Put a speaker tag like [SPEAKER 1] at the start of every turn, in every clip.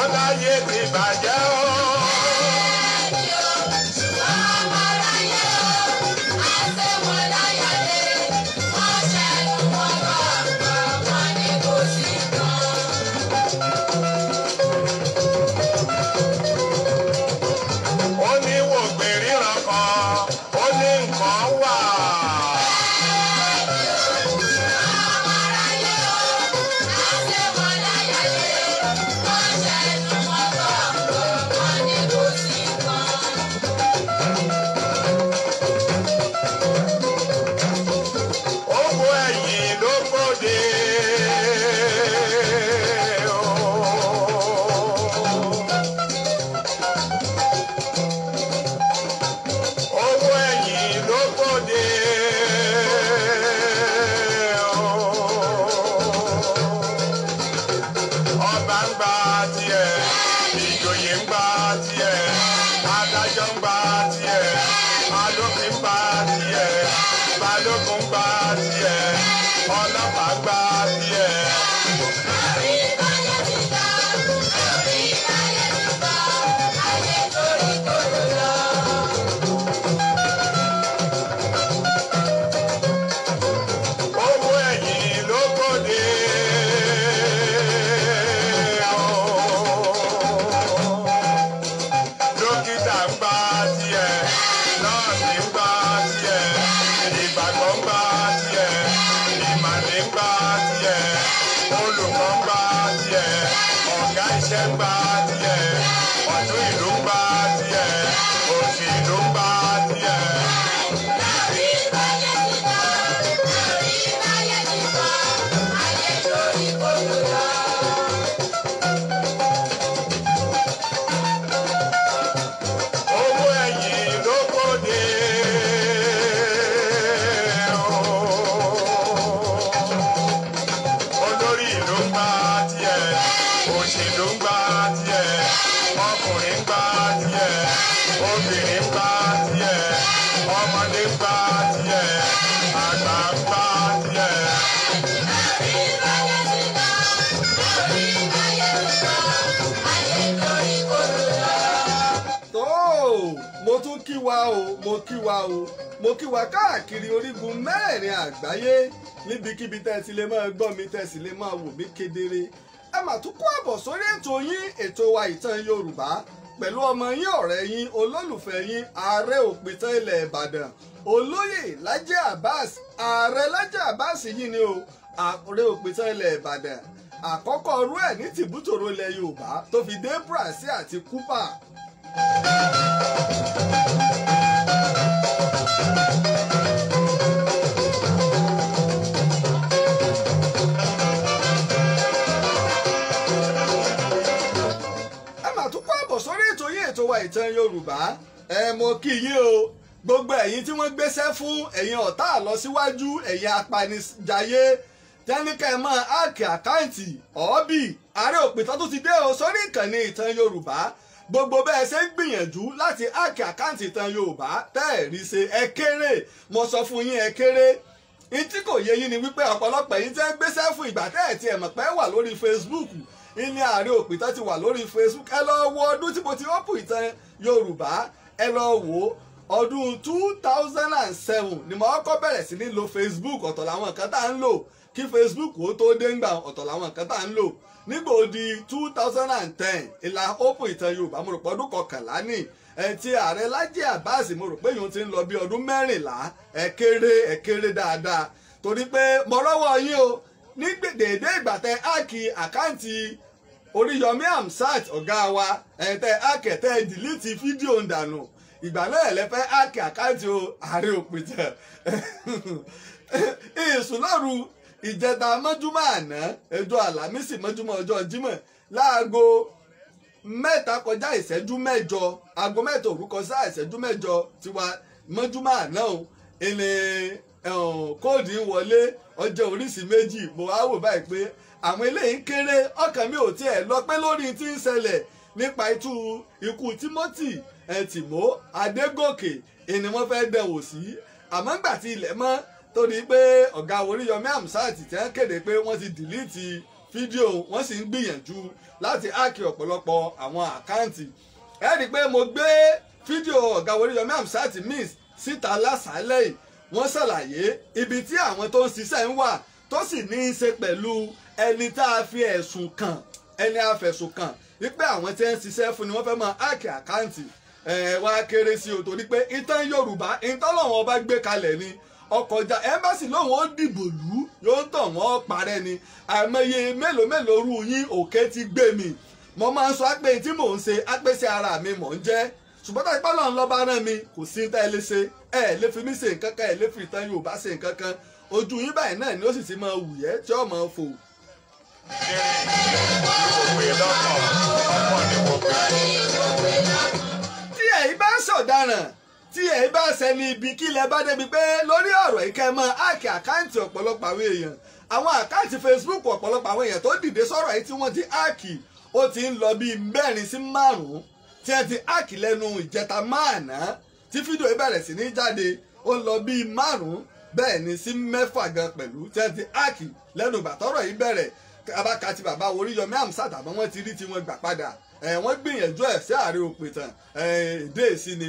[SPEAKER 1] Ó láyé ti bàjẹ́ o. Ó ní wògbé ríran kan, ó ní nǹkan wà. Owó ẹ̀yìn ló gbòde. Owó ẹ̀yìn ló gbòde. Ọba ń gba tiẹ̀, ìjòyè ń gba tiẹ̀, adájọ́ ń gba tiẹ̀, alófin ń gba tiẹ̀, balógun ń gba tiẹ̀, ọlọ́pàá ń gba tiẹ̀. Owó ẹ̀yìn ló gbòde. Dókítà ń gba tiẹ̀, nọ́ọ̀sì ń gba tiẹ̀, ìgbàgbọ́ ń gba tiẹ̀, ìmàle ń gba tiẹ̀, olùkọ́ ń gba tiẹ̀, ọ̀gá iṣẹ́ ń gba tiẹ̀, ọ̀tún ìlú ń gba tiẹ̀, òsì ìlú ń gba tiẹ̀. Owó ẹ̀yìn ló gbòde. Olórí ìlú ń gba tiẹ̀, òṣèlú ń gba tiẹ̀, ọkùnrin ń gba tiẹ̀, obìnrin ń gba tiẹ̀, ọmọdé ń gba tiẹ̀, àgbà ń gba tiẹ̀.
[SPEAKER 2] Tó mo tún kí wa o, mo kí wa o, mo kí wa káàkiri orígun mẹ́rin àgbáyé, níbikíbi tẹ́ ẹ ti lè máa gbọ́ mi, tẹ́ ẹ sì lè máa wò mí kedere. Ẹ mà tún kó àbọ̀ sórí ètò yín, ètò wa Ìtàn Yorùbá, pẹ̀lú ọmọ yín, ọ̀rẹ́ yín, olólùfẹ́ yín, ààrẹ òpìtàn ilẹ̀ Ìbàdàn, olóyè Lájí Abbas. Ààrẹ Lájí Abbas yìí ni o, ààrẹ òpìtàn ilẹ̀ Ìbàdàn àkọ́kọ́ rú ẹ̀ ní tìbútòrò ilẹ̀ Yorùbá tó fi dé Brazil àti Cuba. Ẹ mà tún kó àbọ̀ sórí ètò yín, ètò wa Ìtàn Yorùbá. Ẹ mo kí yín o, gbogbo ẹ̀yin tí wọ́n gbéṣẹ́ fún, ẹ̀yin ọ̀tá àlọsíwájú, ẹ̀yin apanijayé tẹ́níkẹ́ mọ́ áàkì àkáǹtì ọ̀ọ́bì. Ààrẹ òpìtàn tó ti dé o sórí ìkànnì Ìtàn Yorùbá. Gbogbo bẹ́ẹ̀ ṣe ń gbìyànjú láti áàkì àkáǹtì Ìtàn Yorùbá tẹ́ ẹ̀ rí ṣe, ẹ kéré. Mo sọ fún yín, ẹ kéré. Ní tí kò yé yín ni wípé ọ̀pọ̀lọpọ̀ ẹ̀yin tẹ́ ń gbéṣẹ́ fún, ìgbà tẹ́ ẹ̀ tiẹ̀ mọ̀ pé wà lórí Facebook, ilé ààrẹ òpìtàn ti wà lórí Facebook. Ẹ lọ wo ọdún tí mo ti ọ́pù Ìtàn Yorùbá, ẹ lọ wò ó. Ọdún 2007 ni mo kọ́kọ́ bẹ̀rẹ̀ sí ní lo Facebook. Ọ̀tọ̀ làwọn nǹkan tá à ń lò kí Facebook ó tó dé ńgbà, ọ̀tọ̀ làwọn nǹkan tá à ń lò nígbà ó di 2010 ìlà open Ìtàn Yorùbá. Mo rò pé ọdún kọkànlá ní ẹ ti ààrẹ Lájí Abbas, mo rò pé yòó ti ń lọ bí ọdún 14. Ẹ kéré, ẹ kéré dáadáa, torí pé mo rọ́wọ́ yín o ní déédéé ìgbà tẹ áàkì àkáǹtì Oríyọmí Hamzat ọ̀gá wa, ẹ̀ tẹ áàkì tẹ dìlítì fídíò ń dànù. Ìgbà náà lẹ fẹ́ áàkì àkáǹtì o ààrẹ òpìtàn. Ìsùn lóru ìjẹta mọ́júmọ́ àná, ẹjọ́ àlàmísì mọ́júmọ́ ọjọ́ Jímọ̀, láago 7:08, aago 3 òru kọjá ìṣẹ́jú 8 tiwa mọ́júmọ́ àná o, ìní kóòdù ń wọlé ọjọ́ oríṣi méjì. Mo wá wò báyìí pé àwọn eléyìí kéré, ọkàn mi ò tiẹ̀ lọ pé lórí tí ń ṣẹlẹ̀ nípa ikú Timothy Tìmọ́ Adégòkè ìní wọ́n fẹ́ dẹ̀wò sí. Àmọ́ ńgbà tí ilẹ̀ mọ́ torí pé ọ̀gá Oríyọmí Hamzat ti ń kéde pé wọ́n ti dìlítì fídíò, wọ́n sì ń gbìyànjú láti háàkì ọ̀pọ̀lọpọ̀ àwọn àkáǹtì. Ẹ rí i pé mo gbé fídíò ọ̀gá Oríyọmí Hamzat miss síta lásàálẹ̀ yìí. Wọ́n ṣàlàyé ibi tí àwọn tó ń ṣiṣẹ́ ń wà tó sì ní í ṣe pẹ̀lú ẹni tá a fi ẹ̀sùn kàn, ẹni a fẹ̀sùn kàn wípé àwọn tí ń ṣiṣẹ́ fún ni wọ́n fẹ́ máa háàkì àkáǹtì. Wá kéré sí o, torí pé ìtàn Yorùbá ìtàn lọ́wọ́n ọba gbé kalẹ̀ ni ọkọjà ẹmbásì lóun ó dìbò lù yóò tàn wọ́n parẹ́ ni. Àìmọye mélòó mélòó rú yín òkè ti gbé mi. Mo máa ń sọ pé tí mò ń ṣe ápèsè ara mi mò ń jẹ́, ṣùgbọ́n tá ìpá lọ́n lọ́ba rán mi kò sí tá ẹ lè ṣe, ẹ lè fi mí ṣe nǹkan kan, ẹ lè fi ìtàn Yorùbá ṣe nǹkan kan. Ojú yín báyìí náà ni ó sì ti máa wùyẹ́ tí ó máa fò. Tí ẹ̀yin bá ń ṣọ̀daràn, tí ẹ bá ṣẹni ibi kí lẹ bá débi pé lórí ọ̀rọ̀ ìkẹ́ mọ́ háàkì àkáǹtì ọ̀pọ̀lọpọ̀ àwọn èèyàn, àwọn àkáǹtì Facebook ọ̀pọ̀lọpọ̀ àwọn èèyàn tó dìde sọ̀rọ̀ yìí tí wọ́n ti háàkì ó ti ń lọ bíi 4 sí 5 tí wọ́n ti háàkì lẹ́nu ìjẹta máàná tí fídíò yìí bẹ̀rẹ̀ sí ní jáde, ó ń lọ bíi 5 bẹ́ẹ̀ ni sí 6 gan pẹ̀lú tí wọ́n ti háàkì lẹ́nu ìgbà tọ́rọ̀ yìí bẹ̀rẹ̀. Abáka ti bàbá Oríyọmí Hamzat àmọ́ wọ́n ti rí tí wọ́n gbà padà. Wọ́n gbìyànjú ẹ̀ sí ààrẹ òpìtàn èdè èsì ni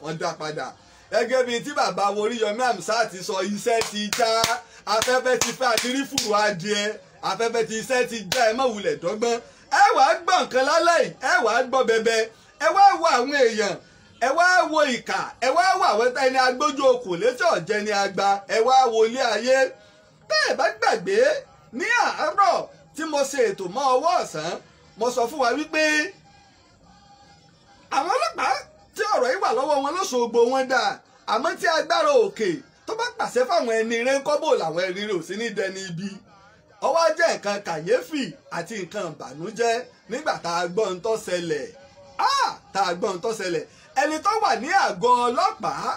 [SPEAKER 2] wọ́n dá padà. Gẹ́gẹ́ bíi tí bàbá Oríyọmí Hamzat sọ, iṣẹ́ ti já, afẹ́fẹ́ ti fẹ́ àti rí fùrù adìẹ, afẹ́fẹ́ ti iṣẹ́ ti já, ẹ má wulẹ̀ dọ́gbọ́n. Ẹ wàá gbọ́ nǹkan lálẹ́ yìí, ẹ wàá gbọ́ bẹbẹ, ẹ wá wo àwọn èèyàn, ẹ wá wo ìkà, ẹ wá wo àwọn ẹni agbójú okùn létí ọ̀jẹ̀ ni àgbà, ẹ wá wo ilé ayé. Bẹ́ẹ̀ bá gbàgbé ní àárọ̀ tí mo ṣe ètò mọ́ ọwọ́ ọ̀sán, mo sọ fún wa wípé àwọn ọlọ́pàá tí ọ̀rọ̀ yìí wà lọ́wọ́ wọn lóṣogbo wọn dà, àmọ́ tí agbára òkè tó bá pàṣẹ fáwọn ẹni rẹ ń kọ́bò làwọn ẹni rẹ ò sí ní dẹni ibi. Ó wá jẹ́ nǹkan kàyéfì àti nǹkan ìbànújẹ́ nígbà tá a gbọ́ ń tó ṣẹlẹ̀. Tá a gbọ́ ń tó ṣẹlẹ̀, ẹni tó wà ní àgọ́ ọlọ́pàá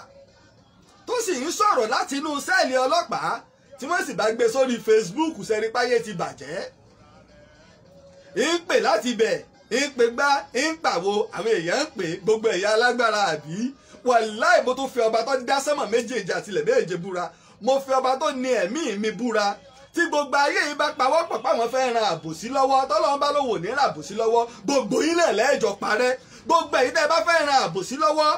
[SPEAKER 2] tó sì ń sọ̀rọ̀ láti inú sẹ́ẹ̀lì ọlọ́pàá tí wọ́n sì bá gbé sórí Facebook sẹ́rípáyé ti bàjẹ́. Ń pè láti bẹ̀, ń pè gbá, ń pàwo, àwọn èèyàn ń pè gbogbo ẹ̀yà alágbára àbí. Wàláì mo tún fi ọba tó dá sánmọ̀ méjèèjì àtilẹ̀ méje búra, mo fi ọba tó ní ẹ̀mí mi búra. Tí gbogbo ayé yìí bá pawọ́pọ̀ páwọn fẹ́ ran àbòsí lọ́wọ́, tọ́lọ́run bá lówó ní ran àbòsí lọ́wọ́, gbogbo yín náà lẹ́ẹ̀jọ parẹ́. Gbogbo ẹ̀yin tẹ́ bá fẹ́ ran àbòsí lọ́wọ́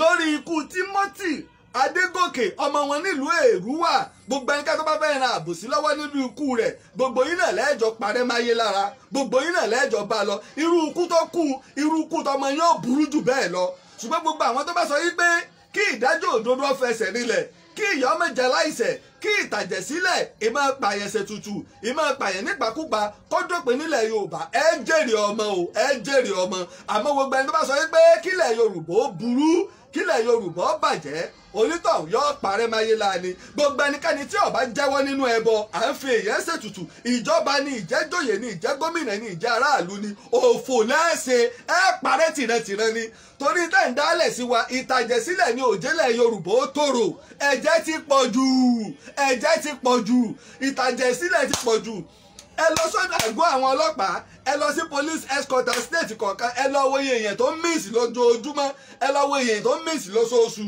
[SPEAKER 2] lórí ikú Timothy Adégòkè ọmọ wọn nílùú Èrúwà, gbogbo ẹnikẹ́ni tó bá fẹ́ ran àbòsí lọ́wọ́ nínú ikú rẹ̀, gbogbo yín náà lẹ́ẹ̀jọ parẹ́ máyé lára, gbogbo yín náà lẹ́ẹ̀jọ bá lọ. Irú ikú tó kú, irú ikú tọmọ yóò burú jù bẹ́ẹ̀ lọ. Ṣùgbọ́n gbogbo àwọn tó bá sọ yí pé kí ìdájọ́ òdodo fẹsẹ̀ rinlẹ̀, kí ìyà ọmọ jẹ láìṣẹ̀, kí ìtàjẹ̀ sílẹ̀, ìmọ̀ pààyàn ṣètùtù, ìmọ̀ pààyàn nípakúpa kó dópin nílẹ̀ Yorùbá, ẹ jèrè ọmọ o, ẹ jèrè ọmọ. Àmọ́ gbogbo ẹni tó bá sọ yí pé kílẹ̀ Yorùbá ó burú, kílẹ̀ Yorùbá ó bàjẹ́, onítọ̀hún yóò parẹ́ máyé láàní. Gbogbo ẹnikẹ́ni tí ó bá jẹ́wọ́ nínú ẹbọ, à ń fi èèyàn ṣètùtù, ìjọba ni, ìjẹ́jòyè ni, ìjẹ́ gómìnà ni, ìjẹ́ aráàlú ni, òfò lẹ́ẹ̀ṣẹ̀, ẹ parẹ́ tìrantìran ni. Torí tẹ́ ń dálẹ̀ sí wa, ìtàjẹ̀sílẹ̀ ni òjẹ́lẹ̀ Yorùbá ó tòrò. Ẹ̀jẹ̀ ti pọ̀ jù, ẹ̀jẹ̀ ti pọ̀ jù, ìtàjẹ̀sílẹ̀ ti pọ̀ jù. Ẹ lọ sọ́dọ̀ àgọ́ àwọn ọlọ́pàá, ẹ lọ sí police escort state kọ̀ọ̀kan, ẹ lọ wo iye èèyàn tó ń miss lójoojúmọ́, ẹ lọ wo èèyàn tó ń miss lóṣooṣù.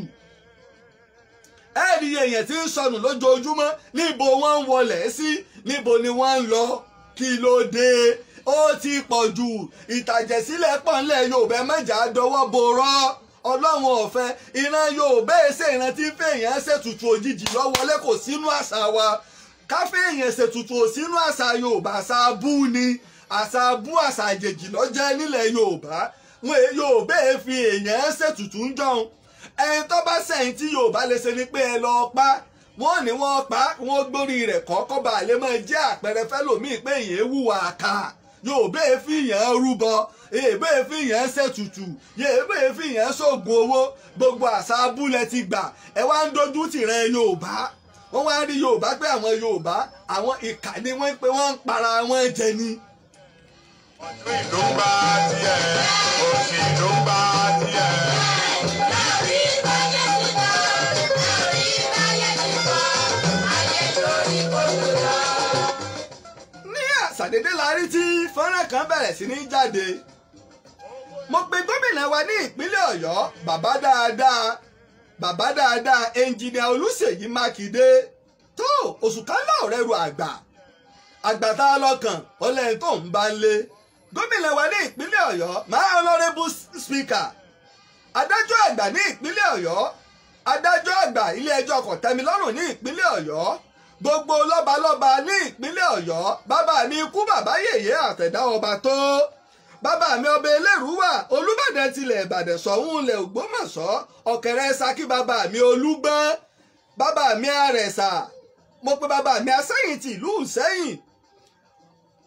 [SPEAKER 2] Ẹ rí èèyàn tí ń sọnù lójoojúmọ́, níbo wọ́n ń wọlé sí, níbo ni wọ́n ń lọ, kí ló dé? Ó ti pọ̀ jù, ìtàjẹ̀sílẹ̀ pọ̀ ńlẹ̀ Yorùbá, mẹ́jà dọwọ́ borọ́. Ọlọ́run ọ̀fẹ́ ìran Yorùbá ẹ̀ṣẹ̀ ìran tí ń fẹ́ èèyàn ṣètùtù òjijì lọ́wọ́lé kò sínú àṣà wa. Káfí èèyàn ṣètùtù ò sínú àṣà Yorùbá, àṣà abú ni, àṣà abú, àṣà àjèjì ló jẹ́ nílẹ̀ Yorùbá. Wọn Yorùbá fi èèyàn ṣètùtù ń jọun. Ẹni tó bá sẹ́yìn tí Yorùbá lè ṣe ni pé ẹ lọ pa, wọ́n ní wọ́n pa, wọ́n gbórí rẹ̀ kọ́kọ́ bá lè máa jẹ́ àpẹẹrẹ fẹ́lòmíì pé èèyàn wùwà kà. Yorùbá fi èèyàn rúbọ, Yorùbá fi èèyàn ṣètùtù, Yorùbá fi èèyàn ṣoògùn owó. Gbogbo àṣà abúlé ti gbà, ẹ wá ń dojú tìran Yorùbá. Wọ́n wá rí Yorùbá pé àwọn Yorùbá àwọn ìkà ni wọ́n pé wọ́n ń para wọn jẹ ni.
[SPEAKER 1] Ọdún ìlú ń bá tiẹ̀, òsì ìlú ń bá tiẹ̀.
[SPEAKER 2] Ní àṣàdédé la rí tí fọ́nrán kan bẹ̀rẹ̀ sí ní jáde. Mo pe gómìnà wa ní ìpínlẹ̀ Ọ̀yọ́, bàbá dáadáa, bàbá dáadáa, ẹnjìnìà Olúṣèyí Mákindé, tó oṣù kan náà rẹrù àgbà. Àgbàtà lọ́kàn ọlẹ́yìn tó ń bá ń lé. Gómìnà wa ní ìpínlẹ̀ Ọ̀yọ́, my honourable speaker, adájọ́ àgbà ní ìpínlẹ̀ Ọ̀yọ́, adájọ́ àgbà ilé ẹjọ́ kòtẹ́milọ́rùn ní ìpínlẹ̀ Ọ̀yọ́, gbogbo lọ́balọ́ba ní ìpínlẹ̀ Ọ̀yọ́, bàbá mi ikú bàbá yèyé àtẹ̀dá ọba tó, bàbá mi ọba Elérúwà, Olúbàdàn tilẹ̀ Ìbàdàn Ṣọ̀ún ilẹ̀ Ògbómọ̀ṣọ́, ọ̀kẹ́rẹ́ Ṣakí bàbá mi Olúgbọ́n, bàbá mi Àrẹ̀sà, mo pe bàbá mi Asẹ́yìn ti ìlú Ìsẹ́yìn,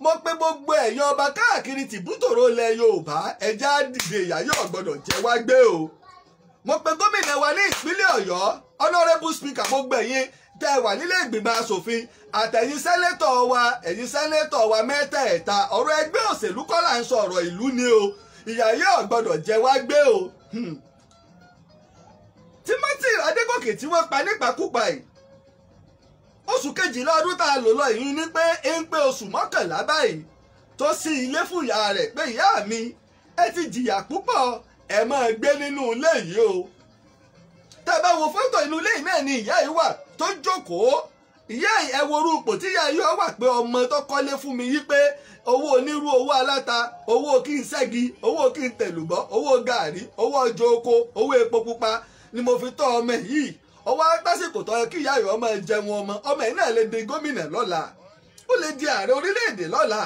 [SPEAKER 2] mo pe gbogbo ẹ̀yin ọba káàkiri tìbútòrò ilẹ̀ Yorùbá, ẹja dìde, ìyà yóò gbọ́dọ̀ jẹ wá gbé o. Mo pe gómìnà wa ní ìpínlẹ̀ Ọ̀yọ́, honourable speaker, gbogbo ẹ̀yin tẹ́ ẹ wà nílé ìgbìmọ̀ asòfin àtẹ̀yin sẹ́nẹ́tọ̀ wa, ẹ̀yin sẹ́nẹ́tọ̀ wa mẹ́tẹ̀ẹ̀ta, ọ̀rọ̀ ẹgbẹ́ òṣèlú kọ́ là ń sọ, ọ̀rọ̀ ìlú ni o, ìyà yóò gbọ́dọ̀ jẹ wá gbé o. Timothy Adégòkè tí wọ́n pa nípakúpa yìí, oṣù kejìlá ọdún tá a lò lọ yìí ní pé ń pé oṣù 11 báyìí tó sí ilé fún ìyá rẹ̀ pé ìyá mi ẹ ti jìyà púpọ̀, ẹ máa gbé nínú ilé yìí o. Tẹ́ bá wo fọ́tò inú ilé yìí náà ni ìyá yìí wà tó jókòó. Ìyá yìí ẹ wo orú ipò tí ìyá yìí wà pé ọmọ tó kọ́lé fún mi yí pé owó onírú, owó aláta, owó kí n ṣẹ́gi, owó kí n tẹ̀lùbọ́, owó gàárì, owó ọjọ́ oko, owó epo pupa ni mo fi tọ́ ọmọ yìí. Ọwọ́ tásìkò tó yẹ kí ìyá yìí ọmọ jẹun ọmọ, ọmọ yìí náà lè di gómìnà lọ́la, ó lè di ààrẹ orílẹ̀-èdè lọ́la,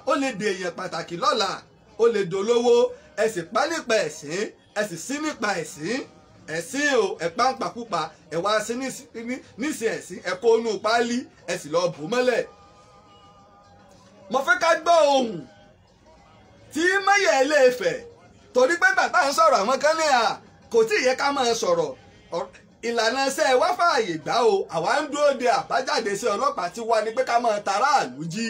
[SPEAKER 2] ó lè di èèyàn pàtàkì lọ́la, ó lè dolówó. Ẹ sì pa nípa ẹ̀sìn, ẹ sì sí nípa ẹ̀sìn, ẹ̀sìn o, ẹ pa ń pakúpa, ẹ wá sí nísìn ẹ̀sìn, ẹ kó inú páálí, ẹ sì lọ bò mọ́lẹ̀. Mo fẹ́ ká gbọ́ ohùn tí Mẹ́yẹ̀ Ilé-Ifẹ̀, torí pé bàtà ń sọ̀rọ̀ àwọn kan ní à kò tí ì yẹ ká máa sọ̀rọ̀. Ìlànà iṣẹ́ wá fààyè gbà o, àwa ń dúró de àbájáde sí ọlọ́pàá tí wá ní pé ká máa taráàlú jí.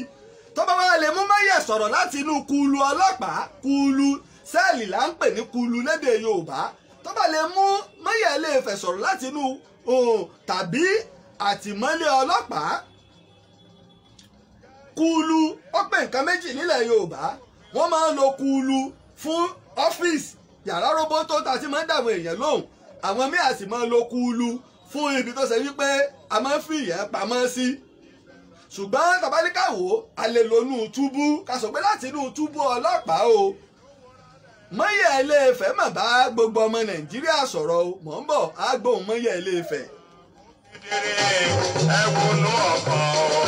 [SPEAKER 2] Tó bá wá lè mú Mẹ́yẹ̀ sọ̀rọ̀ láti inú kulu ọlọ́pàá, kulu sẹ́ẹ̀lì là ń pè ní kulu lédè Yorùbá, tó bá lè mú Mẹ́yẹ̀ Ilé-Ifẹ̀ sọ̀rọ̀ láti inú tàbí àtìmọ́lé ọlọ́pàá, kulu ó pè nǹkan méjì nílẹ̀ Yorùbá. Wọ́n máa ń lo kulu fún ọ́fíìsì, yàrá róbótó tá a ti máa ń dàwọn èèyàn lóhùn. Àwọn míì á sì máa ń lo kulu fún ibi tó ṣe wípé a máa ń fi ìyẹn pamọ́ sí. Ṣùgbọ́n tàbáníkàwò a lè lo inú túbú, ká sọ pé láti inú túbú ọlọ́pàá o. Mẹ́yẹ̀ Ilé-Ifẹ̀ mà bá gbogbo ọmọ Nàìjíríà sọ̀rọ̀ o, mò ń bọ̀ á gbóhùn Mẹ́yẹ̀ Ilé-Ifẹ̀.
[SPEAKER 1] Ẹ wọnú ọkọ̀ o,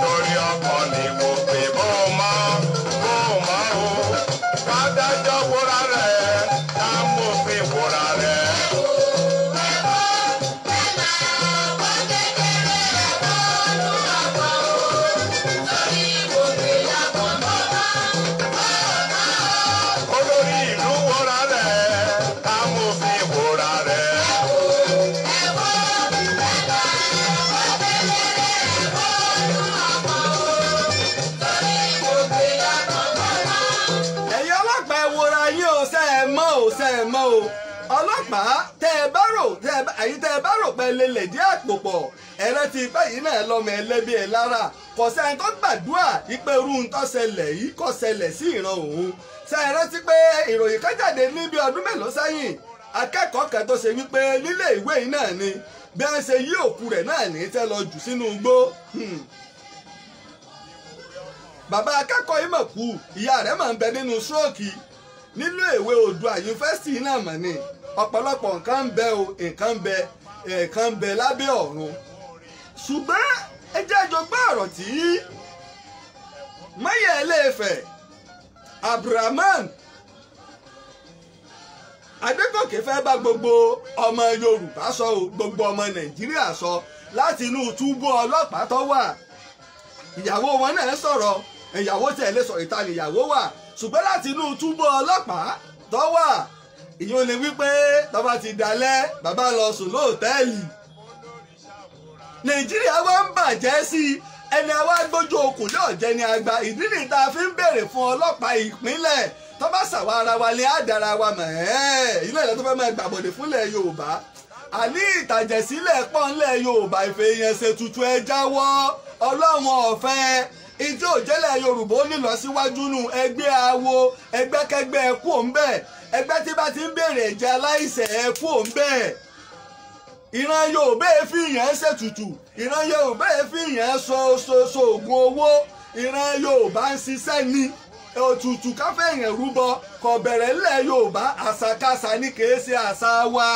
[SPEAKER 1] torí ọkọ̀ ni mo pè bó mọ́ o, kádájọ́ wúra rẹ̀, kámòfin wúra rẹ̀. Olórí ìlú wúra rẹ̀, kámòfin wúra rẹ̀.
[SPEAKER 2] Ẹ̀yin ọlọ́pàá ẹ wòra yín o, ṣe ẹ mọ́ o, ṣe ẹ mọ́ o. Ọlọ́pàá tẹ́ ẹ bá rò, ẹ̀yin tẹ́ ẹ bá rò pé lè lè dí àpò pọ̀, ẹ̀rẹ́ ti pẹ́ yìí náà lọ́mọ ẹlẹ́bí ẹ lára. Kò sẹ́ni tó gbàdúrà ìpè irú ń tó ṣẹlẹ̀ yìí kò ṣẹlẹ̀ sí ìran òun. Ṣé ẹ rántí pé ìròyìn kan jáde ní bí ọdún mélòó sẹ́yìn, akẹ́kọ̀ọ́ kan tó ṣe wípé nílé ìwé yìí náà ni bí wọ́n ṣe yí òkú rẹ̀ náà ní tẹ́ lọ jù sínú igbó. Bàbá akẹ́kọ̀ọ́ yìí mọ̀ kú, ìyá rẹ̀ máa ń bẹ nínú stroke nínú ìwé Oòduà yunifásitì náà mọ̀ ni. Ọ̀pọ̀lọpọ̀ nǹkan ń bẹ o, nǹkan ń bẹ, nǹkan ń bẹ lábẹ́ ọ̀run. Ṣùgbọ́n ẹ jẹ́ àjọ gbọ́ ọ̀rọ̀ tí Mẹ́yẹ̀ Ilé-Ifẹ̀ Abdulrahman Adégòkè fẹ́ bá gbogbo ọmọ Yorùbá sọ o, gbogbo ọmọ Nàìjíríà sọ láti inú túbú ọlọ́pàá tó wà. Ìyàwó wọn náà sọ̀rọ̀, ìyàwó tí ẹ lè sọ ìta nìyàwó wà, ṣùgbọ́n láti inú túbú ọlọ́pàá tó wà, ìyẹn lè wípé tọ́ba ti dalẹ̀ bàbá lọ sùn lóòtẹ́ẹ̀lì. Nàìjíríà wá ń bàjẹ́ sí i, ẹni àwa gbójú okùn yóò jẹ ní àgbà. Ìdí nìyí tá a fi ń béèrè fún ọlọ́pàá ìpínlẹ̀ tó bá ṣàwa ara wa lé àdára wa mọ̀ ẹ́ ilé ìlẹ̀ tó fẹ́ máa gbàbọ̀dé fúnlẹ̀ Yorùbá. Àní ìtàjẹ̀sílẹ̀ pọ̀ ńlẹ̀ Yorùbá, ìfẹ̀yàn ṣètùtù ẹ jáwọ́, Ọlọ́run ọ̀fẹ́ ìjọ òjẹ́lẹ̀ Yorùbá ó nílọ síwájú nù. Ẹgbẹ́ awo, ẹgbẹ́kẹ́gbẹ́ ẹ kú òun bẹ́ẹ̀, ẹgbẹ́ tí bá ti ń béèrè ẹ̀jẹ̀ aláìṣẹ̀ ẹ kú òun bẹ́ẹ̀. Ìran Yorùbá fi yẹn ṣètùtù, ìran Yorùbá fi yẹn ṣoògùn owó, ìran Yorùbá ń ṣiṣẹ́ ni. Òtútù káfẹ́ yẹn rúbọ kò bẹ̀rẹ̀ ńlẹ̀ Yorùbá, àṣàkáṣà ni, kìí ṣe àṣà wa.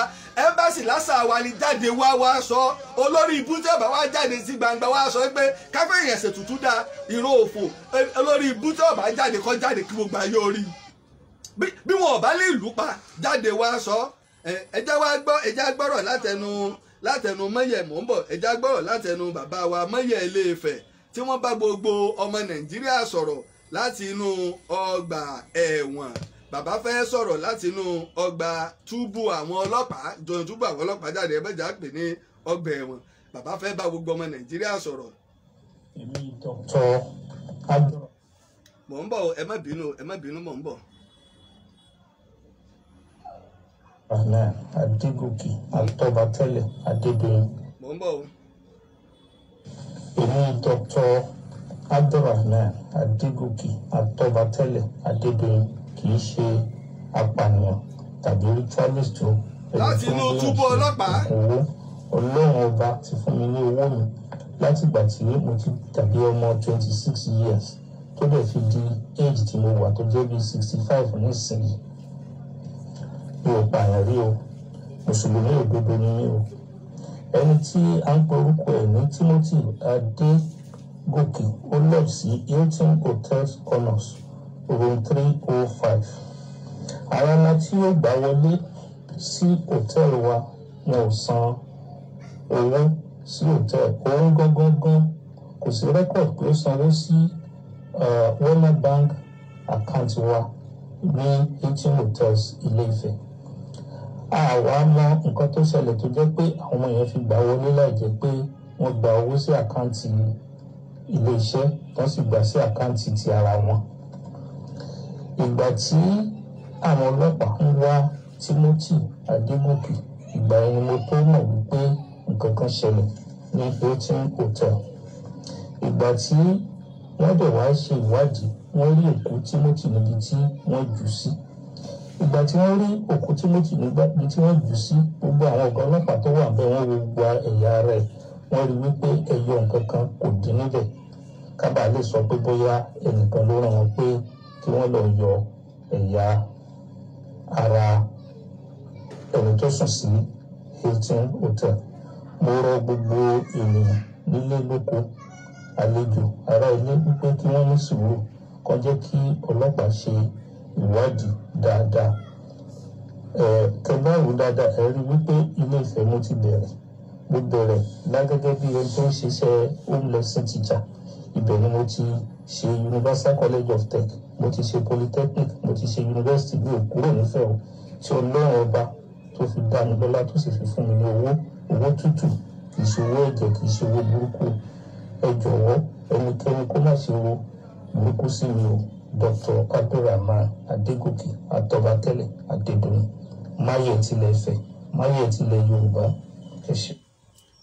[SPEAKER 2] Ẹ́mbáàsì lásà wa ni jáde wá wá sọ. Olórí ibú tí ọba wá jáde sí gbangba wá sọ pé káfẹ́ yẹn ṣètùtù dá ìró òfò. Olórí ibú tí ọba jáde kọ́ jáde kí gbogbo ayé orí bí wọn ọba lè lù pa jáde wá sọ. Ẹjá wá gbọ́, ẹjá gbọ́rọ̀ látẹnu Mọ́yẹ̀, mò ń bọ̀. Ẹjá gbọ́rọ̀ látẹnu bàbá wa Mọ́yẹ̀ Ilé-Ifẹ̀ tí wọ́n bá gbogbo ọmọ Nàìjíríà sọ̀rọ̀ láti inú ọgbà ẹ̀wọ̀n. Bàbá fẹ́ sọ̀rọ̀ láti inú ọgbà túbú àwọn ọlọ́pàá, jọ̀ọ́ túbú àwọn ọlọ́pàá jáde, ẹ̀bẹ̀jà pè ní ọgbà ẹ̀wọ̀n. Bàbá fẹ́ bá gbogbo ọmọ Nàìjíríà sọ̀rọ̀.
[SPEAKER 3] Èmi Dr. Abdul.
[SPEAKER 2] Mò ń bọ̀, ẹ má bínú, ẹ má bínú, mò ń bọ̀.
[SPEAKER 3] Rahman Adégòkè Àtọ́bátẹ́lẹ̀ Adédoyin.
[SPEAKER 2] Mò ń bọ̀ o.
[SPEAKER 3] Èmi Dr. Abdulrahman Adégòkè Àtọ́bátẹ́lẹ̀ Adédoyin kì í ṣe apànìyàn tàbí ritualist o.
[SPEAKER 2] Láti inú túbú ọlọ́pàá.
[SPEAKER 3] Owó Ọlọ́run ọba ti fún mi ní owó mi látìgbà tí mo ti dàbí ọmọ 26 years tó dẹ̀ fi di age tí mo wà tó jẹ́ bíi 65 nísìnyí. Mi ò pààyàn rí o, mùsùlùmí òdodo ni mí o. Ẹni tí a ń pe orúkọ ẹ̀ ní Timothy Adégòkè ó lodge sí Hilton Hotels Honors room 305. Àwọn ọmọ tí ó gbà wọlé sí hòtẹ́ẹ̀lì wa wọn ò san owó sí hòtẹ́ẹ̀lì. Òun gangan gan kò sí rẹ́kọ̀dì pé ó sanwó sí Wema Bank account wa ní Hilton Hotels Ilé-Ifẹ̀. Àwa mọ nǹkan tó ṣẹlẹ̀ tó jẹ́ pé àwọn ọmọ yẹn fi gbà wọlé láì jẹ́ pé wọ́n gba owó sí àkáǹtì ilé-iṣẹ́, tó sì gbà sí àkáǹtì ti ara wọn. Ìgbà tí àwọn ọlọ́pàá ń wá Timothy Adégòkè, ìgbà yẹn ni mo tó mọ̀ wípé nǹkan kan ṣẹlẹ̀ ní Hilton Hotel. Ìgbà tí wọ́n dẹ̀ wá ṣe ìwádìí, wọ́n rí òkú Timothy níbi tí wọ́n jù sí. Ìgbà tí wọ́n rí òkú Timothy níbi tí wọ́n jù sí, gbogbo àwọn ọ̀gá ọlọ́pàá tó wà bẹ́ẹ̀ wọ́n wo gbogbo ẹ̀yà rẹ̀, wọ́n rí wípé ẹyọ nǹkan kan kò dín níbẹ̀. Kábàá lè sọ pé bóyá ẹnìkan ló rán wọn pé kí wọ́n lọ yọ ẹ̀yà ara ẹni tó sùn sí Hilton Hotel. Mo rọ gbogbo ènìyàn nílé lóko, àlejò, ará ilé wípé kí wọ́n ní sùúrù, kó jẹ́ kí ọlọ́pàá ṣe ìwádìí dáadáa. Tẹ́ bá wò dáadáa, ẹ rí wípé Ilé-Ifẹ̀ mo ti bẹ̀rẹ̀. Mo bẹ̀rẹ̀ lágẹ́gẹ́ bí ẹni tó ń ṣiṣẹ́ home lesson teacher. Ibẹ̀ ni mo ti ṣe Universal College of Tech, mo ti ṣe Polytechnic, mo ti ṣe university. Mi ò kúrò nífẹ̀ẹ́ o, tí Ọlọ́run ọba tó fi dá mi lọ́lá tó sì fi fún mi ní owó, owó tútù, kì í ṣe owó ẹ̀jẹ̀, kì í ṣe owó burúkú. Ẹ jọ̀wọ́, ẹnikẹ́ni kó má ṣe ro burúkú sí mi o. Dr. Abdulrahman Adégòkè Àtọ́bátẹ́lẹ̀ Adédoyin, Máyẹ̀ tilẹ̀ Ifẹ̀, Máyẹ̀ tilẹ̀ Yorùbá. Ẹ ṣé.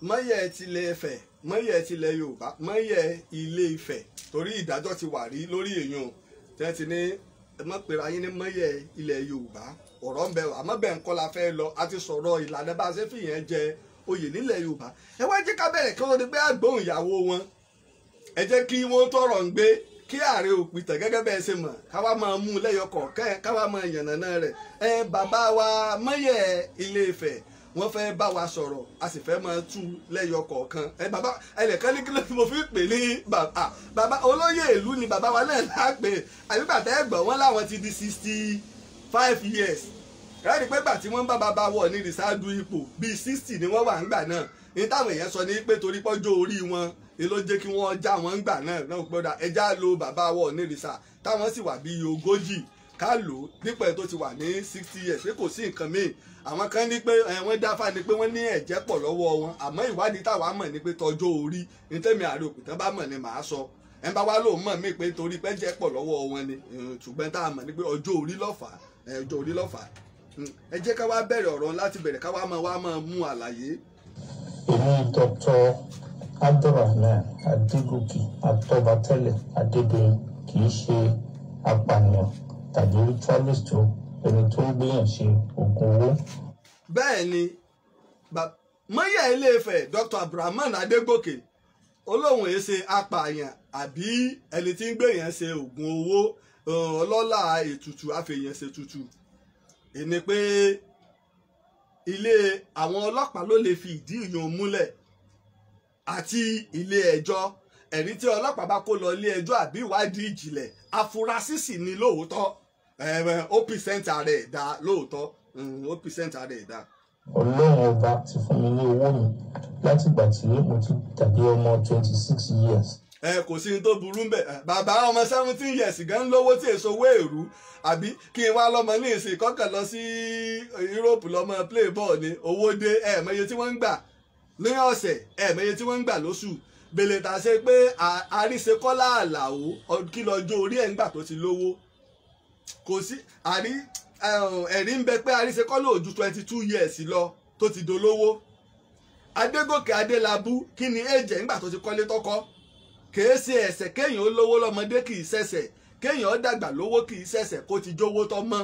[SPEAKER 2] Máyẹ̀ tilẹ̀ Ifẹ̀, Máyẹ̀ tilẹ̀ Yorùbá, Máyẹ̀ Ilé Ifẹ̀, torí ìdájọ́ ti wà rí lórí èèyàn tí wọ́n ti ní ẹ má pera yín ní Máyẹ̀ ilẹ̀ Yorùbá. Ọ̀rọ̀ ń bẹ, àmọ́ bẹ́ẹ̀ ń kọ́ la fẹ́ lọ. A ti sọ̀rọ̀ ìlànà bá a ṣe fìyẹn jẹ oyè nílẹ̀ Yorùbá. Ẹ wá jẹ́ ká bẹ̀rẹ̀ kí wọ́n ti gbé àgbóhùn ìyàwó wọn. Ẹ jẹ́ kí wọ́n tọrọ ń gbé kí ààrẹ òpìtàn gẹ́gẹ́ bẹ́ẹ̀ ṣe mọ̀, káwá máa mú un lẹ́yọ kọ̀ọ̀kan, káwá máa yànnàná rẹ̀. Ẹ bàbá wa Máyẹ̀ Ilé Ifẹ̀ wọ́n fẹ́ bá wa sọ̀rọ̀, a sì fẹ́ máa tú lẹ́yọ kọ̀ọ̀kan. Ẹ bàbá ẹnìkan ní kí ló mo fi pè ní bàbá, bàbá olóyè ìlú ni bàbá wa náà lápè. Àbígbà tẹ́ gbọ́ wọn láwọn ti di 65 years. Rẹ́ẹ̀rí pé gbà tí wọ́n bá bàbá wọ̀ ní ìrìsàdù ipò bíi 60 ni wọ́n wà ńgbà náà. Ní táwọn èèyàn sọ ní pé torí pọ́jọ́ orí wọn ni ló jẹ́ kí wọ́n já wọn ńgbà náà náà gbọ́dọ̀ ẹja lo bàbá wọ̀ ní ìrìsà táwọn sì wà bíi 40 ká lò ó nípa ẹ̀ tó ti wà ní 60 years pé kò sí nǹkan míì. Àwọn kan ní pé wọ́n dáfá ni pé wọ́n ní ẹ̀jẹ̀ pọ̀ lọ́wọ́ wọn, àmọ́ ìwádìí táwa mọ̀ ni pé tọjọ́ orí ní tẹ́mi ààrẹ òpìtàn bá mọ̀ ni màá sọ. Ẹ̀ ń bá wá lóun mọ̀ mí pé torí pé ẹ̀jẹ̀ pọ̀ lọ́wọ́ wọn ni, ṣùgbọ́n tá a mọ̀ ni pé ọjọ́ orí ló fà á, ọjọ́ orí ló fà á. Ẹ jẹ́ ká wá bẹ̀rẹ̀ ọ̀rọ̀ láti bẹ̀rẹ̀ ká wá máa mú àlàyé.
[SPEAKER 3] Èmi Dr. Abdulrahman Adégòkè Àtọ́bátẹ́lẹ̀ Adédoyin kì í ṣe apànìyàn tàbí ritualist o, ẹni tó ń gbéyàn ṣe oògùn owó.
[SPEAKER 2] Bẹ́ẹ̀ ni. Mọ́yẹ̀ Ilé-Ifẹ̀ Dr. Abdulrahman Adégòkè olóhùn èsè apààyàn àbí ẹni tí ń gbèyàn ṣe oògùn owó ọlọ́lá ètùtù àfẹ̀yàn ṣe tutù. Ìní pé ilé àwọn ọlọ́pàá ló lè fi ìdí ìyún múlẹ̀ àti ilé ẹjọ́. Ẹ̀rí tí ọlọ́pàá bá kó lọ ilé ẹjọ́ àbí ìwádìí ìjìnlẹ̀ afurasí sì ni lóòótọ́. Ó pìsẹ́ǹtì ara ẹ̀ dá lóòótọ́, ó pìsẹ́ǹtì ara ẹ̀ dá.
[SPEAKER 3] Ọlọ́run ọba ti fún mi ní owó mi látìgbà tí mo ti dàbí ọmọ 26 years.
[SPEAKER 2] Kò sí ní tó burú ń bẹ̀. Bàbá ọmọ 17 years gan lówó tí èso owó èrú, àbí kí n wá lọ́mọ ní ìsìn kọ́kàn lọ sí Europe lọ́mọ play ball ni owó dé. Ẹ̀ẹ̀mọye tí wọ́n ń gbà ní ọ̀sẹ̀, ẹ̀ẹ̀mọye tí wọ́n ń gbà lóṣù. Bèlè tà ṣe pé Àríṣekọ́lá Àlàó kí lọ́jọ́ orí ẹ̀ ń gbà tó ti lówó. Kò sí ẹ̀rí ń bẹ pé Àríṣekọ́lá ò ju 22 years lọ tó ti dolówó. Adégòkè Adélabú kí ni èjẹ̀ ńgbà tó ti kọ́lé tọ́kọ́? Kìí ṣe ẹ̀ṣẹ̀ kéèyàn ó lówó lọ́mọdé, kìí ṣẹ̀ṣẹ̀ kéèyàn ó dàgbà lówó, kìí ṣẹ̀ṣẹ̀ kó ti jówó tọ́ mọ́.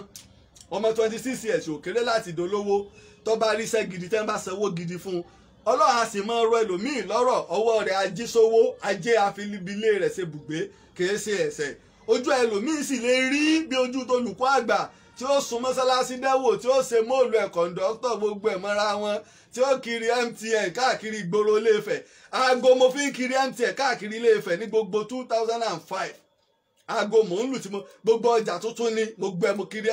[SPEAKER 2] Ọmọ 26 years ò kéré láti dolówó tó bá ríṣẹ́ gidi tẹ́ ń bá sanwó gidi fún un. Ọlọ́run a sì mọ ọ̀rọ̀ ẹlòmíì lọ́rọ̀, ọwọ́ rẹ̀ ajé sówó, ajé àfilibilé rẹ̀ ṣe bùgbé, kìí ṣe ẹ̀ṣẹ̀. Ojú ẹlòmíì sì lè rí bí ojú tolùkọ́ àgbà tí ó sun mọ́sálásí dẹ́wò, tí ó ṣe móòlù ẹ̀ kọ̀ǹdọ́tọ̀ gbogbo ẹ̀ mọ́ra wọn, tí ó kiri MTN káàkiri ìgboro Ilé-Ifẹ̀. Aago mo fi ń kiri MTN káàkiri Ilé-Ifẹ̀ ní gbogbo 2005. Aago mò ń lù tí mo gbogbo ọjà tuntun ni mo gbẹ mo kiri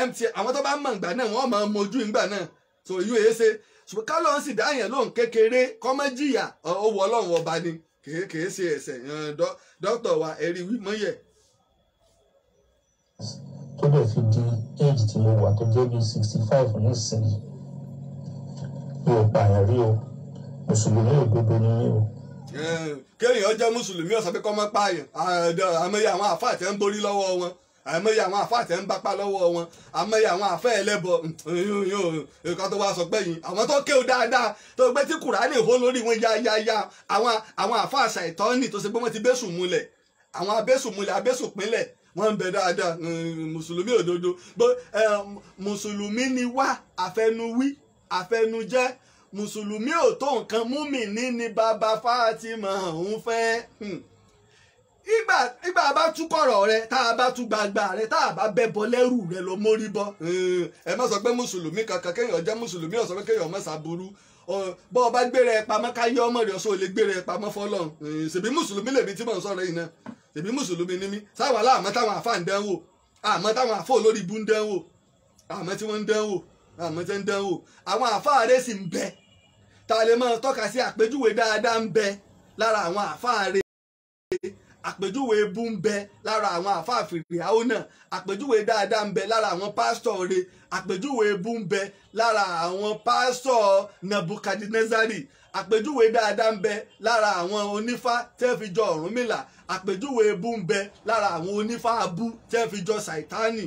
[SPEAKER 2] MTN. Àwọn tó bá mọ̀ ìgbà náà wọ́n máa mojú ìgbà náà. So ìyún èé ṣe. Ṣùgbọ́n kálọ̀ ń sì dáyàn lóhùn kékeré kọ́mọ́jìyà owó Ọlọ́run ọba ni kìí ṣe ẹ̀ṣẹ̀. Dókítà wa ẹ̀rí wí mọ́yẹ̀.
[SPEAKER 3] Tó dẹ̀ fi di age tí mo wà tó jẹ́ bíi 65 nísìnyí. Mi ò pààyàn rí o, mùsùlùmí òdodo ni mí o.
[SPEAKER 2] Kéèyàn jẹ́ mùsùlùmí ọ̀sán pé kọ́ mọ́ pààyàn. Àmọye àwọn àfáà tẹ́ ń borí lọ́wọ́ wọn, àmọye àwọn àfáà tẹ́ ń bápá lọ́wọ́ wọn, àmọye àwọn àfáà ẹlẹ́bọ nǹkan tó wá sọ pé yìí àwọn tó kéwò dáadáa tó gbé tí Kùránì hó lórí wọn yáyáyá, àwọn àfáà ṣàìtọ́nì tó ṣe pé wọ́n ti bẹ́sùn múlẹ̀, àwọn abẹ́sùn múlẹ̀ abẹ́sùn pínlẹ̀ wọ́n ń bẹ dáadáa. Mùsùlùmí òdodo mùsùlùmí ni wá, àfẹnuwí àfẹnujẹ́. Mùsùlùmí ò tó nǹkan, múmìnì ni bàbá Fátímà ń fẹ́. Ìgbà bá tú kọ̀rọ̀ rẹ, tá a bá tú gbangba rẹ, tá a bá bẹ́ bọ lẹ́rù rẹ ló mórí bọ́. Ẹ má sọ pé mùsùlùmí kankan kéèyàn jẹ́ mùsùlùmí, ó sọ pé kéèyàn má ṣàbúrú. Bọ́ ọ bá gbére ẹ pamọ́ ká yọ ọmọ rẹ ọ̀ṣọ́ ò lè gbére ẹ pamọ́ fọlọ́run. Ṣèbí mùsùlùmí lèmi tí mò ń sọ̀rọ̀ yìí náà, ṣèbí mùsùlùmí ni mí. Sáwà láàmọ́ táwọn àfa ń dánwò, àmọ́ táwọn àfa olórí ibú ń dánwò, àmọ́ tí wọ́n ń dánwò, àmọ́ tí wọ́n ń dánwò. Àwọn àfa rẹ̀ sì ń bẹ tá a lè máa tọ́ka sí àpèjúwe dáadáa ń bẹ lára àwọn àfa rẹ̀, àpèjúwe ebú ń bẹ lára àwọn àfa fìrìhàwò náà, àpèjúwe dáadáa ń bẹ lára àwọn pásítọ̀ rẹ̀, àpèjúwe ebú ń bẹ lára àwọn pásítọ̀ Nebukadnezari, àpèjúwe dáadáa ń bẹ lára àwọn onífá tẹ́ fi jọ Ọ̀rúnmìlà, àpèjúwe ebú ń bẹ lára àwọn onífá abú tẹ́ fi jọ Sàìtánì.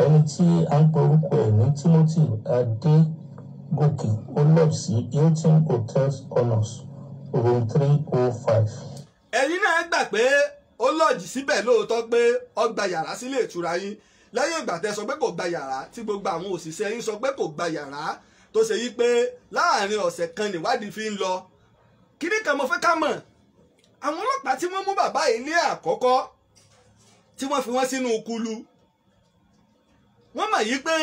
[SPEAKER 3] Ẹni tí a ń pe orúkọ ẹ̀ ní Timothy Adégòkè ó lodge sí Hilton Hotel Honors room 305.
[SPEAKER 2] Ẹ̀yin náà gbà pé ó lọ́ọ̀jì síbẹ̀ lóòótọ́ pé ó gba yàrá sílé ìtura yín lẹ́yìn ìgbà tẹ́ sọ pé kò gba yàrá, tí gbogbo àwọn òṣìṣẹ́ yín sọ pé kò gba yàrá, tó ṣe yí pé láàrin ọ̀sẹ̀ kan níwádìí fi ń lọ. Kíní kan mo fẹ́ ká mọ̀, àwọn ọlọ́pàá tí wọ́n mú bàbá yìí ní àkọ́kọ́ tí wọ́n fi wọ́n sínú kulu, wọ́n mọ̀ yí pé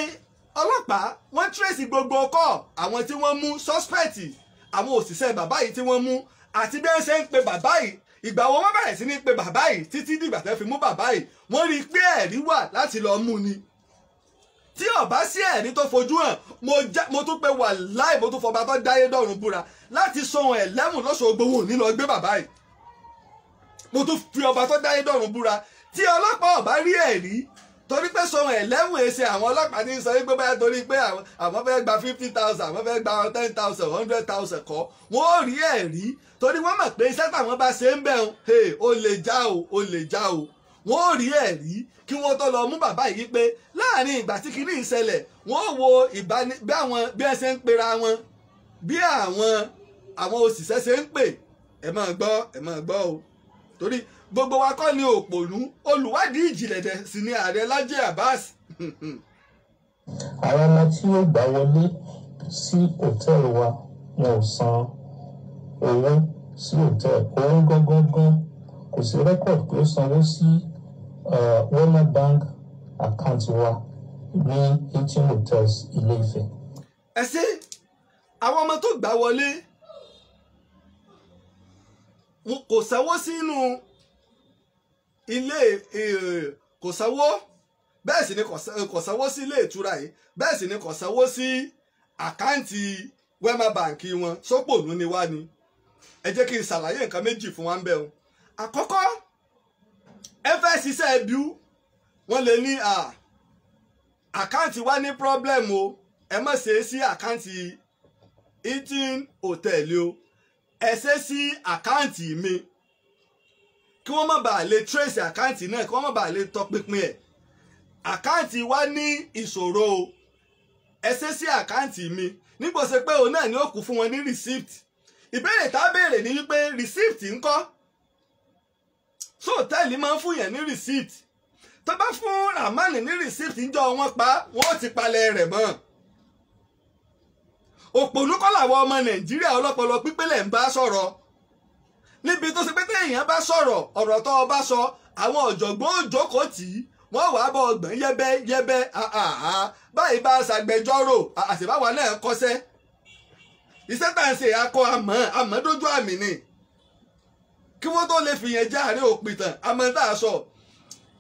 [SPEAKER 2] ọlọ́pàá wọ́n tírèsì gbogbo ọkọ̀ àwọn tí wọ́n mú sọ́spẹ̀tì, àwọn òṣìṣẹ́ bàbá yìí tí wọ́n mú àti bí wọ́n ṣe ń pe bàbá yìí, ìgbà wo wọ́n bẹ̀rẹ̀ sí ní pe bàbá yìí títí dìgbà tẹ́ fi mú bàbá yìí, wọ́n rí i pé ẹ̀rí wà láti lọ mú ni. Tí ó bá sí ẹ̀rí tó fojú hàn, mo tún pe wàláì, mo tún fọba tó dáyé dọ̀run búra láti sọ̀hún ẹ̀lẹ́mù lọ́sọ̀gbọ̀ wọn ò ní lọ gbé bàbá yìí. Mo tún fi ọba tó dáyé dọ̀run búra tí ọlọ́pàá ò bá rí ẹ̀rí, torí pé sọ̀rọ̀ ẹ̀lẹ́wọ̀n èsè àwọn ọlọ́pàá ní sọ wípé báyà torí pé àwọn fẹ́ gba 50,000, àwọn fẹ́ gba 10,000, 100,000 kọ́, wọ́n ò rí ẹ̀rí torí wọ́n mọ̀ pé iṣẹ́ táwọn bá ṣe ń bẹ̀ ń ó lè já o, ó lè já o. Wọ́n ò rí ẹ̀rí kí wọ́n tó lọ mú bàbá yìí pé láàrin ìgbà tí kinní ìṣẹ̀lẹ̀ wọ́n wo bí àwọn bí ẹ ṣe ń pera wọn, bí àwọn òṣìṣẹ́ ṣe ń pè. Ẹ máa gbọ́, ẹ máa gbọ́ o, torí gbogbo wa kọ́ ni òpònú. Olùwádìí ìjìnlẹ̀ dẹ̀ sì ni ààrẹ Laji Abbas.
[SPEAKER 3] Àwọn ọmọ tí ó gbà wọlé sí hòtẹ́ẹ̀lì wa, wọn ò san owó sí hòtẹ́ẹ̀lì. Òun gangan gan kò sí record pé ó sanwó sí Wema Bank account wa ní Hilton Hotels Ilé-Ifẹ̀.
[SPEAKER 2] Ẹ ṣe àwọn ọmọ tó gbà wọlé kò sanwó sínú ilé, kò sanwó, bẹ́ẹ̀ sì ni kò sanwó sí ilé ìtura yìí, bẹ́ẹ̀ sì ni kò sanwó sí àkáǹtì Wema Bank wọn. Sópònú ni wá ni. Ẹ jẹ́ kí n ṣàlàyé nǹkan méjì fún wa ń bẹ̀ o. Àkọ́kọ́, ẹ fẹ́ ṣiṣẹ́ ẹbí, wọ́n lè ní àkáǹtì wa ní problem o, ẹ má ṣe é sí àkáǹtì Hilton Hotel o, ẹ ṣe sí àkáǹtì mi, kí wọ́n má bàa lè trace àkáǹtì náà, kí wọ́n má bàa lè tọpinpin ẹ̀. Àkáǹtì wa ní ìṣòro o, ẹ ṣe sí àkáǹtì mi. Nígbà ṣe pé òun náà ni ó kù fún wọn ní receipt. Ìbéèrè tá a béèrè ni wípé receipt ńkọ́? Sóòtẹ́ẹ̀lì máa ń fún yẹn ní receipt? Tó bá fún Rahman ní receipt ńjọ́ wọn pa, wọ́n ti palẹ̀ rẹ̀ mọ́. Òpònú kọ́ làwọn ọmọ Nàìjíríà ọlọ́pọlọ pípélé ń bá sọ̀rọ̀. Níbi tó ṣe pé téèyàn bá sọ̀rọ̀, ọ̀rọ̀ tó o bá sọ, àwọn ọ̀jọ̀gbọ́n ò jókòó tì í, wọ́n wàá bọ̀ ọgbọ̀n yẹ́bẹ́ yẹ́bẹ́. Báyìí bá ṣàgbẹjọ́rò àṣìbáwa náà kọ́ṣẹ́. Iṣẹ́ tá à ń ṣe akọ àmọ́ àmọ́ dójú àmì ni. Kí wọ́n tó lè fìyẹn jẹ́ àárín òpìtàn àmọ́ tá a sọ.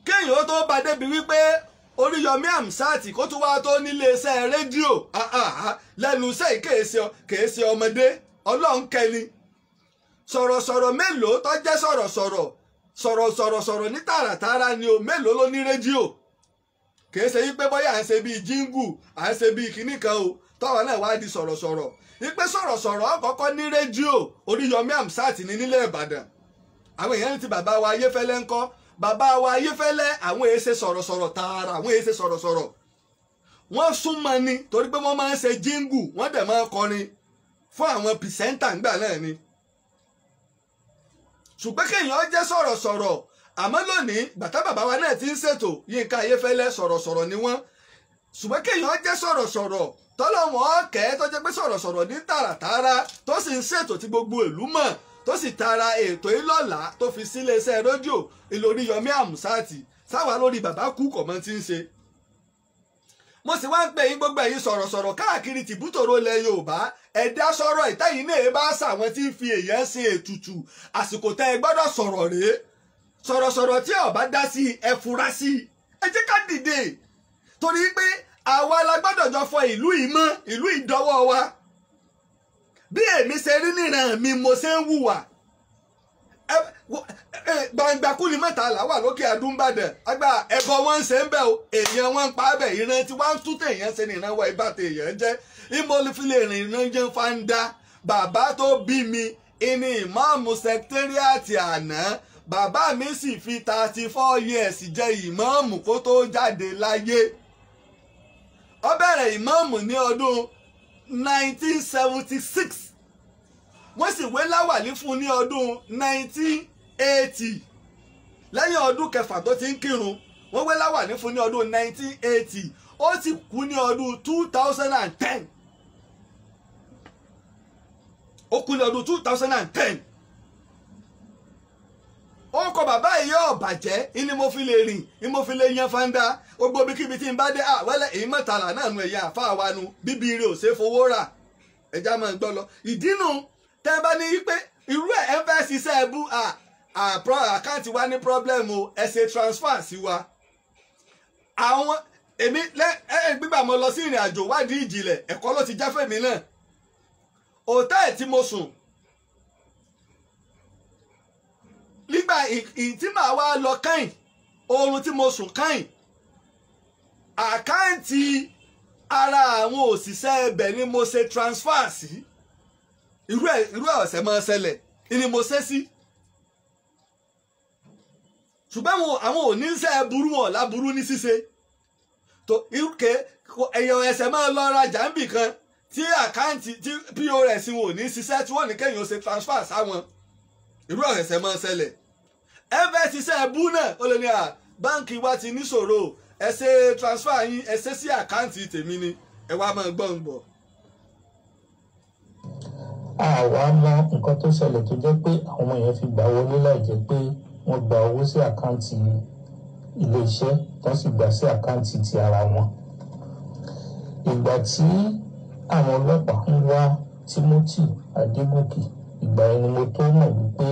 [SPEAKER 2] Kéèyàn ó tó bá débi wípé Oríyọmí Hamzat kó tún wá tó nílé iṣẹ́ rédíò lẹ́nu iṣẹ́ kèé ṣe ọmọdé, Ọlọ́run kẹni. Sọ̀rọ̀sọ̀rọ̀ mélòó tó jẹ́ sọ̀rọ̀sọ̀rọ̀ sọ̀rọ̀sọ̀rọ̀ ní tààràtààrà ni o, mélòó ló ní rédíò? Kèé ṣe wípé bóyá à ń ṣe bíi jíngù, à ń ṣe bíi kinní kan o, tọ́wọ́ náà wá di sọ̀rọ̀sọ̀rọ̀. Wípé sọ̀rọ̀sọ̀rọ̀ kọ́kọ́ ní rédíò Oríyọmí Hamzat ní nílẹ̀ Ìbàdàn. Àwọn èèyàn ti bàbá wa Ayéfẹ́lẹ́ ńkọ́? Bàbá wa Ayéfẹ́lẹ́ àwọn èèṣe sọ̀rọ̀sọ̀rọ̀ tààrà, àwọn èèṣe sọ̀rọ̀sọ̀rọ̀. Wọ́n súnmọ́ ni torí pé wọ́n máa ń ṣe jíngù, wọ́n dẹ̀ máa ń kọrin fún àwọn pìsẹ́ńtà ńgbà náà ni. Ṣùgbọ́n kéèyàn jẹ́ sọ̀rọ̀sọ̀rọ̀, àmọ́ lónìí bàtà bàbá wa náà ti ń ṣètò Yínká Ayéfẹ́lẹ́ sọ̀rọ̀sọ̀rọ̀ ni wọ́n. Ṣùgbọ́n kéèyàn jẹ́ sọ̀rọ̀sọ̀rọ̀ tọ́lọ́wọ́n kẹ́ tó jẹ́ pé sọ̀rọ̀sọ̀rọ̀ ní tààràtààrà tó sì ń ṣètò tí gbogbo ìlú mọ̀, tó sì tara ètò ìlọ́lá tó fi sílé iṣẹ́ rédíò Oríyọmí Hamzat sáwà lórí bàbá kú kọ̀mọ́ tí ń ṣe. Mo sì wá ń pè yín gbogbo ẹ̀yin sọ̀rọ̀sọ̀rọ̀ káàkiri tìbútòrò ilẹ̀ Yorùbá, ẹ dá sọ̀rọ̀ ìtẹ́yìn náà bá ṣàwọn tí ń fi èèyàn ṣe ètùtù, àsìkò tẹ́ ẹ gbọ́dọ̀ sọ̀rọ̀ rèé. Sọ̀rọ̀sọ̀rọ̀ tí ó bá dá sí ẹ fura sí, ẹ jẹ́ ká dìde, torí pé àwa la gbọ́dọ̀ jọ fọ ìlú yìí mọ́, ìlú ìdọ́wọ́ wa. Bí èmi ṣe rí níran mi mo ṣe ń hùwà. Gbangba kú ni mẹ́ta là wà lókè Adúmbàdàn, àgbà ẹ̀bọ wọn ń ṣe ń bẹ̀ o, èèyàn wọn ń pa bẹ̀, ìran tí wọ́n ń tún tèèyàn ṣe ní ìran wa ìbá tèèyàn jẹ́. Ìmọ̀lẹ́fìlẹ̀ ìrìn ìran jẹ́ fáńdá. Bàbá tó bí mi ìní ìmáàmù sẹkítẹ́rìàtì àná, bàbá mi sì fi 34 years jẹ ìmáàmù kó tó jáde láyé. Ó bẹ̀rẹ̀ ìmáàmù ní ọdún 1976, wọ́n sì wé láwàní fún ní ọdún 1980. Lẹ́yìn ọdún kẹfà tó ti ń kírun, wọ́n wé láwàní fún ní ọdún 1980, ó sì kú ní ọdún 2010. Ó kú ní ọdún 2010. Ó kọ bàbá yìí ó bàjẹ́, ni mo fi lè rìn, ni mo fi lè yan fanda. Gbogbo ibikíbi tí n bá dé, àwẹ́lẹ̀ èyí mẹ́tàlá náà nu ẹ̀yà àfa wa nu, bíbí ire ò ṣe é fowó rà. Ẹja máa ń gbọ́ lọ. Ìdínú tẹ́ bá ní pé irú ẹ̀ ẹ fẹ́ ṣiṣẹ́ ẹbú, àkáǹtì wa ní problem o, ẹ ṣe transfer sí wa. Àwọn èmi gbígbà mo lọ sí ìrìn àjò wádìí ìjìnlẹ̀, ẹ̀kọ́ ló ti jáfẹ́ mi náà. Hòtẹ́ẹ̀lì tí mo sùn nígbà tí màá wá lọ káyìn, oorun tí mo sùn káyìn, àkáǹtì ara àwọn òṣìṣẹ́ ẹbẹ̀ ni mo ṣe transfer sí. Irú ẹ̀ ọ̀sẹ̀ máa ṣẹlẹ̀ ni mo ṣe sí. Ṣùgbọ́n àwọn oníṣẹ́ burú wọn láburú ní ṣíṣe. Tó irúkẹ́ èèyàn ẹsẹ̀ máa lọ rajà níbì kan tí àkáǹtì tí POS wọn ò ní ṣiṣẹ́, tí wọ́n ní kéèyàn ṣe transfer sáwọn. Irú ọ̀sẹ̀ máa ṣẹlẹ̀. Ẹ fẹ́ ṣiṣẹ́ ẹbú náà, ó lè ní à báǹkì wa ti níṣòro, Ẹ ṣe transfer yín, ẹ ṣe sí àkáǹtì tèmi ni. Ẹ wá máa gbọ́ ń bọ̀.
[SPEAKER 3] Àwa mọ nǹkan tó ṣẹlẹ̀ tó jẹ́ pé àwọn ọmọ yẹn fi gbà wọlé láì jẹ́ pé wọ́n gba owó sí àkáǹtì iléeṣẹ́, tó sì gbà sí àkáǹtì ti ara wọn. Ìgbà tí àwọn ọlọ́pàá ń wá Timothy Adégòkè, ìgbà yẹn ni mo tó mọ̀ wípé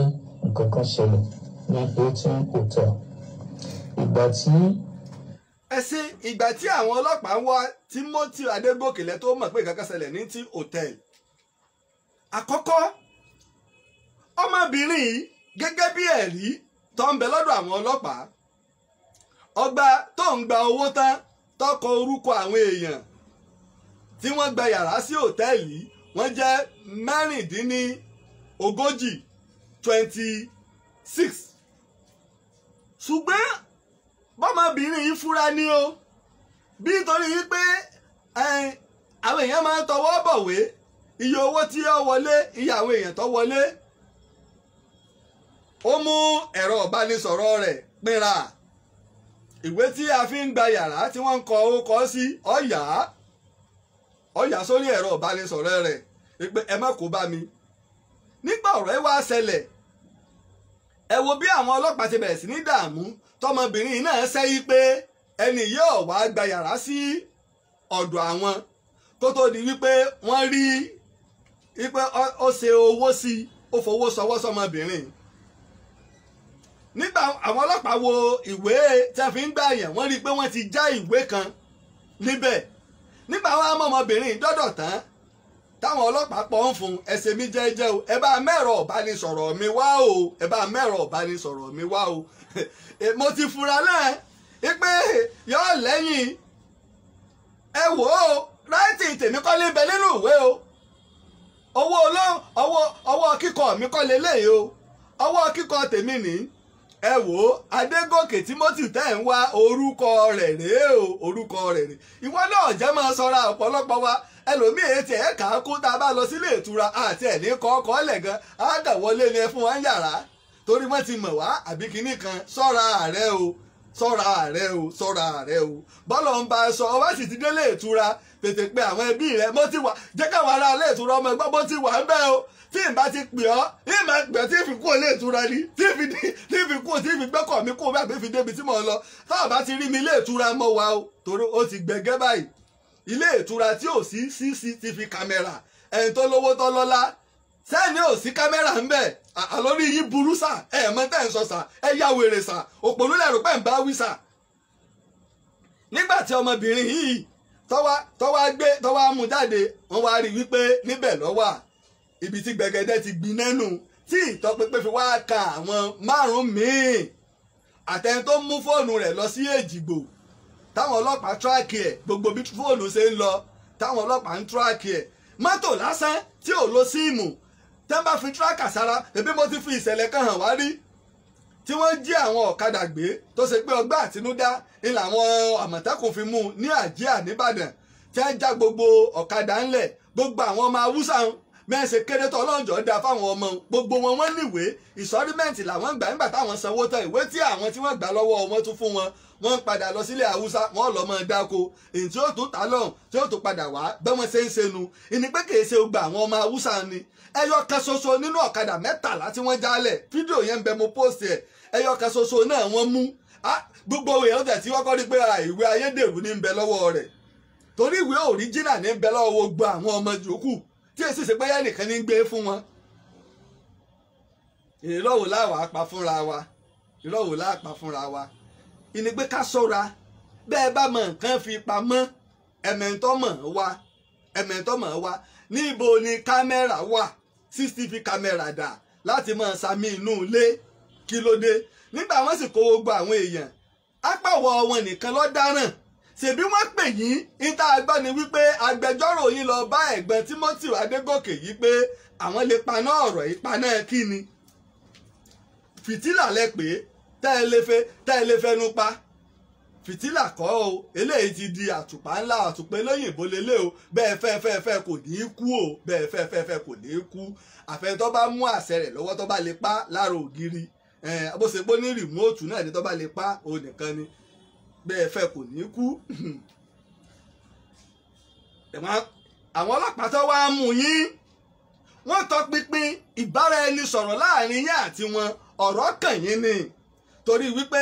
[SPEAKER 3] nǹkan kan ṣẹlẹ̀ ní Hilton Hotel. Ìgbà tí
[SPEAKER 2] ẹ ṣe ìgbà tí àwọn ọlọ́pàá ń wá Timothy Adégòkè lẹ tó mọ̀ pé nǹkan kan ṣẹlẹ̀ ní ti hòtẹ́ẹ̀lì. Àkọ́kọ́, ọmọbìnrin yìí gẹ́gẹ́ bí ẹ̀rí tó ń bẹ lọ́dọ̀ àwọn ọlọ́pàá, ọgbà tó ń gba owó tán tọkọ orúkọ àwọn èèyàn tí wọ́n gba yàrá sí hòtẹ́ẹ̀lì, wọ́n jẹ́ 36, 26. Ṣùgbọ́n bọ́mọbìnrin yìí fura ní o, bí nítorí wípé àwọn èèyàn máa ń tọwọ́ bọ̀wé iye owó tí ó wọlé, iye àwọn èèyàn tó wọlé. Ó mú ẹ̀rọ ìbánisọ̀rọ̀ rẹ̀ pínra, ìwé tí a fi ń gba yàrá tí wọ́n ń kọ orúkọ sí, ọ̀yà ọ̀yà sórí ẹ̀rọ ìbánisọ̀rọ̀ rẹ̀ pé ẹ má kó bá mi. Nígbà ọ̀rọ̀ ẹ wá ṣẹlẹ̀, ẹ wo bí àwọn ọlọ́pàá ti bẹ̀rẹ̀ sí ní dààmú tọmọbìnrin náà ṣẹ́yí pé ẹni yóò wá gba yàrá sí ọ̀dọ̀ àwọn, kó tó di wípé wọ́n rí wípé ó ṣe owó sí, ó fowó sọwọ́ sọmọbìnrin. Nígbà àwọn ọlọ́pàá wo ìwé tí a fi ń gbà yẹn, wọ́n rí i pé wọ́n ti já ìwé kan níbẹ̀. Nígbà wọn á mọ ọmọbìnrin dọ́dọ̀ tán, táwọn ọlọ́pàá pọ̀ ń fún ẹsẹ̀ mi jẹ́jẹ́ o, ẹ bá mẹ́rọ ọ̀bánisọ̀rọ̀ mi wá o, ẹ bá mẹ́rọ ọ̀bánisọ̀rọ̀ mi wá o. Mo ti fura náà pé yọ lẹ́yìn. Ẹ wò ó, ráìtì tèmi kọ́ lé bẹ nínú ìwé o, owó ọwọ́ kíkọ mi kọ́ lélẹ́yìí o, ọwọ́ kíkọ tèmi nìí. Ẹ wò ó, Adégòkè Timothy tẹ́ ń wá orúkọ rẹ̀ rèé o, orúkọ rẹ̀ rèé. Ìwọ náà jẹ́ máa sọra ọ̀pọ̀lọpọ̀ wa, ẹlòmíì etí ẹ̀ kà á kú tá a bá lọ sílé ìtura àti ẹ̀ ní kọ́kọ́ lẹ̀ gan, á dà wọlé ni ẹ fún wa ń yàrá torí wọ́n ti mọ̀ wá àbí kinní kan. Sọ́ra rẹ o, sọ́ra rẹ o, sọ́ra rẹ o. Bọ́lọ̀ ń bá a sọ, ọba sì ti délé ìtura, tètè pé àwọn ẹbí rẹ, mo ti wà, jẹ́ káwọn ará ilé ìtura ọmọ ẹgbọ́n bó ti wà ń bẹ́ o. Tí n bá ti pè ọ́, ní mà pè ọ́ tí n fi kú ilé ìtura ni, tí n fi kú, tí n fi gbẹ́kọ̀ mi kú bẹ́ẹ̀ fi débi tí mò ń lọ. Táwọn bá ti rí mi ilé ìtura mọ́ wa o, torí ó ti gbẹ̀gẹ́ báyìí. Ilé ìtura tí ò sí CCTV kámẹ́rà, ẹni tó lówó tó lọ́lá, sẹ́ni ò sí kámẹ́rà ń bẹ̀. Àlórí yín burú sà, ẹ̀ mọ́ tẹ́ ń sọ sà, ẹ yá wèrè sà, òpònú lẹ̀rù pẹ̀ ń bá wí sà. Nígbà tí ọmọbìnrin yìí tọ́wá gbé tọ́wá mú jáde, wọ́n wá rí wípé níbẹ̀ ló wà, ibi tí gbẹ̀gẹ́dẹ́ ti gbiná nù, tí ìtọpinpin fi wá ka àwọn márùn-ún míì àtẹni tó mú fóònù rẹ̀ lọ sí Èjìgbò, táwọn ọlọ́pàá tíráàkì ẹ̀, gbogbo bí fóònù ṣe ń lọ táwọn ọlọ́pàá ń tíráàkì ẹ̀. Mọ́tò lásán tí ò lo síìmù tẹ́ ń bá fi tíráàkà sára, ẹbí mo ti fi ìṣẹ̀lẹ̀ kan hàn wá rí tí wọ́n jí àwọn ọ̀kadà gbé tó ṣe pé ọgbà àtinúdá ni làwọn Àmọ̀tẹ́kùn fi mú ní Àjíà nìbàdàn, tí wọ́n já gbogbo ọ̀kadà ńlẹ̀, gbogbo àwọn ọmọ Haúsá mẹ́sẹ̀ kéré tó ọlọ́njọ́ da fáwọn ọmọ, gbogbo wọn wọ́n níwèé ìsọrímẹ́ǹtì làwọn gbà nígbà táwọn sanwó tán, ìwé tí àwọn tí wọ́n gbà lọ́wọ́ wọn tún fún wọn, wọ́n padà lọ sílé Haúsá, wọ́n lọ mọ́ dáko, èyí tí ó tún ta lọ́hùn tí ó tún padà wá bẹ́ẹ̀ wọ́n ṣe ń ṣe nu. Ìní pé kìí ṣe gba àwọn ọmọ Haúsá ni. Ẹyọ kan ṣoṣo nínú ọ̀kadà 13 tí wọ́n jálẹ̀, fídíò yẹn ń bẹ, mo post ẹ̀, ẹyọ kan ṣoṣo náà wọ́n mú. Gbogbo èèyàn tẹ̀ tí wọ́n kọ́ rí pé ìwé ayédèrú ní ń bẹ lọ́wọ́ rẹ̀, torí ìwé òríjínà ní ń bẹ lọ́wọ́ gbogbo àwọn ọmọ yòókù tí èsì ṣe pé yẹn nìkan ní gbé fún wọn. Ìrọ̀wò láwà á pa fúnra wa, ìrọ̀wò láà pa fúnra wa. Ìní pé ká ṣọ́ra, bẹ́ẹ̀ bá mọ nǹkan fi pamọ́, ẹ̀mẹ̀ntọ́ mọ̀ wá, ẹ̀mẹ̀ntọ́ mọ̀ wá. Níbo ni kámẹ́rà wà? CCTV kámẹ́rà dà láti máa sami inú ilé, kí ló dé? Nígbà wọ́n sì kó gbogbo àwọn èèyàn, apáwọ̀ wọn nìkan ló dáràn. Ṣèbí wọ́n pè yín, níta gbọ́ ni wípé agbẹjọ́rò yín lọ bá ẹ̀gbọ́n Timothy Adégòkè yìí pé àwọn lè paná ọ̀rọ̀ yìí, paná kí ni? Fìtílà lẹ pé tẹ́ ẹ lè fẹnu pa. Fìtílà kọ́ o, eléyìí ti di àtùpà ńlá, àtùpà eléyìnbó lélẹ̀ o, bẹ́ẹ̀ fẹ́ fẹ́ fẹ́ kò ní í kú o, bẹ́ẹ̀ fẹ́ fẹ́ fẹ́ kò ní í kú. Àfẹn tó bá mú àṣẹ rẹ̀ lọ́wọ́ tó bá lè pa lára ògiri, bó ṣe pé ní rìmóòtù náà ni tó bá lè pa òun nìkan ni. Bẹ́ẹ̀ fẹ́ kò ní kú. Àwọn ọlọ́pàá tó wá mú yín, wọ́n tọpinpin ìbáraẹnisọ̀rọ̀ láàrin yín àti wọn, ọ̀rọ̀ kàn yín ni. Torí wípé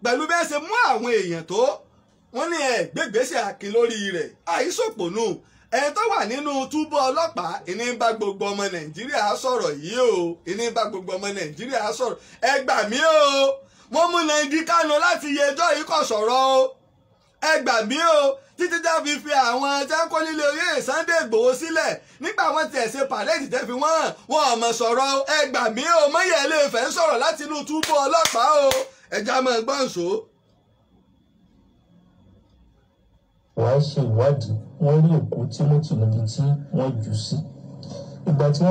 [SPEAKER 2] pẹ̀lú bẹ́ẹ̀ ṣe mú àwọn èèyàn tó wọ́n ní ẹ̀ gbégbèsè akin lórí rẹ̀, àìsòpònú ẹni tó wà nínú túbú ọlọ́pàá ìní ń bá gbogbo ọmọ Nàìjíríà sọ̀rọ̀ yìí o, ìní ń bá gbogbo ọmọ Nàìjíríà sọ̀rọ̀. Ẹ gbà mí o, wọ́n mú Nnamdi Kanu láti yẹ ẹjọ́ yìí kò sọ̀rọ̀ o, ẹ gbà mí o, títí tá fi fi àwọn tẹ́ńkọ́ nílé oyè Sunday Igboho sílẹ̀ nígbà wọ́n tiẹ̀ ṣe pàrẹ́ẹ̀dì tẹ́ fi wọ́n wọn ò mọ̀ sọ̀rọ̀ o, ẹ gbà mí o, Mọ́yẹ̀ Ilé-Ifẹ̀ ń sọ̀rọ̀ láti inú túbú ọlọ́pàá o, ẹja máa gbọ́n so.
[SPEAKER 3] Wàá ṣe ìwádìí, wọ́n rí òkú Timothy níbi tí wọ́n jù sí. Ìgbà tí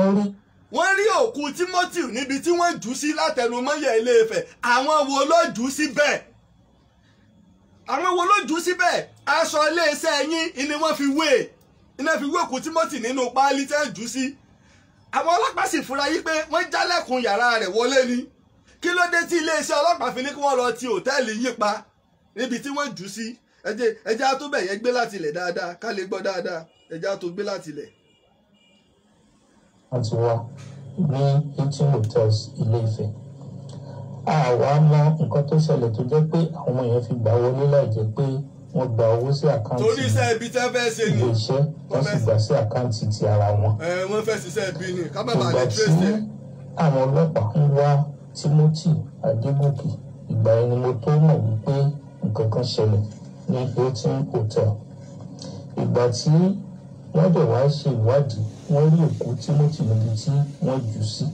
[SPEAKER 3] wọ́n
[SPEAKER 2] rí òkú Timothy níbi tí wọ́n jù sí látẹnu Mọ́yẹ̀ Ilé-Ifẹ̀. Àwọn wo ló jù síbẹ̀? Àwọn wo ló jù síbẹ̀? Aṣọ iléeṣẹ́ yín ni wọ́n fi wé, iná fi wé òkú Timothy nínú páálí tẹ́ jù sí. Àwọn ọlọ́pàá sì fura yí pé wọ́n jálẹ̀kùn yàrá rẹ̀ wọlé ni. Kí ló dé tí iléeṣẹ́ ọlọ́pàá fi ní kí wọ́n lọ ti òtẹ́ẹ̀lì yín pa níbi tí wọ́n jù sí? Ẹjẹ́ á tó bẹ̀ yẹn gbé láti ilẹ̀ dáadáa ká lè gbọ́ dáadáa. Ẹjẹ́ á tó gbé láti ilẹ̀.
[SPEAKER 3] Wọ́n ti wá ní Hilton Hotels Ilé-Ifẹ̀. Àwa mọ nǹkan tó ṣẹlẹ̀ tó jẹ́ pé àwọn èèyàn fi gbà wọlé láì jẹ́ pé wọ́n gba owó sí àkáǹtì
[SPEAKER 2] torí iṣẹ́ ibi tẹ́ fẹ́ ṣe ni
[SPEAKER 3] ilé-iṣẹ́, wọ́n sì gbà sí àkáǹtì ti ara wọn.
[SPEAKER 2] Wọ́n fẹ́ ṣiṣẹ́ ibi ni ká má bàa lè
[SPEAKER 3] Ìgbà tí
[SPEAKER 2] trace ẹ̀.
[SPEAKER 3] àwọn ọlọ́pàá ń wá Timothy Adégòkè, ìgbà yẹn ni mo tó mọ̀ wípé nǹkan kan ṣẹlẹ̀ ní Hilton Hotel. Ìgbà tí wọ́n dẹ̀ wá ṣe ìwádìí, wọ́n rí òkú Timothy níbi tí wọ́n jù sí.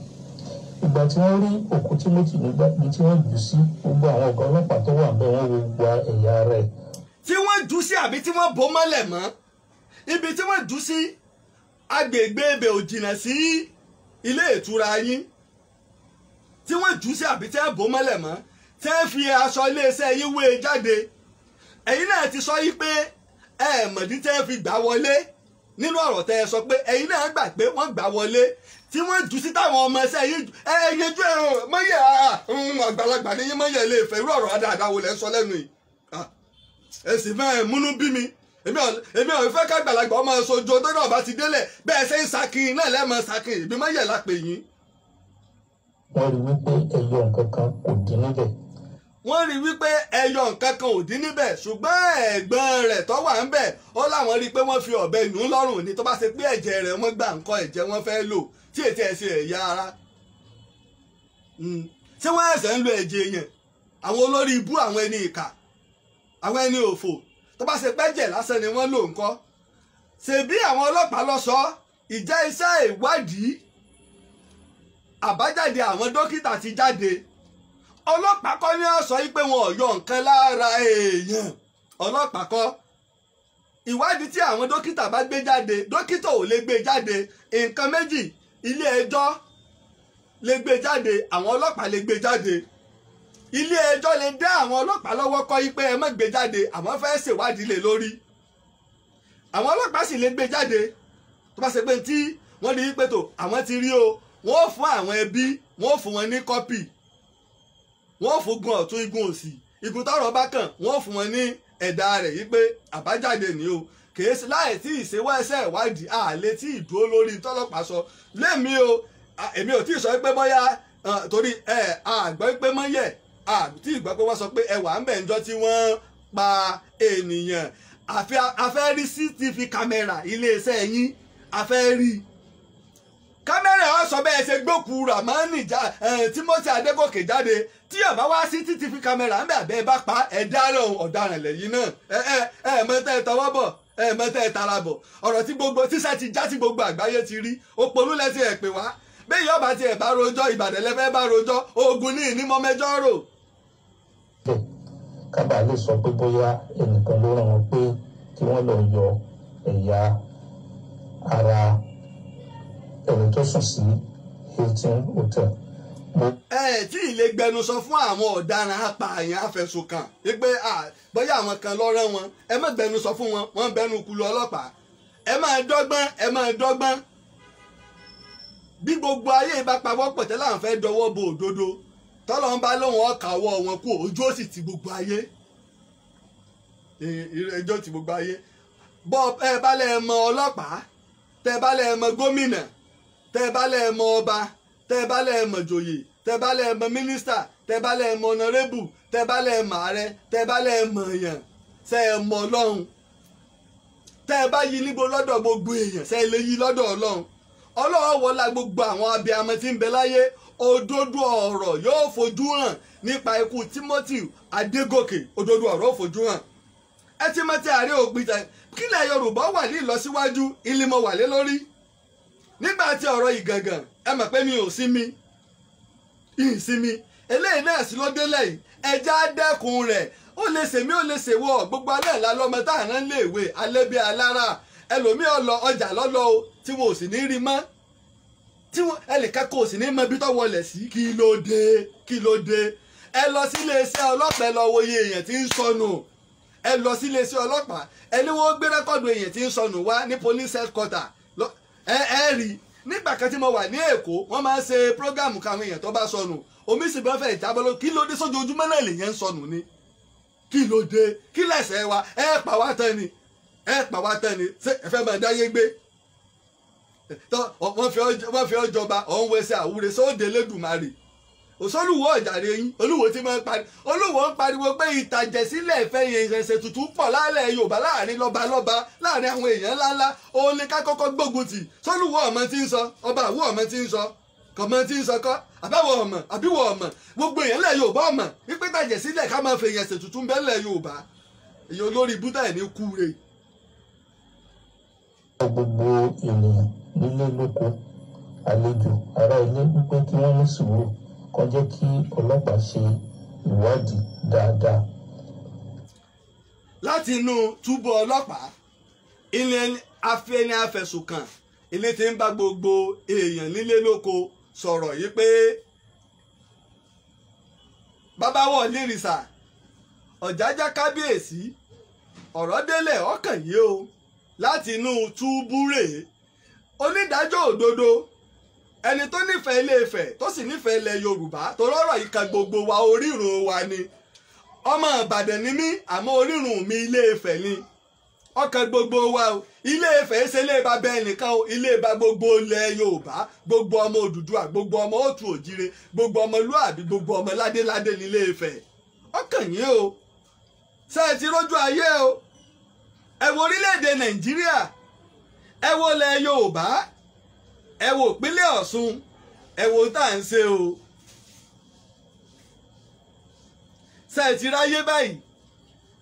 [SPEAKER 3] Ìgbà tí wọ́n rí òkú Timothy níbi tí wọ́n jù sí, gbogbo àwọn ọ̀gá ọlọ́pàá tó wà bẹ́ẹ̀ wọ́n wo gbogbo ẹ̀yà rẹ̀.
[SPEAKER 2] Tí wọ́n jù sí àbí tí wọ́n bò mọ́lẹ̀ mọ́, ibi tí wọ́n jù sí agbègbè ibẹ̀ ò jìnnà sí ilé ìtura yín. Tí wọ́n jù sí àbí tí wọ́n bò mọ́lẹ̀ mọ́, tí wọ́n fi aṣọ iléeṣẹ́ yín wé e jáde. Ẹ̀yin náà ti sọ yí pé ẹ mọ̀dí tẹ́ fi gbà wọlé nínú ọ̀rọ̀ tẹ́ ẹ sọ pé ẹ̀yin náà gbà pé wọ́n gbà wọlé tí wọ́n jù sí táwọn ọmọ ẹsẹ̀ yín ẹ yẹjú ẹ Mọ́yẹ̀ àgbàlagbà ní yín Mọ́yẹ̀ Ilé-Ifẹ̀, irú ọ̀rọ̀ dáadáa wo lẹ́ ń sọ lẹ́nu yìí? Ẹ sì fẹ́ múnú bí mi. Èmi ò fẹ́ kágbàlagbà ọmọ sojo tó náà bá ti délẹ̀ bẹ́ẹ̀ ṣe ń sakin náà lẹ́ẹ̀mọ sakin, ìbí Mọ́yẹ̀ la pè yín.
[SPEAKER 3] Wọ́n rí wípé ẹyọ nǹkan kan kò dín níbẹ̀.
[SPEAKER 2] Wọ́n rí wípé ẹyọ nǹkan kan ò dín níbẹ̀, ṣùgbọ́n ẹ̀gbọ́n rẹ̀ tó wà ń bẹ̀ ó láwọn rí i pé wọ́n fi ọ̀bẹ nù ún lọ́rùn ni, tó bá ṣe pé ẹ̀jẹ̀ rẹ̀ wọ́n gbà ńkọ́, ẹ̀jẹ̀ wọ́n fẹ́ lò tí ètí ẹ̀ ṣe ẹ̀yà ara. Ṣé wọ́n ẹ̀sẹ̀ ń lo ẹ̀jẹ̀ èèyàn? Àwọn olórí ibú, àwọn ẹni ìkà, àwọn ẹni òfò, tó bá ṣe pẹ́jẹ̀ lásán ni wọ́n lò ńkọ́. Ṣèbí àwọn ọlọ́pàá lọ sọ ìjẹ́ iṣẹ́ ìwádìí àbájáde àwọn dókítà ti jáde. Ọlọ́pàá kọ́ ní ó sọ yí pé wọn ò yọ nǹkan lára èèyàn. Ọlọ́pàá kọ́. Ìwádìí tí àwọn dókítà bá gbé jáde, dókítà ò lè gbé jáde. Nǹkan méjì, ilé ẹjọ́ lè gbé jáde, àwọn ọlọ́pàá lè gbé jáde. Ilé ẹjọ́ lè dá àwọn ọlọ́pàá lọ́wọ́ kọ́ yí pé ẹ má gbé jáde, àwọn fẹ́ ṣèwádìí lé lórí. Àwọn ọlọ́pàá sì lè gbé jáde. Tó bá ṣe pé tí wọ́n rí pé tó àwọn ti rí o, wọ́n ó fún àwọn ẹbí, wọ́n ó fún wọn ní kọ́pì, wọ́n fún gun ọ̀tún igun òsì, igun tọ́rọ̀ bá kàn wọ́n fún wọn ní ẹ̀dá rẹ̀ yí pé àbájáde ni o. Kìí ṣe láì tí ìṣèwọ́ ẹsẹ̀ ìwádìí, àlè tí ìdúró lórí tọ́lọ́pàá sọ. Lémi o, èmi ò tí ì sọ pé bóyá torí ẹ àgbọ̀ pé Mọ́yẹ̀ tí ìgbọ́ pé wọ́n sọ pé ẹwà ń bẹ̀ ńjọ́ tí wọ́n pa ènìyàn. A fẹ́ rí CCTV kámẹ́rà iléeṣẹ́ yín, a fẹ́ rí kámẹ́rà ọ̀ sọ bẹ́ẹ̀ ṣe gbókù Ramani Timothy Adégòkè jáde. Tí ọba wá sí CCTV kámẹ́rà ńbẹ àbẹ́ bá pa ẹ̀ dáràn ọ̀daràn lẹ́yìn náà. Ẹ ẹ ẹ mọ́tẹ́ ẹ tọwọ́ bọ̀, ẹ mọ́tẹ́ ẹ tara bọ̀. Ọ̀rọ̀ tí gbogbo tíṣà ti já tí gbogbo àgbáyé ti rí, òpònú lẹ́sìn ẹ̀ pè wá. Bẹ́ẹ̀ yọba ti ẹ̀ bá rojọ́, Ìbàdàn lẹ́fẹ́ bá rojọ́, ogun ní ìnímọ̀ mẹ́jọ rò.
[SPEAKER 3] Kábàá lè sọ pé bóyá ẹnìkan ló rán wọn pé kí wọ́n lọ yọ ẹ̀yà ara ẹni tó sùn sí Hilton Hotel.
[SPEAKER 2] Ẹ tí ì lè gbẹnusọ fún àwọn ọ̀daràn apààyàn afẹ̀sùnkàn wípé bóyá àwọn kan ló rán wọn, ẹ má gbẹnusọ fún wọn, wọ́n bẹnu kulu ọlọ́pàá. Ẹ máa dọ́gbọ́n, ẹ máa dọ́gbọ́n. Bí gbogbo ayé bá pawọ́pọ̀ tẹ́lẹ̀ àwọn fẹ́ dọwọ́ bo òdodo, tọ́lọ́ ń bá lóun ọkà ọwọ́ wọn kú, ojú ó sì ti gbogbo ayé. Ẹjọ́ ti gbogbo ayé. Bọ́ ẹ bá lẹ́ mọ ọlọ́pàá, tẹ́ bá lẹ́ mọ gómìnà, tẹ́ bá lẹ́ mọ ọba, tẹ́ bá lẹ́ mọ joyè, tẹ́ bá lẹ́ mọ mínísítà, tẹ́ bá lẹ́ mọ ọ̀nàrẹ́bù, tẹ́ bá lẹ́ mọ ààrẹ, tẹ́ bá lẹ́ mọ èèyàn, ṣé ẹ mọ Ọlọ́run? Tẹ́ ẹ bá yí níbo lọ́dọ̀ gbogbo èèyàn, ṣé ẹ lè yí lọ́dọ̀ Ọlọ́run? Ọlọ́run wọlá gbogbo àwọn abiyamọ tí ń bẹ láyé. Òdodo ọ̀rọ̀ yóò fojú hàn nípa ikú Timothy Adégòkè. Òdodo ọ̀rọ̀ fojú hàn. Ẹ ti mọ ti àárẹ̀ òpin tẹ kílẹ̀ Yorùbá wà ní ìlọsíwájú ìlímọ̀ wà lé lórí. Nígbà tí ọ̀rọ̀ Ìgàngàn, ẹ mọ̀ pé mi ò sinmi, ìsinmi eléyìí náà sí ló délẹ̀ yìí. Ẹja dẹ́kun rẹ̀. Ó lè ṣèmí, ó lè ṣèwọ́. Gbogbo alẹ́ ìlà lọ́mọ tá à ń lè wé alẹ́ bí alára. Ẹlòmíì ọlọ ọjà lọ́lọ́ o tí wọn ò sì ní rí mọ́, tí wọn ẹnìkan kò sì ní mọ ibi tó wọlé sí. Kí ló dé? Kí ló dé? Ẹ lọ sí iléeṣẹ́ ọlọ́pàá, ẹ lọ wo iye èèyàn tí ń sọnù. Ẹ lọ sí iléeṣẹ́ ọlọ́pàá, ẹ ní wọ́n gbé rẹ́kọ̀dù èèyàn tí ń sọnù wá ní police headquarter. Ẹ rí nígbà kan tí mo wà ní Èkó, wọ́n máa ń ṣe prógámù káwọn èèyàn tó bá sọnù, omi sì bá fẹ́ ìjábọ́ lọ. Kí ló dé? Sójoojúmọ́ náà lèèyàn ń sọnù ni. Kí ló dé? Kí lẹ̀ṣẹ̀ wa? Ẹ pa wá tán ni, ẹ pa wá tán ni. Ṣé ẹ fẹ́ máa dáyé gbé? Wọ́n fi ọjọba ọ̀hún wẹsẹ̀ àwúre sóde lẹ́dùnmarè. Òṣòlùwọ̀ ọ̀jàre yín. Olúwo ti máa ń pariwo, olúwo ń pariwo pé ìtàjẹ̀sílẹ̀ ìfẹ́ yẹn ìṣẹ̀ṣẹ̀ tuntun pọ̀ lálẹ́ Yorùbá, láàrin lọ́balọ́ba, láàrin àwọn èèyàn ńláńlá. Òun ni ká kọ́kọ́ gbógun tì. Sólùwọ̀ ọmọ tí ń sọ, ọba àwọ̀ ọmọ tí ń sọ, kọ̀mọ tí ń sọ kọ́, àbáwọ̀ ọmọ, àbíwọ̀ ọmọ, gbogbo èèyàn lẹ̀ Yorùbá ọmọ wípé ìtàjẹ̀sílẹ̀ ká máa fẹ́ ìyẹ̀ṣẹ̀ tuntun bẹ́ẹ̀ lẹ̀ Yorùbá. Èyí olórí búdà ẹ̀ ní kúre.
[SPEAKER 3] Gbogbo ènìyàn nílé lóko, àlejò, ará ilé, wípé kí wọ́n ní sùúrù, kó jẹ́ kí ọlọ́pàá ṣe ìwádìí dáadáa.
[SPEAKER 2] Láti inú túbú ọlọ́pàá, ilé afẹ́ni afẹ̀sùnkàn ilé tí ń bá gbogbo èèyàn nílé lóko sọ̀rọ̀ yìí pé bàbá wọ̀ lérìsà Ọ̀jájá kábíyèsí, ọ̀rọ̀ délẹ̀ ọkàn yìí o. Láti inú túbú rèé, onídàájọ́ òdodo, ẹni tó nífẹ̀ẹ́ Ilé Ifẹ̀ tó sì nífẹ̀ẹ́ ilẹ̀ Yorùbá, tó rọ́rọ̀ yìí kan gbogbo wa, orírun wa ni. Ọmọ Ìbàdàn ni mí, àmọ́ orírun mi Ilé Ifẹ̀ ni. Ọkàn gbogbo wa o. Ilé Ifẹ̀ ṣe ilé bàbá ẹnìkan o, ilé bá gbogbo ilẹ̀ Yorùbá, gbogbo ọmọ Odùduwà, gbogbo ọmọ òtù òjire, gbogbo ọmọlúàbí, gbogbo ọmọ ládéládé ní Ilé Ifẹ̀. Ọkàn yín o. Ṣé ẹ ti rójú ayé o? Ẹ wo orílẹ̀-èdè Nàìjíríà, ẹ wo ilẹ̀ Yorùbá, ẹ wo ìpínlẹ̀ Ọ̀ṣun, ẹ wo tá à ń ṣe o. Ṣé ẹ ti ráyé báyìí?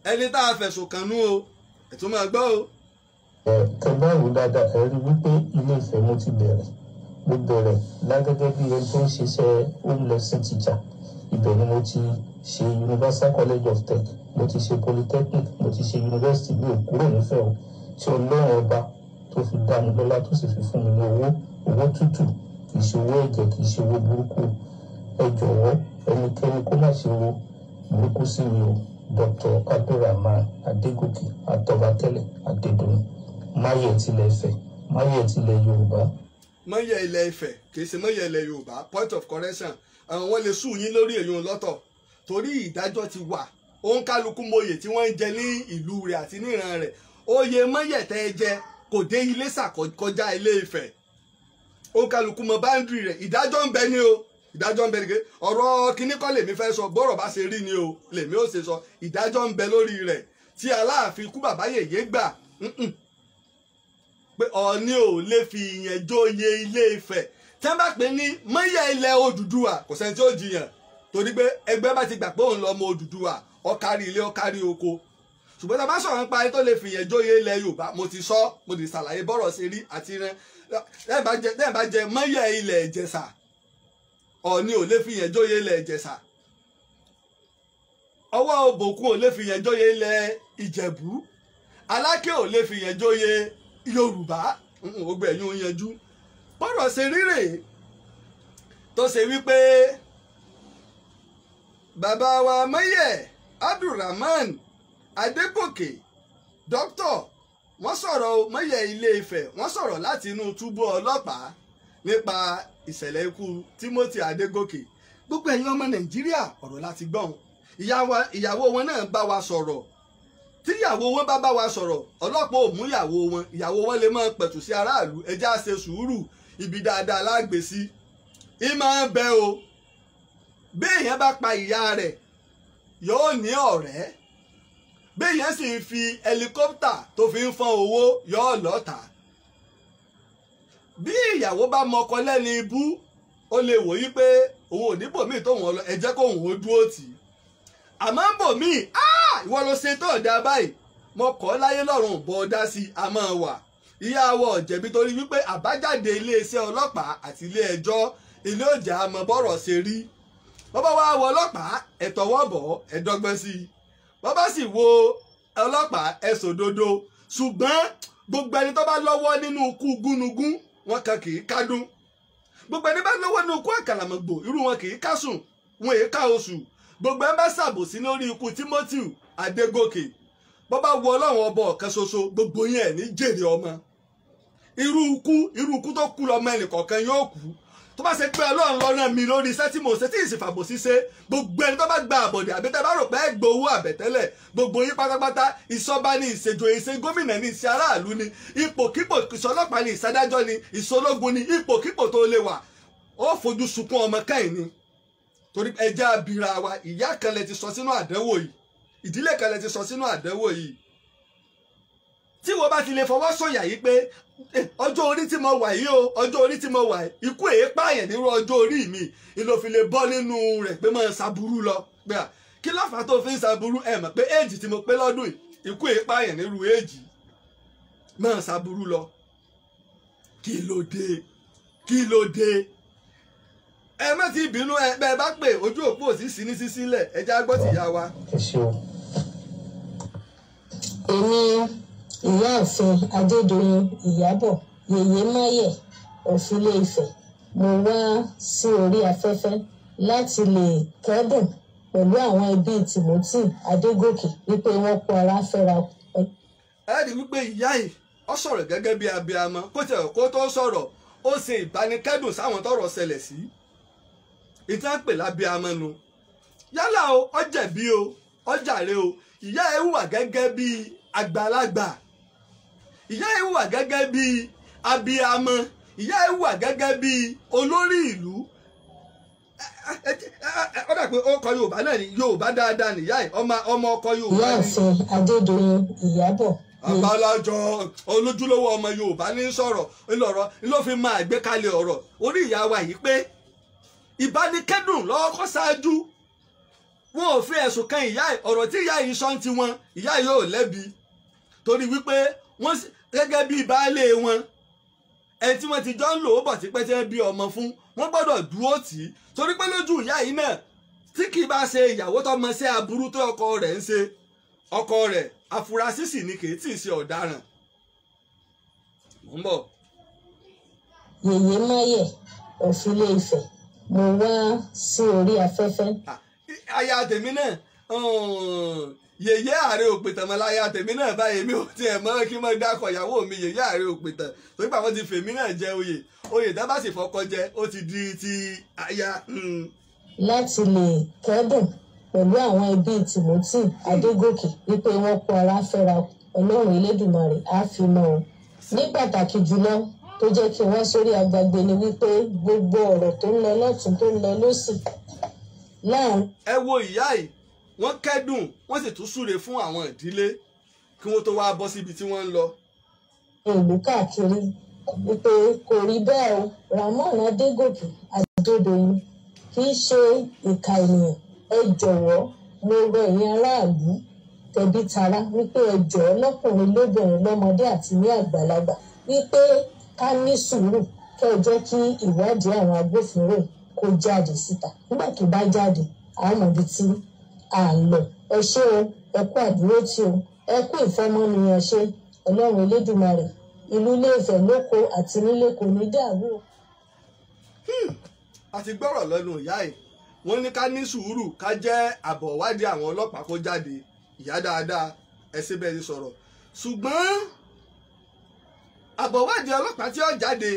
[SPEAKER 2] Ẹni tá a fẹ̀sùn kàn nú o, ẹ tún máa gbọ́ o.
[SPEAKER 3] Ẹ tẹ bá wò dáadáa, ẹ rí wípé Ilé Ifẹ̀ mo ti bẹ̀rẹ̀. Mo bẹ̀rẹ̀ lágẹ́gẹ́ bí ẹni tó ń ṣiṣẹ́ home lesson teacher. Ibẹ̀ ni mo ti ṣe Universal College of Tech, mo ti ṣe polytechnic, mo ti ṣe university. Mi ò kúrò nífẹ̀ẹ́ o, tí Ọlọ́run ọba tó fi dá mi lọ́lá, tó sì fi fún mi ní owó, owó tútù, kì í ṣe owó ẹ̀jẹ̀, kì í ṣe owó burúkú. Ẹ jọ̀wọ́, ẹnikẹ́ni kó má ṣe owó burúkú sí mi o. Dr. Abdulrahman Adégòkè Atọ́batẹ́lẹ̀ Adédọ̀yìn, máyẹ̀ tilẹ̀ Ifẹ̀, máyẹ̀ tilẹ̀ Yorùbá.
[SPEAKER 2] Mọ́yẹ̀ ilẹ̀ Ifẹ̀ kì í ṣe mọ́yẹ̀ ilẹ̀ Yorùbá. Point of correction, àwọn wọn lè sùn yín lórí èyí lọ́tọ̀, torí ìdájọ́ ti wà. Òun kálukú mọyè tí wọ́n ń jẹ ní ìlú rẹ̀ àti níran rẹ̀. Oyè mọ́yẹ̀ tẹ́ ẹ jẹ kò dé Iléṣà kọjá Ilé Ifẹ̀. Òun kálukú mọ báńdìrì rẹ̀. Ìdájọ́ ń bẹ ní o, ìdájọ́ ń bẹ ní ké. Ọ̀rọ̀ kíní kọ́ lèmi fẹ́ sọ, bọ́rọ̀ bá ṣe rí ni o lèmi ó ṣe sọ. Ìdájọ́ ń bẹ lórí rẹ̀ tí Aláàfin kú bàbá yèyé gbà pé Ọọ̀ni ò lè fi ìyẹn jóye Ilé Ifẹ̀. Tí wọ́n bá pè ní mọ́yẹ̀ ilẹ̀ Odùduwà, kò sẹ́ni tí ó jiyàn, torí pé ẹgbẹ́ bá ti gbà pé òun lọ́mọ Odùduwà, ó kárí ilé, ó kárí oko. Ṣùgbọ́n tá a bá sọ̀rọ̀ nípa ẹni tó lè fi ìyẹn jóye ilẹ̀ Yorùbá, mo ti sọ, mo ti ṣàlàyé bọ́rọ̀ ṣe rí àti rẹ. Lẹ́yìn bá jẹ mọ́yẹ̀ ilẹ̀ Ìjẹ̀ṣà, Ọọ̀ni ò lè fi ìyẹn jóye ilẹ̀ Ìjẹ̀ṣà. Ọwọ́ Òbòkun ò lè fi ìyẹn jóye ilẹ̀ Ìjẹ̀bú. Aláké ò lè fi ìyẹn jóye Yorùbá. Gbogbo ẹ̀yìn ò yanjú. Bọ́rọ̀ ṣe rí rèé tó ṣe wípé bàbá wa mọ́yẹ̀ Abdulrahman Adégòkè dókítọ̀, wọ́n sọ̀rọ̀ mọ́yẹ̀ Ilé Ifẹ̀, wọ́n sọ̀rọ̀ láti inú túbú ọlọ́pàá nípa ìṣẹ̀lẹ̀ ikú Timothy Adégòkè. Gbogbo ẹ̀yin ọmọ Nàìjíríà, ọ̀rọ̀ láti gbọ́n. Ìyàwó wọn náà bá wa sọ̀rọ̀. Tíyàwó wọn bá bá wa sọ̀rọ̀, ọlọ́pàá ò mú ìyàwó wọn, ìyàwó wọn lè máa pẹ̀tù sí aráàlú, ẹjẹ́ á ṣe sùúrù, ibi dáadáa lágbè sí. Ìmọ̀ ń bẹ o, bí èèyàn bá pa ìyá rẹ̀ yóò ní ọ̀rẹ́, bí èèyàn sì ń fi ẹlikọ́pítà tó fi ń fọ́n owó yóò lọ́ta. Bí ìyàwó bá mọkọ lẹ́ni ibú, ó lè wò yí pé òun ò ní bòmíì tóun ọ lọ, ẹ jẹ́ kóun ó dúró tì í. Àmọ́ ń bòmíì, ìwọ ló ṣe tó ọ̀dà báyìí, mo kọ́ láyé lọ́rùn bọ́ ọ dá sí i, a máa wà. Ìyá wa ò jẹ̀bi torí wípé àbájáde iléeṣẹ́ ọlọ́pàá àti ilé ẹjọ́ ilé ọjà àmọ́ bọ́rọ̀ ṣe rí. Bọ́bá wá wọ ọlọ́pàá, ẹ tọwọ́ bọ̀, ẹ dọ́gbọ́n sí i. Bọ́bá sì wo ọlọ́pàá, ẹ sòdodo. Ṣùgbọ́n gbogbo ẹni tó bá lọ́wọ́ nínú ikú gúnugún, wọn kan kì í kádùn. Gbogbo ẹni bá lọ́wọ́ nínú ikú àkàlàmọ̀gbò, irú wọn kì í kásùn, wọn èé ká oṣù. Gbogbo ẹni bá ṣàbòsí lórí ikú Timothy Adégòkè, bọ́bá wo Ọlọ́run ọba ọ̀kan ṣoṣo, gbogbo yẹn ẹ̀ ní jèrè ọmọ. Irú ikú tó kú lọmọ ẹnì kọ̀ọ̀kan yóò kú. Tó bá ṣe pé Ọlọ́run ló rán mi lórí iṣẹ́ tí mo ṣe tí ìsìnfàbòsí ṣe, gbogbo ẹni tó bá gba àbọ̀dẹ̀ àbí tẹ́ bá rò pé ẹ gbowó àbẹ̀tẹ́lẹ̀, gbogbo yín pátápátá, ìṣọba ni, ìṣèjòyè, ìṣe gómìnà ni, ìṣe aráàlú ni, ipòkípò, ìṣọlọ́pàá ni, ìṣadájọ́ ni, ìṣológun ni, ipòkípò tó lè wà, ó fojú sunkún ọmọ kẹ́yìn ni. Torí ẹjẹ́ abira wa, ìyá kan lẹ ti sọ sínú àdánwò yìí, ìdílé kan lẹ ti sọ sínú àdánwò yìí. Tí wọ́n bá ti lè fọwọ́ sọ̀yà yìí pé ọjọ́ orí tí mo wà yìí o, ọjọ́ orí tí mo wà yìí, ikú èé pààyàn nírú ọjọ́ orí mi, ìlò fi lè bọ́ nínú rẹ̀ pé máa ṣàbúrú lọ. Pé kí ló fà á tó fi ń ṣàbúrú? Ẹ mọ̀ pé éèjì tí mo pé lọ́dún yìí, ikú èé pààyàn nírú éèjì, máa ṣàbúrú lọ. Kí ló dé? Kí ló dé? Ẹ má ti bínú, ẹ bẹ́ẹ̀ bá pè ojú òpó òsì sí ní sísílẹ̀, ẹ já gbọ́ tìyá wa.
[SPEAKER 3] Ẹ ṣeun.
[SPEAKER 4] Èmi Ìyáàfin Adédoyin Ìyábọ̀ Yèyé Máyẹ̀ of Ilé-Ifẹ̀, mo wá sí orí afẹ́fẹ́ láti lè kẹ́dùn pẹ̀lú àwọn ẹbí Timothy Adégòkè wípé wọ́n kó ara fẹ́ra.
[SPEAKER 2] Ẹ rí wípé ìyá yìí ó sọ̀rọ̀ gẹ́gẹ́ bí abiyamọ, kó tiẹ̀ kó tó sọ̀rọ̀ ó ṣe ìbánikẹ́dùn sáwọn tọ́rọ̀ ṣẹlẹ̀ sí. Ìtàn pè lábíamọ nu. Yálà o, ó jẹ̀bi o, ó jàre o, ìyá ẹ̀ hùwà gẹ́gẹ́ bí àgbàlagbà, ìyá ẹ̀ hùwà gẹ́gẹ́ bí abiyamọ, ìyá ẹ̀ hùwà gẹ́gẹ́ bí olórí ìlú. Ó dà pé ọkọ Yorùbá náà ni, Yorùbá dáadáa nìyá ẹ̀, ọmọ ọkọ Yorùbá ni.
[SPEAKER 4] Ìyáàfin Adédoyin Ìyábọ̀.
[SPEAKER 2] Àbálájọ olójúlówó ọmọ Yorùbá ní sọ̀rọ̀ ńlọrọ̀ ló fi máa gbé kalẹ̀ ọ̀rọ̀ orí ìyá wa yìí pé ìbánikẹ́dùn lọ́kọ́ ṣáájú. Wọn ò fi ẹ̀sùn kan ìyá ẹ̀, ọ̀rọ̀ tí ìyá yìí sọ ń tiwọn, ìyá yìí ò lẹ́bi torí wípé wọ́n gẹ́gẹ́ bí baálé wọn, ẹni tí wọ́n ti jọ ń lò ó bọ̀ tipẹ́ tí wọ́n bí ọmọ fún, wọ́n gbọ́dọ̀ dúró tì í torí pé lójú ìyá yìí náà tí kì í bá ṣe ìyàwó tó mọ sí aburú tó ọkọ rẹ̀ ń ṣe, ọkọ rẹ̀ afurasí sì ni, kì í tì í ṣe ọ̀daràn. Mò ń bọ̀.
[SPEAKER 4] Yèyé Máyẹ̀ of Ilé-Ifẹ̀, mo wá sí orí afẹ́fẹ́.
[SPEAKER 2] Aya tèmi náà, yèyé ààrẹ òpìtàn mọ́ láya tèmi náà báyìí, mi ò tiẹ̀ mọ́ kí n mọ́ dákọ̀ ìyàwó mi yèyé ààrẹ òpìtàn torí pé àwọn ti fèmí náà jẹ oyè, oyè tá bá sì fọkọ jẹ ó ti di ti aya.
[SPEAKER 4] Láti lè kẹ́dùn pẹ̀lú àwọn ẹbí Timothy Adégòkè wípé wọ́n kó ara fẹ́ra, Ọlọ́run Elédùmarè á fi mọ́ ọ. Ní pàtàkì jùlọ tó jẹ́ kí wọ́n sórí agbágbé ni wípé gbogbo ọ̀rọ̀ tó ń lọ lọ́tún tó ń lọ lósì láàrin.
[SPEAKER 2] Ẹ wo ìyá yìí, wọ́n kẹ́dùn, wọ́n sì tún súre fún àwọn ìdílé kí wọ́n tó wá bọ́ síbi tí wọ́n ń lọ.
[SPEAKER 4] Ìlú káàkiri wípé kò rí bẹ́ẹ̀ o, Ramon Adégòkè Adédoyin kì í ṣe ìka ènìyàn. Ẹ jọ̀wọ́, mo rọ ẹ̀yin aráàlú tẹbí tará wípé ẹ jọ̀ọ́ lọ́kùnrin lóbìnrin lọ́mọdé àti ní àgbàlagbà wípé ká ní sùúrù, kẹ́ ẹ jẹ́ kí ìwádìí àwọn agbófinró kó jáde síta. Nígbà tó bá jáde, a mọ̀ ibi tí à ń lọ. Ẹ ṣé o, ẹ kú àdúrótì o, ẹ kú ìfọmọnìyàn ṣe. Ọlọ́run Elédùmarè, ìlú Ilé-Ifẹ̀ lóko àti nílé kò ní dàrú o.
[SPEAKER 2] A ti gbọ́rọ̀ lẹ́nu ìyá ẹ̀, wọ́n ní ká ní sùúrù, ká jẹ́ àbọ̀ wádìí àwọn ọlọ́pàá kó jáde. Ìyá dáadáa, ẹ ṣe bẹ́ẹ̀ ni sọ̀rọ̀. Ṣùgbọ́n àbọ̀ wádìí ọlọ́pàá tí ó jáde,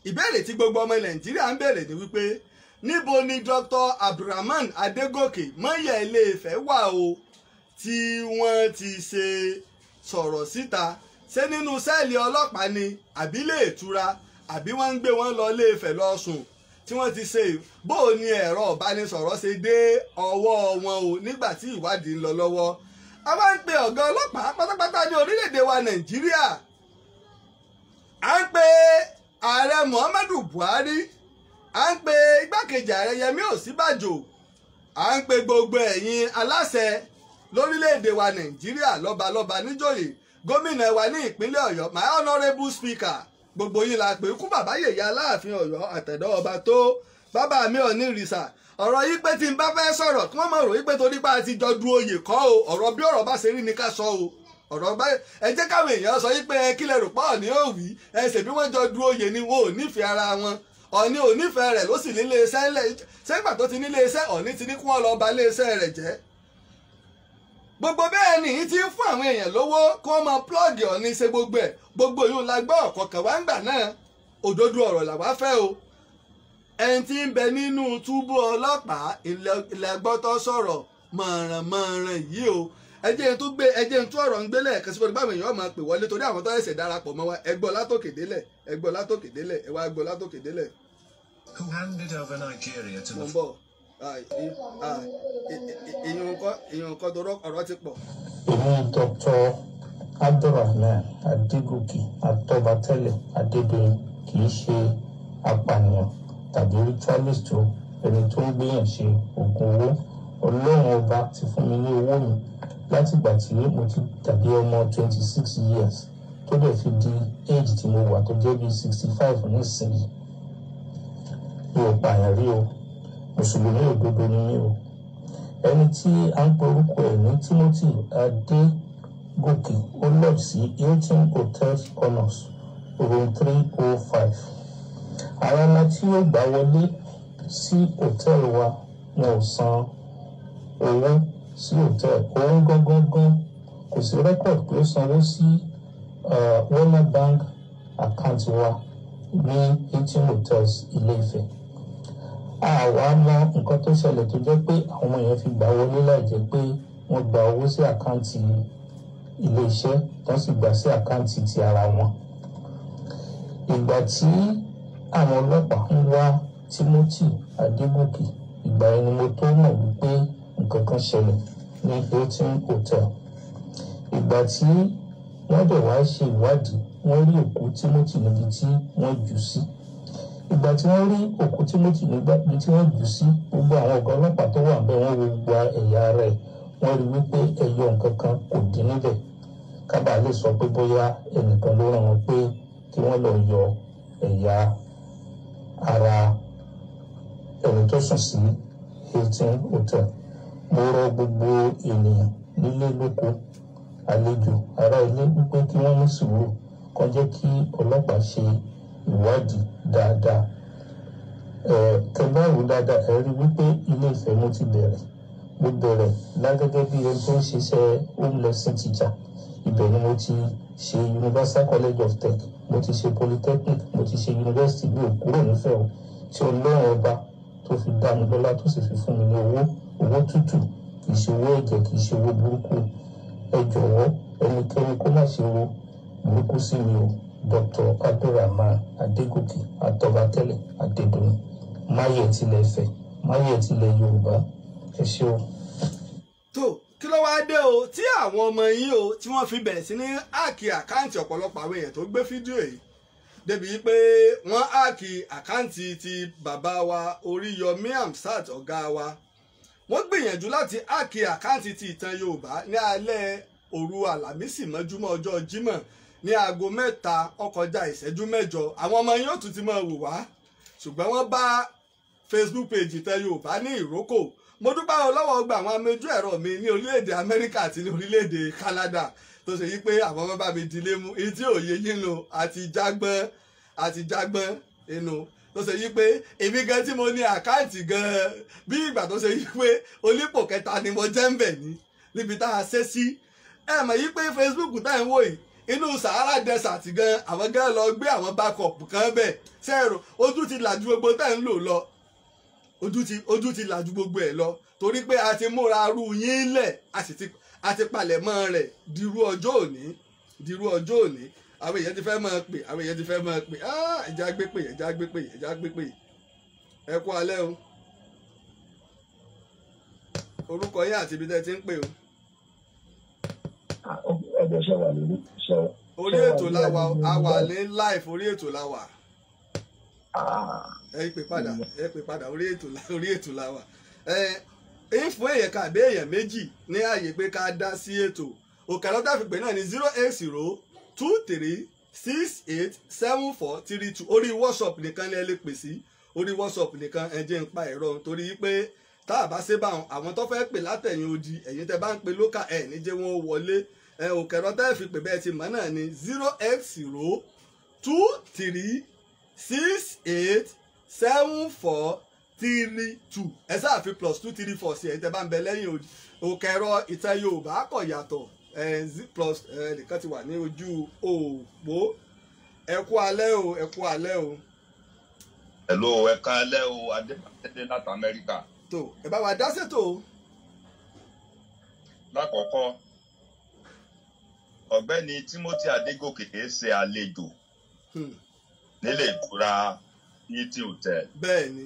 [SPEAKER 2] ìbéèrè tí gbogbo ọmọ Nàìjíríà ń béèrè ni wípé níbo ni Dr. Abdulrahman Adégòkè Mọ́yẹ̀ Ilé-Ifẹ̀ wà o, tí wọ́n ti ṣe sọ̀rọ̀ síta? Ṣé nínú sẹ́ẹ̀lì ọlọ́pàá ni àbí ilé ìtura, àbí wọ́n ń gbé wọn lọ ilé Ifẹ̀ lọ sùn tí wọ́n ti ṣe? Bó o ní ẹ̀rọ ìbánisọ̀rọ̀ ṣe dé ọwọ́ wọn o nígbà tí ìwádìí ń lọ lọ́wọ́? A máa ń pe ọ̀gá ọlọ́pàá pátápátá ní orílẹ̀-èdè wa Nàìjíríà, à ń pe ààrẹ Muhammadu Buhari, à ń pe igbákejì ààrẹ Yẹmí Ọ̀sínbàjò, à ń pe gbogbo ẹ̀yin aláṣẹ lórílẹ̀-èdè wa Nàìjíríà, lọ́balọ́ba, níjòyè, gómìnà wa ní ìpínlẹ̀ Ọ̀yọ́, my honourable speaker, gbogbo yín la pè kú bàbá yèyé Aláàfin Ọ̀yọ́ àtẹ̀dọ́ ọba tó bàbá mi ò ní ìrìsà. Ọ̀rọ̀ yìí pé tí n bá fẹ́ sọ̀rọ̀ kí wọ́n mọ̀ rò wípé torí pé a ti jọ du oyè kọ́ o, ọ̀rọ̀ bí ọ̀rọ̀ bá ṣe rí ni ká sọ o. Ọ̀rọ̀ bá ẹ jẹ́ káwọn èèyàn sọ yìí pé ẹ kílẹ̀ rò pọ̀ ní òwì ẹ ṣèbí wọ́n jọ du oyè ni, wọn ò nífẹ̀ẹ́ ara wọn. Ọ̀ní ò nífẹ̀ẹ́ rẹ̀ ló sì nílé iṣẹ́ ńlẹ̀, sẹ́gbà tó ti nílé iṣẹ́ Ọ̀ní ti ní kí wọ́n lọ ba ilé iṣẹ́ rẹ̀ jẹ́. Gbogbo bẹ́ẹ̀ ni ti ń fún àwọn èèyàn lówó kí wọ́n máa plọ́ọ̀gì Ọ̀ní ṣe gbogbo ẹ̀. Gbogbo yìí la gbọ́ ọ̀kọ̀ọ̀kan wá ń gbà náà, òdodo ọ̀rọ̀ làwa fẹ́ o. Ẹni tí ń bẹ nínú túbú ọlọ́pàá ilẹ̀ gbọ́tọ̀ sọ̀rọ̀ mọ̀rànmọ̀ràn yìí o. Ẹjẹ́ tó gbé ẹjẹ́ tó ọ̀rọ̀ ń gbélé ẹ̀kan sí báwọn èèyàn máa pè wọlé torí àwọn tó ẹ̀sẹ̀ darapọ̀ mọ́ wa. Ẹ gbọ́ látòkè délẹ̀, ẹ gbọ́ látòkè délẹ̀, ẹ wá gbọ́ látòkè délẹ̀.
[SPEAKER 5] Who handed over Nigeria to
[SPEAKER 2] Mo ń
[SPEAKER 5] the
[SPEAKER 2] bọ̀, ìyún nǹkan tó ọ̀rọ̀ ti pọ̀.
[SPEAKER 3] Èmi Dr. Abdulrahman Adégòkè Atọ́batẹ́lẹ̀ Adédọ̀yìn kì í ṣe apànìyàn tàbí ritualist o, ẹni tó ń gbéyàn ṣe oògùn owó. Ọlọ́run ọba ti fún mi ní owó mi látìgbà tí mo ti dàbí ọmọ 26 years tó dẹ̀ fi di age tí mo wà tó jẹ́ bíi 65 nísìnyí. Mi ò pààyàn rí o, mùsùlùmí òdodo ni mí o. Ẹni tí à ń pe orúkọ ẹ̀ ní Timothy Adégòkè, ó lodge sí Hilton Hotels Honors, room 305. Àwọn ọmọ tí ó gbà wọlé sí hòtẹ́ẹ̀lì wa, wọn ò san owó sí hòtẹ́ẹ̀lì. Òun gangan gan kò sí record pé ó sanwó sí Wema Bank account wa ní Hilton Hotels Ilé-Ifẹ̀. Àwa mọ nǹkan tó ṣẹlẹ̀ tó jẹ́ pé àwọn ọmọ yẹn fi gbà wọlé láì jẹ́ pé wọ́n gba owó sí àkáǹtì ilé-iṣẹ́, tó sì gbà sí àkáǹtì ti ara wọn. Ìgbà tí àwọn ọlọ́pàá ń wá Timothy Adégòkè, ìgbà yẹn ni mo tó mọ̀ wípé nǹkan kan ṣẹlẹ̀ ní Hilton Hotel. Ìgbà tí wọ́n dẹ̀ wá ṣe ìwádìí, wọ́n rí òkú Timothy níbi tí wọ́n jù sí. Ìgbà tí wọ́n rí òkú Timothy níbi tí wọ́n jù sí, gbogbo àwọn ọ̀gá ọlọ́pàá tó wà níbẹ̀, wọ́n wo gbogbo ẹ̀yà ara ẹ̀, wọ́n rí wípé ẹyọ nǹkan kan kò dín níbẹ̀, kábàá lè sọ pé bóyá ẹnìkan ló rán wọn pé kí wọ́n lọ yọ ẹ̀yà ara ẹni tó sùn sí Hilton Hotel. Mo rọ gbogbo ènìyàn nílé lóko, àlejò, ará ilé wípé kí wọ́n ní sùúrù, kó jẹ́ kí ọlọ́pàá ṣe ìwádìí dáadáa. Ẹ tẹ́ bá wò dáadáa, ẹ rí wípé Ilé Ifẹ̀ mo ti bẹ̀rẹ̀. Mo bẹ̀rẹ̀ lágẹ́gẹ́ bí ẹni tó ń ṣiṣẹ́ home lesson teacher. Ibẹ̀ ni mo ti ṣe Universal College of Tech, mo ti ṣe polytechnic, mo ti ṣe university. Mi ò kúrò nífẹ̀ẹ́ o, tí Ọlọ́run ọba tó fi dá mi lọ́lá, tó sì fi fún mi ní owó, owó tútù, kì í ṣe owó ẹ̀jẹ̀, kì í ṣe owó burúkú. Ẹ jọ̀wọ́, ẹnikẹ́ni kó má ṣe ro burúkú sí mi o. Dr. Abdulrahman Adégòkè Atọ́batẹ́lẹ̀ Adédọ̀yìn, máyẹ̀ tilẹ̀ Ifẹ̀, máyẹ̀ tilẹ̀ Yorùbá, ẹ ṣé o.
[SPEAKER 2] Tó kí ló wáá dé o tí àwọn ọmọ yín o tí wọ́n fi bẹ̀rẹ̀ sí ní hack àkáǹtì ọ̀pọ̀lọpọ̀ àwọn èèyàn tó gbé fídíò yìí, débi pé wọ́n hack àkáǹtì ti bàbá wa Oríyọmí Hamzat ọ̀gá wa? Wọ́n gbìyànjú láti hack àkáǹtì ti Ìtàn Yorùbá ní alẹ́ òru Àlàmísì mọ́júmọ́ ọjọ́ Jímọ̀ ní aago 8:08. Àwọn ọmọ yín ó tún ti máa wò wá, ṣùgbọ́n wọ́n bá Facebook page Ìtàn Yorùbá ní ìrókò. Mo dúpẹ́ lọ́wọ́ gba àwọn amójú ẹ̀rọ mi ní orílẹ̀-èdè Amẹ́ríkà àti ní orílẹ̀-èdè Canada tó ṣe yí pé àwọn ọmọ bá mi dilé mú èyí tí òye yín nu àti jágbọ́n àti jágbọ́n inú tó ṣe yí pé èmi gan tí mo ní àkáǹtì gan bí ìgbà tó ṣe yí pé onípò kẹta ni mo jẹ́ ń bẹ̀ ní níbi tá a ṣe sí. Ẹ mọ̀ yí pé Facebook tá ẹ̀ ń wò yìí, inú Sahara Desert gan àwọn gan lọ gbé àwọn backup kan bẹ̀ sẹ́ẹ̀rọ. Ojú ti làjú gbogbo tá ẹ̀ ń lò lọ, ojú ti làjú gbogbo ẹ̀ lọ, torí pé a ti múra arú yín lẹ̀, a sì ti Àti palẹ̀mọ́ rẹ̀ dirú ọjọ́ òní, dirú ọjọ́ òní. Àwọn èèyàn ti fẹ́ máa pè, àwọn èèyàn ti fẹ́ máa pè. Ẹja gbé pè, ẹja gbé pè, ẹja gbé pè. Ẹ kú alẹ́ o. Orúkọ yín àti ibi tẹ́ ti ń pè o.
[SPEAKER 6] Ẹjọ ṣe wà lórí ṣe.
[SPEAKER 2] Orí ètò la wà, a wà ní live, orí ètò la wà. Ẹ pè padà, ẹ pè padà, orí ètò la wà. Ẹ ń fún èèyàn kan àbí èèyàn méjì ní àyè pé ká dá sí ètò. Òkè lọ́tà fìpè náà ní 080 23 68 74 32. Orí WhatsApp nìkan ni ẹ lè pè sí. Orí WhatsApp nìkan ẹ jẹ́ ń pa ẹ̀rọ, torí pé tá a bá ṣe bá àwọn tó fẹ́ pè látẹ̀yìn odi, ẹ̀yin tẹ́ bá ń pe lókà ẹ̀ ní jẹ́ wọ́n wọlé. Òkè lọ́tà fìpè bẹ́ẹ̀ ti mọ̀ náà ní 080 23 68 74 32. Ẹ sáà fi +234 sí ẹ̀yin tẹ́ bá ń bẹ lẹ́yìn odi. Òkè ẹ̀rọ ìtàn Yorùbá kò yàtọ̀. Plus nìkan ti wà ní ojú òpó. Ẹ kú alẹ́ o, ẹ kú alẹ́ o.
[SPEAKER 1] Hello, ẹ káalẹ́ o, Adébáyé láti Amẹ́ríkà.
[SPEAKER 2] Tó ẹ bá wa dá sétò.
[SPEAKER 1] Lákọ̀ọ́kọ́, ọ̀gbẹ́ni Timothy Adégòkè kìí ṣe àlejò nílé ìtura Hilton Hotel.
[SPEAKER 2] Bẹ́ẹ̀ni.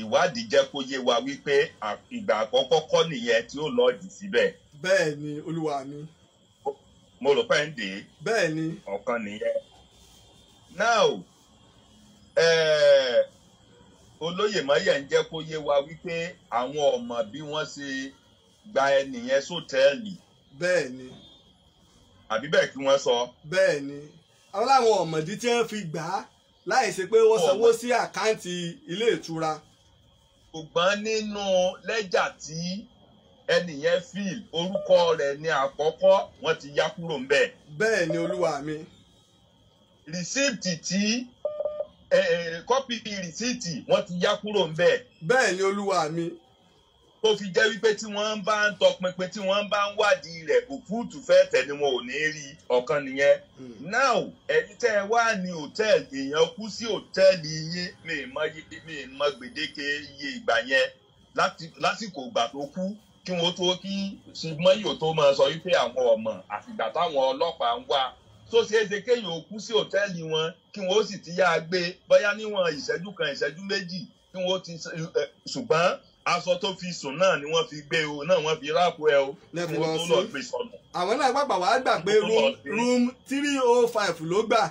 [SPEAKER 1] Ìwádìí jẹ́ kó yé wa wípé ìgbà àkọ́kọ́ kọ́ nìyẹn tí ó lọ́ọ̀jì síbẹ̀.
[SPEAKER 2] Bẹ́ẹ̀ni, olúwa mi.
[SPEAKER 1] Mo rò pé ń dè é.
[SPEAKER 2] Bẹ́ẹ̀ni.
[SPEAKER 1] Ọ̀kan nìyẹn. Now, olóyè Mọ́yẹ̀ ń jẹ́ kó yé wa wípé àwọn ọmọ bí wọ́n ṣe gba ẹnìyẹn sọ́tẹ́ẹ̀lì.
[SPEAKER 2] Bẹ́ẹ̀ni.
[SPEAKER 1] Àbí bẹ́ẹ̀ kí wọ́n sọ.
[SPEAKER 2] Bẹ́ẹ̀ni. Àwọn làwọn ọ̀mọ̀dí tí wọ́n fi gbà á láì ṣe pé wọ́n sanwó sí àkáǹtì ilé ìtura.
[SPEAKER 1] Ṣùgbọ́n nínú lẹ́jà tí ẹnìyẹn fíìl, orúkọ rẹ̀ ní àkọ́kọ́ wọ́n ti yá kúrò ńbẹ̀.
[SPEAKER 2] Bẹ́ẹ̀ ni olúwa mi.
[SPEAKER 1] Rìsíìtì tí kọ́pì rìsíìtì wọ́n ti yá kúrò ńbẹ̀.
[SPEAKER 2] Bẹ́ẹ̀ ni olúwa mi.
[SPEAKER 1] Tó fi jẹ́ wípé tí wọ́n bá ń tọpinpin, tí wọ́n bá ń wádìí rẹ̀, òfúùtù fẹ́ tẹ̀ ni wọn ò ní rí. Ọ̀kan nìyẹn. Now, ẹ̀yin tẹ́ ẹ wá ní hòtẹ́ẹ̀lì, èèyàn kú sí hòtẹ́ẹ̀lì yín, mi ì mọ gbèdéke iye ìgbà yẹn lásìkò ìgbà tó kú, kí wọ́n tó kí Mọ́yò tó máa sọ wípé àwọn ọmọ àfìgbà táwọn ọlọ́pàá ń wá. Tó ṣeé ṣe kéèyàn ó kú sí hòtẹ́ẹ̀lì wọn kí wọ́n ó sì ti yá a gbé bóyá níwọ̀n ìṣẹ́jú kan, ìṣẹ́jú méjì kí wọ́n ti, ṣùgbọ́n aṣọ tó fi sùn náà ni wọ́n fi gbé o, náà wọ́n fi ráàpù ẹ o, kí wọ́n tó lọ gbé sọnù.
[SPEAKER 2] Àwọn náà pàpà wàá gbà pé room 305 ló gbà.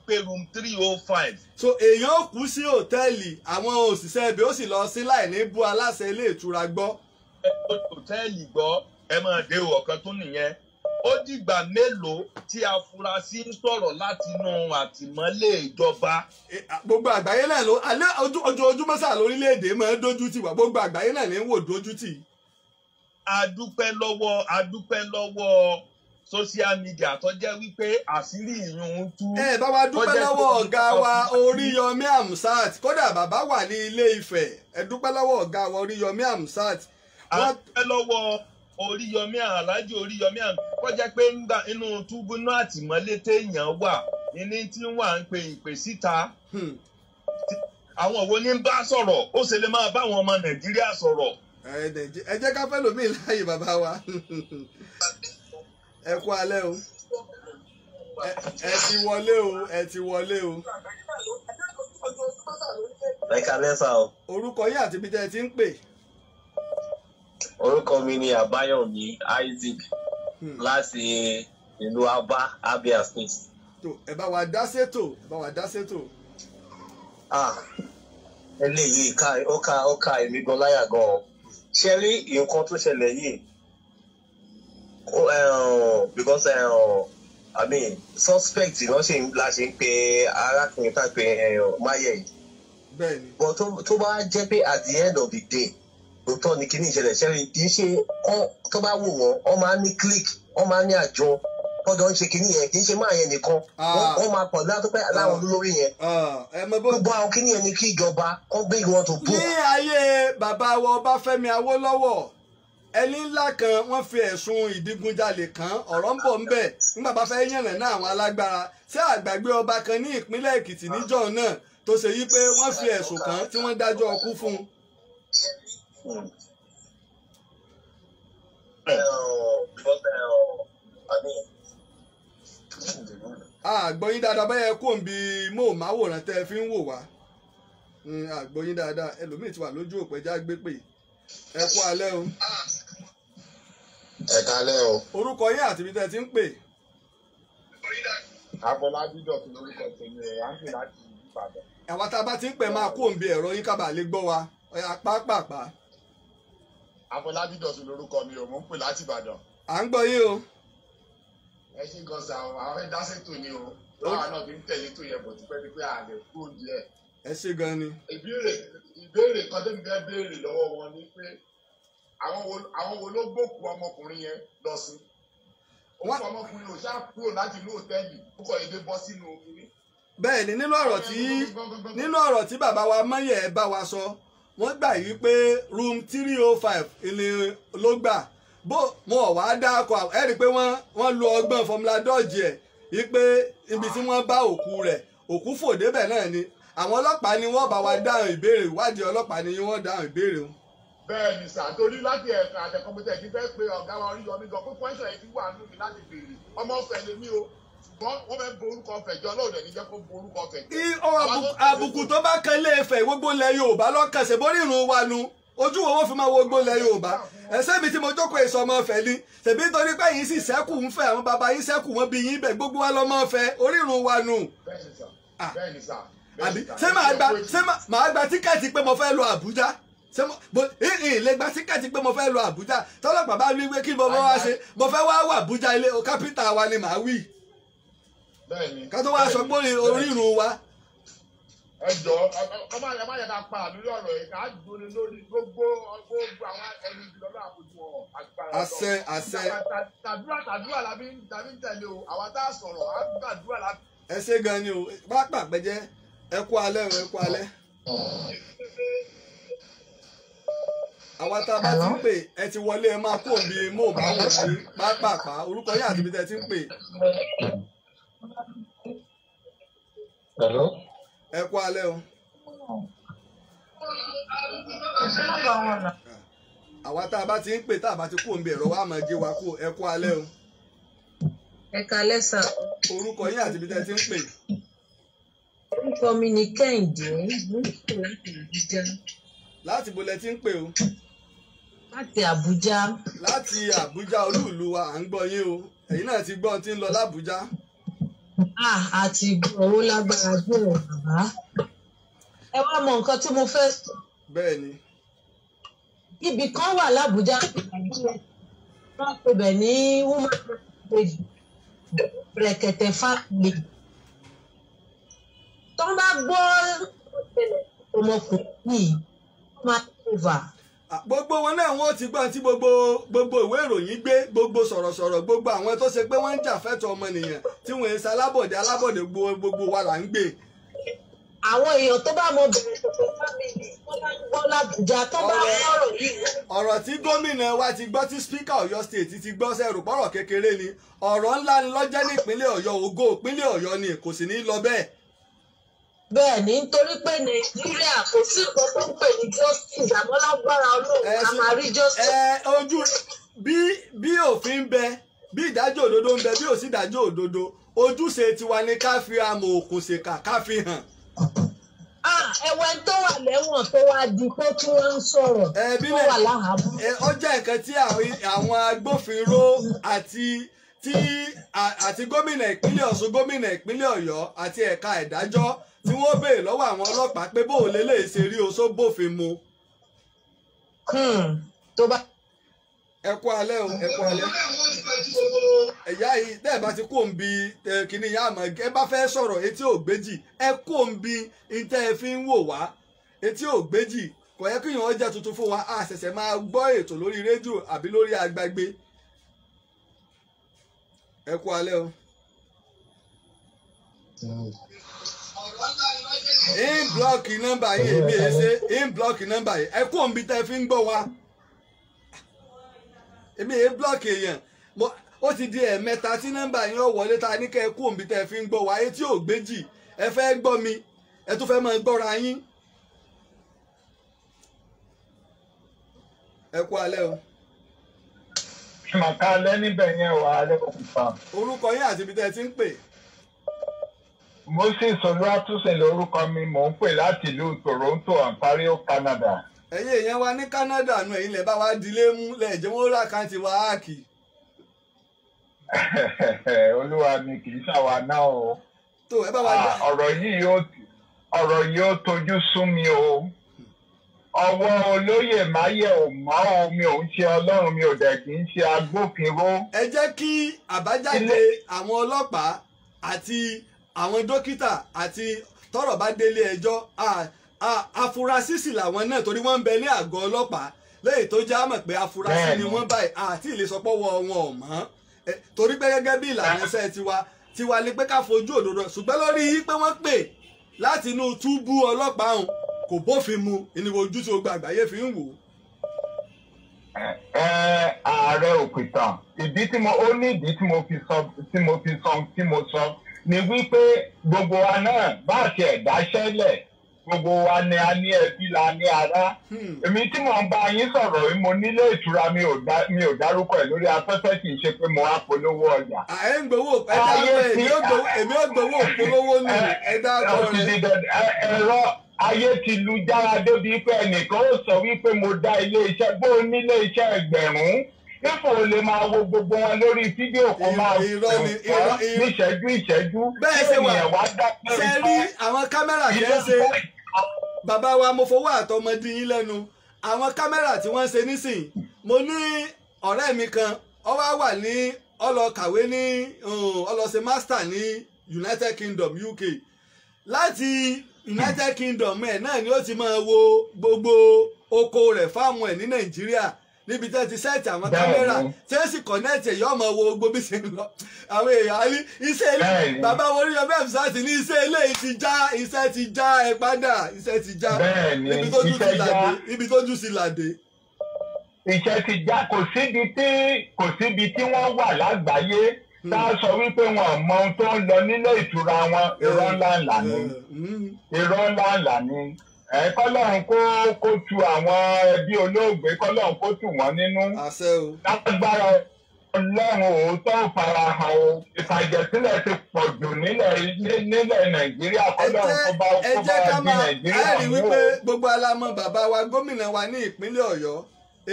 [SPEAKER 1] Pé room 305.
[SPEAKER 2] So èèyàn kú sí hòtẹ́ẹ̀lì, àwọn òṣìṣẹ́ ibẹ̀ ó sì lọ sí láì ní bú aláṣẹ ilé ìtura gbọ́.
[SPEAKER 1] Hòtẹ́ẹ̀lì gbọ́, ẹ máa dé o, ọ̀kan tó nìyẹn. Ó dìgbà mélòó tí afurasí ń sọ̀rọ̀ láti inú àtìmọ́lé ìjọba.
[SPEAKER 2] Gbogbo àgbáyé náà ló alẹ́ ojoojúmọ́ sáà lórílẹ̀‐èdè máa ń dójú tì wá, gbogbo àgbáyé náà ní ń wò dójú tì.
[SPEAKER 1] A dúpẹ́ lọ́wọ́ social media tó jẹ́ wípé àṣírí ìyún ń tú.
[SPEAKER 2] Ẹ bá wa dúpẹ́ lọ́wọ́ ọ̀gá wa Oríyọmí Hamzat, kódà bàbá wà ní Ilé Ifẹ̀. Ẹ dúpẹ́ lọ́wọ́ ọ̀gá wa Oríyọmí Hamzat.
[SPEAKER 1] A dúpẹ́ lọ́wọ́ Oríyọmí, Aláàjì Oríyọmí, kó jẹ́ pé ńgbà inú túbú náà àtìmọ́lé téèyàn wà ní tí wà ń pe ìpè síta. Àwọn wo ni ń bá sọ̀rọ̀, ó ṣe lè máa bá àwọn ọmọ Nàìjíríà sọ̀rọ̀.
[SPEAKER 2] Ẹ jẹ́ ká fẹ́ lómi láàyè bàbá wa. Ẹ kú alẹ́ o, ẹ ti wọlé o, ẹ ti wọlé o.
[SPEAKER 7] Ẹ káalẹ́ sà o.
[SPEAKER 2] Orúkọ yín àti ibi tẹ́ ẹ ti ń pè.
[SPEAKER 7] Orúkọ mi ni Àbáyọ̀mí Isaac láti ìlú Aba, Abia State.
[SPEAKER 2] Tó ẹ bá wa dá sétò, ẹ bá wa dá sétò.
[SPEAKER 7] Eléyìí ó ká èmi gan láyà gan. Ṣé rí nǹkan tó ṣẹlẹ̀ yìí? Because I mean, suspect ló ṣe la ṣe ń pe arákùnrin tá a pe Máyẹ̀ yìí.
[SPEAKER 2] Bẹ́ẹ̀ni.
[SPEAKER 7] But tó bá jẹ́ pé at the end of the day, òótọ́ ni kíní ìṣẹ̀lẹ̀ ṣẹ́rí, kì í ṣe tó bá wò wọ́n, wọ́n máa ń ní click, wọ́n máa ń ní àjọ tọ́jọ́ ń ṣe kíní yẹn, kì í ṣe máa yẹn nìkan, wọ́n máa pọ̀ látọ́ pé láwọn olórí yẹn. Gbogbo àwọn kíní yẹn ni kí ìjọba kọ́ gbé wọn tó bò.
[SPEAKER 2] Ní ayé bàbá wa Ọbáfẹ́mi Awólọ́wọ̀, ẹni ńlá kan wọ́n fi ẹ̀sùn ìdígunjalè kan, ọ̀rọ̀ ń bọ̀ ń bẹ̀ nígbà bá fẹ́ yànnà náà àwọn alágbára. Ṣé àgbàgbé ọba kan ní ìpínlẹ̀ Èkìtì níjọ́ náà tó ṣe yí pé wọ́n fi ẹ̀sùn kan tí wọ́n dájọ́ ọkú fún un. Àgbọ̀ yín dáadáa báyẹn kò ń bi móhùnmáwòrán tẹ́ ẹ fi ń wò wá. Àgbọ̀ yín dáadáa, ẹlòmíì ti wà lójú òpó, ẹja gbé pè. Ẹ kú alẹ́ o.
[SPEAKER 1] Ẹ kálẹ́ o.
[SPEAKER 2] Orúkọ yín àti ibi tẹ́ ẹ ti ń pè.
[SPEAKER 1] Afọlábí Dọ̀tun lórúkọ tèmi ẹ̀ á ń pè láti Ìbàdàn.
[SPEAKER 2] Àwa tá a bá ti ń pè máa kó òǹbi ẹ̀rọ yín kábàá lè gbọ́ wa. Ọ̀yà pápápá.
[SPEAKER 1] Afọlábí Dọ̀tun lórúkọ mi ò, mò ń pè láti Ìbàdàn.
[SPEAKER 2] À ń gbọ́ yín o.
[SPEAKER 1] Ẹ ṣe gan sa o, àwọn fẹ́ dásètò ni o. Lọ́wọ́ náà fi ń tẹ̀lé tó yẹ bọ̀ tipẹ́tipẹ́ àlè kúrò díẹ̀.
[SPEAKER 2] Ẹ ṣe gan ni.
[SPEAKER 1] Ìbéèrè kan tẹ́mi fẹ́ béèrè lọ́wọ́ wọn ni pé àwọn wo ló gbókù ọmọkùnrin yẹn lọ sí? Òkú ọmọkùnrin ò ṣáà kúrò láti inú òtẹ́ẹ̀lì, ó kọ̀ dédé bọ́ sínú kínní.
[SPEAKER 2] Bẹ́ẹ̀ ni, nínú ọ̀rọ̀ tí bàbá wa Mọ́yẹ̀ bá wa sọ, wọ́n gbà yí pé room 305 ni ló gbà. Bó wọn ò wá dáko, ẹ rí i pé wọ́n lo ọgbọ́n fọmúlà dọ́ọ̀jì ẹ̀ yí pé ibi tí wọ́n bá òkú rẹ̀, òkú fò débẹ̀ náà ni. Àwọn ọlọ́pàá ni wọ́n bá wa dáhùn ìbéèrè, ìwádìí ọlọ́pàá ni wọ́n dáhùn ìbéèrè o.
[SPEAKER 1] Bẹ́ẹ̀ ni sà, torí láti ẹ̀ka àtẹ̀kọ́mọtẹ̀ kí fẹ́ pé ọ̀gá wa Oríyọmí gan pé pọ́ńsọ̀ yìí ti wà nínú mi láti béèrè. Ọmọ ọ̀fẹ́ lèmi o, ṣùgbọ́n wọ́n fẹ́ borúkọ ọ̀fẹ́ jọ, Ọlọ́run ní jẹ́ kó borúkọ ọ̀fẹ́ jẹ́.
[SPEAKER 2] Àbùkù tó bá kan ilé Ifẹ̀ gbogbo ilẹ̀ Yorùbá lọ́kàn ṣe borí ìrun wa nu. Ojú wo wọ́n fi máa wo gbogbo ilẹ̀ Yorùbá? Ẹsẹ̀ mi tí mo jókòó èso ọmọ ọ̀fẹ́ ni, ṣèbí nítorí pé yín sì sẹ́kù ń fẹ́, àwọn bàbá yín sẹ́kù wọ́n bí yín bẹ̀, gbogbo wa lọ́mọ ọ̀fẹ́, orírun wa nu.
[SPEAKER 1] Bẹ́ẹ̀ ni sà.
[SPEAKER 2] Àbí ṣé màá gba tíkẹ́ẹ̀tì pé mo fẹ́ lọ Àbújá? Ṣé mo lè gba tíkẹ́ẹ̀tì pé mo fẹ́ lọ Àbújá? Tọ́lọ́pàá bá wí pé kí mo wá ṣe, mo fẹ́ wá wà Àbújá, ilé kápítà wa ni màá wí. Ká tó wá sọ pé orírun wa.
[SPEAKER 1] Ẹ jọ ẹ má yẹ ká pa lórí ọ̀rọ̀ yìí, ká dúró lórí gbogbo àwọn ẹni ìlọ́lọ́ àbójú wọn agbára.
[SPEAKER 2] Àṣẹ àṣẹ.
[SPEAKER 1] Tàdúrà làbí ń tẹ̀lé o, àwa tá a sọ̀rọ̀ á gbàdúrà lábí.
[SPEAKER 2] Ẹ ṣé gan ni o, pápá pẹ́jẹ́. Ẹ kú alẹ́ o, ẹ kú alẹ́. Àwa tá a bá ti ń pè, ẹ ti wọlé, ẹ máa kó òbí móhùnmáwòrán yín pápápá. Orúkọ yín àti ibi tẹ́ ẹ ti ń pè. Ẹ kú alẹ́ o. Àwa tá a bá ti ń pè, tá a bá ti kó òbí ẹ̀rọ wa máa gé wa kú. Ẹ kú alẹ́ o.
[SPEAKER 4] Ẹ kalẹ́ sà.
[SPEAKER 2] Orúkọ yín àti ibi tẹ́ ẹ ti ń pè.
[SPEAKER 4] Orúkọ mi ni Kẹ́hìndé, mo ń pè láti Àbújá.
[SPEAKER 2] Láti bo lẹ ti ń pè o?
[SPEAKER 4] Láti Àbújá.
[SPEAKER 2] Láti Àbújá, olúùlú wa, à ń gbọ́ yín o. Ẹ̀yin náà ti gbọ́ ohun tí ń lọ lábújá.
[SPEAKER 4] Àti gbọ́, owó lágbára díẹ̀ bàbá. Ẹ wá mọ nǹkan tí mo fẹ́ sọ.
[SPEAKER 2] Bẹ́ẹ̀ ni.
[SPEAKER 4] Ibì kan wà lábújá, wọ́n pè bẹ̀ ní woman page Brekete family. Tó bá gbọ́ ọmọkùnrin yìí máa ń.
[SPEAKER 2] Gbogbo wọn náà wọ́n ti gbọ́ tí gbogbo ìwé ìròyìn gbé, gbogbo sọ̀rọ̀sọ̀rọ̀, gbogbo àwọn tó ṣe pé wọ́n ń jà fẹ́tọ̀ ọmọnìyàn tí wọ́n ń ṣalábọ̀dé alábọ̀dé, gbogbo wa là ń gbé.
[SPEAKER 4] Àwọn èèyàn tó bá mọ Brekete family tó bá ń gbọ́ l'Àbújá tó bá gbọ́rọ̀ yìí.
[SPEAKER 2] Ọ̀rọ̀ tí gómìnà wa ti gbọ́, tí spíkà Ọ̀yọ́ state ti gbọ́, sẹ́rù pọ̀rọ̀ kékeré ni, ọ̀rọ̀ ńlá ni lọ́jẹ́ nípínlẹ̀ Ọ̀yọ́, ògo ìpínlẹ̀ Ọ̀yọ́ ni, kò sì ní lọ bẹ́ẹ̀.
[SPEAKER 4] Bẹ́ẹ̀ ni, nítorí pé Nàìjíríà kò sí nǹkan tó ń pè ní justice, àmọ́ lágbára Ọlọ́run a máa rí justice.
[SPEAKER 2] Ẹ ojú bí òfin ń bẹ, bí ìdájọ́ òdodo ń bẹ, bí ò sí ìdájọ́ òdodo, ojúṣe tiwa ni ká fi amọ̀ òkùnṣèkà ká fi hàn.
[SPEAKER 4] Ẹ̀wẹ̀ tó wà lẹ́wọ̀n tó wá di pé kí wọ́n ń sọ̀rọ̀ tó wà láhàámọ́.
[SPEAKER 2] Ó jẹ́ nǹkan tí àwọn agbófinró àti gómìnà ìpínlẹ̀ Ọ̀ṣun, gómìnà ìpínlẹ̀ Ọ̀yọ́ àti ẹ̀ka ìdájọ́ tí wọ́n béèrè lọ́wọ́ àwọn ọlọ́pàá pé bóun lè lè ṣe rí oṣó bófin mu. Ẹ kú alẹ́ o, ẹ kú alẹ́. Ẹ̀yà yìí tẹ́ ẹ bá ti kó ń bi kínní yá àmọ́ ẹ bá fẹ́ sọ̀rọ̀ etí ò gbéjì, ẹ kó ń bi tẹ́ ẹ fi ń wò wá etí ò gbéjì. Kò yẹ kí èèyàn jẹ́ tuntun fún wa, a ṣẹ̀ṣẹ̀ máa gbọ́ ètò lórí rédíò àbí lórí agbágbé. Ẹ kú alẹ́ o. In block nọ́mbà yìí, èmi ẹ ṣe in block nọ́mbà yìí, ẹ kú òǹbí tẹ́ fi ń gbọ́ wa. Èmi ẹ block èèyàn, ó ti di ẹ̀ẹ̀mẹ́ta tí nọ́mbà yín ó wọlé ta ní kẹ́ ẹ kú òǹbí tẹ́ fi ń gbọ́ wa. Etí ò gbéjì, ẹ fẹ́ gbọ́ mi, ẹ tún fẹ́ máa gbọ́ra yín. Ẹ kú alẹ́ o.
[SPEAKER 6] Màkà alẹ́ níbẹ̀ yẹn wà á lẹ́kọ̀ọ́ pa.
[SPEAKER 2] Orúkọ yín àti ibi tẹ́ ẹ ti ń pè.
[SPEAKER 1] Moses Olúwatósìn lórúkọ mi, mò ń pè láti ìlú Toronto, Ontario, Canada.
[SPEAKER 2] Ẹ̀yin èèyàn wa ní Canada nù, ẹ̀yin lẹ bá wa dilé mú lẹ́ẹ̀jẹ̀ wọ́n rà kàǹtì wa áàkì.
[SPEAKER 1] Olúwa mi, kì í ṣàwa náà o.
[SPEAKER 2] Tó ẹ bá wa dá.
[SPEAKER 1] Ọ̀rọ̀ yìí ó tojú sú mi o. Ọwọ́ olóyè Máyẹ̀ ò mọ́ o, mi ò ń ṣe Ọlọ́run, mi ò dẹ̀ kì í ṣe agbófinró.
[SPEAKER 2] Ẹ jẹ́ kí àbájáde àwọn ọlọ́pàá àti àwọn dókítà àti tọ́rọ̀ bá délé ẹjọ́, afurasí sì làwọn náà, torí wọ́n ń bẹ ní àgọ́ ọlọ́pàá lẹ́yìn tó já mọ̀ pé afurasí ni wọ́n báyìí, àti ìlẹsọpọ̀wọ́ wọn ò mọ́, torí pé gẹ́gẹ́ bí ìlànà iṣẹ́ tiwa ni pé ká fojú òdodo. Ṣùgbọ́n lórí pé wọ́n pè láti inú túbú ọlọ́pàá ọ̀hún kò bófin mu, ìníwó ojú tí gbogbo àgbáyé fi ń wò.
[SPEAKER 1] Ààrẹ òpìtàn, ìdí tí mo ó ní ìdí tí mo fi sọ tí mo sọ ni wípé gbogbo wa náà bá ti ẹ̀dá ṣẹlẹ̀, gbogbo wa ni a ní ẹbí, la ní ará. Èmi tí mò ń bá yín sọ̀rọ̀ yìí, mo nílé ìtura, mi ò dárúkọ ẹ̀ lórí afẹ́fẹ́, kì í ṣe pé mo wá polówó ọjà.
[SPEAKER 2] Ẹ ń gbowó, ẹ dákọ ẹ, èmi ò gbowó polówó nù, ẹ dákọ rẹ.
[SPEAKER 1] Ẹ̀rọ ayé ti lu jára débi pé ẹnìkan ó sọ wípé mo dá ilé iṣẹ́, bó nílé iṣẹ́ ẹgbẹ̀rún ipò lè máa wo gbogbo wọn lórí fídíò kó máa wọ́n níṣẹ́jú ìṣẹ́jú.
[SPEAKER 2] Bẹ́ẹ̀ ṣe wà ṣe rí àwọn kámẹ́rà tí ń ṣe, bàbá wa mo fowó àtọmọdé yín lẹ́nu, àwọn kámẹ́rà tí wọ́n ń ṣe nísìn. Mo ní ọ̀rẹ́ mi kan, ó wá wà ní ó lọ kàwé ní ó lọ ṣe master ní United Kingdom, UK. Láti United Kingdom ẹ̀ náà ni ó ti máa wo gbogbo oko rẹ̀ fáwọn ẹ̀ ní Nàìjíríà, níbi tẹ́ ti sẹ́ẹ̀tì àwọn kámẹ́rà tí ó sì kọ̀nẹ́ẹ̀tì ẹ̀yọ́ ọmọ wo gbogbo bí ṣe ń lọ. Àwọn èèyàn á ní iṣẹ́ ilé bàbá wo Oríyọmí Hamzat ní iṣẹ́ ilé ti já, iṣẹ́ ti já, ẹ padà, iṣẹ́ ti já. Ibi tójú sí làdé.
[SPEAKER 1] Iṣẹ́ ti já, kò síbi tí wọ́n wà lágbàáyé tá a sọ wípé wọn ò mọ ohun tó ń lọ nílé ìtura wọn. Irọ́ ńlá ńlá ni, irọ́ ńlá ńlá ni. Kọ́lọ́run kó tu àwọn ẹbí olóògbé, kọ́lọ́run kó tù wọ́n nínú. Lágbára Ọlọ́run, òótọ́ farahàn o. Ìfàjẹ̀sílẹ̀ ti pọ̀ jù nílẹ̀ Nàìjíríà, kọ́lọ́run kó bá di Nàìjíríà
[SPEAKER 2] mú o. Ẹ rí wípé gbogbo alamọ bàbá wa gómìnà wa ní ìpínlẹ̀ Ọ̀yọ́,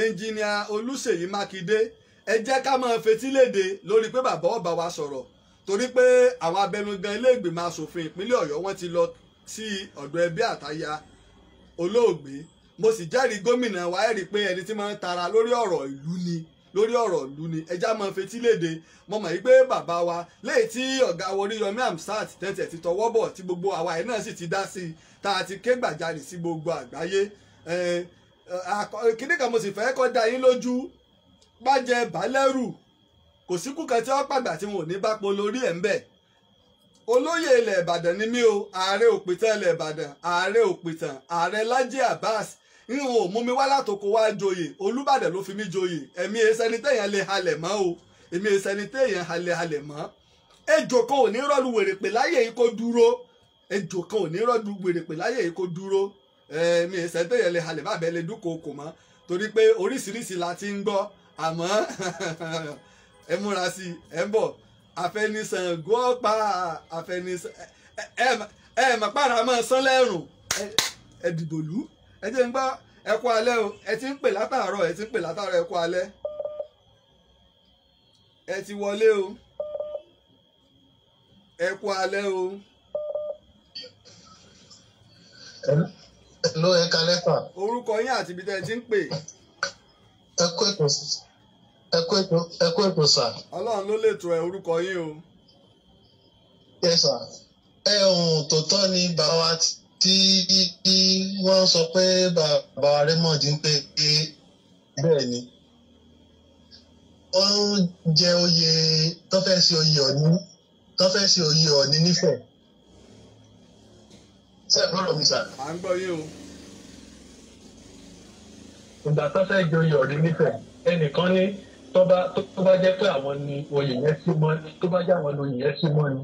[SPEAKER 2] ẹnjìnìà Olúṣèyí Mákindé, ẹ jẹ́ ká máa fetí léde lórí pé bàbá ọba wa sọ̀rọ̀, torí pé àwọn abẹnugan ilé ìgbìmọ̀ asòfin ìpínlẹ̀ Ọ̀yọ́ wọ́n ti lọ sí ọ̀dọ̀ ẹbí àtaya olóògbé. Mo sì jẹ́rìí gómìnà wa, ẹ rí i pé ẹni tí máa ń tara lórí ọ̀rọ̀ ìlú ni, lórí ọ̀rọ̀ ìlú ni. Ẹja máa fetí léde. Mo mọ̀ pé bàbá wa léyìí tí ọ̀gá Oríyọmí Hamzat tẹ̀tẹ̀ ti tọwọ́ bọ̀, tí gbogbo àwa ẹ̀ náà sì ti dá sí i, tá a ti ké gbàjarè sí gbogbo àgbáyé. Kíní kan mo sì fẹ́ kọ́ da yín lójú, bàjẹ́ balẹ̀rù kò síkú kan tí wọ́n pàgbà tí wọn ò ní bá po lórí ẹ̀ ń bẹ̀. Olóyè ilẹ̀ Ìbàdàn ni mí o, ààrẹ òpìtàn ilẹ̀ Ìbàdàn, ààrẹ òpìtàn, ààrẹ Lájí Abbas. N ò mú mi wá látòkò wá joyè, Olúbàdàn ló fi mí joyè. Ẹ̀mí ẹsẹ̀ni téèyàn lè halẹ̀ mọ́ o, èmi ẹsẹ̀ni téèyàn halẹ̀ mọ́. Ejò kan ò ní rọ́ọ̀lù wèrèpè láyè yìí kó dúró, ejò kan ò ní rọ́ọ̀lù wèrèpè láyè yìí kó dúró. Ẹ̀mí ẹsẹ̀ni téèyàn lè halẹ̀ má bẹ́ẹ̀ lè dúnkòokò mọ́, torí pé oríṣiríṣi la ti ń gbọ́. Àmọ́ ẹ múra sí i, ẹ ń bọ̀. Àfẹnisàngó ọ̀pá àfẹnisàn ẹ mọ̀ pàrọ̀ àmọ́ sán lẹ́rùn. Ẹ dìbò lù, ẹ jẹ́ ń gbọ́. Ẹ kú alẹ́ o, ẹ ti ń pè látàárọ̀, ẹ ti ń pè látàárọ̀, ẹ kú alẹ́. Ẹ ti wọlé o, ẹ kú alẹ́ o.
[SPEAKER 8] Hello, ẹ kalẹ́ fà.
[SPEAKER 2] Orúkọ yín àti ibi tẹ́ ẹ ti ń pè.
[SPEAKER 8] Ẹ kú ètò, ẹ kú ètò sà.
[SPEAKER 2] Ọlọ́run ló lè tó ẹ, orúkọ yín o.
[SPEAKER 8] Yes sà. Ẹ ohun tòótọ́ ni bàbá wa tí wọ́n sọ pé bàbá Raymond ń pè é, bẹ́ẹ̀ ni. Wọ́n ń jẹ oyè tó fẹ́ ṣe oyè Ọ̀ọ̀ni, tó fẹ́ ṣe oyè Ọ̀ọ̀ni nífẹ̀ẹ́. Ṣé ẹ gbọ́dọ̀ mi sà?
[SPEAKER 2] À ń gbọ́ yín o.
[SPEAKER 8] Ìgbà tó fẹ́ jẹ oyè Ọ̀ọ̀ni nífẹ̀ẹ́, ẹnìkan ní tó bá jẹ́ pé àwọn ni oyè yẹn sí mọ́, tó bá jẹ́ àwọn ni oyè yẹn sí mọ́ ni,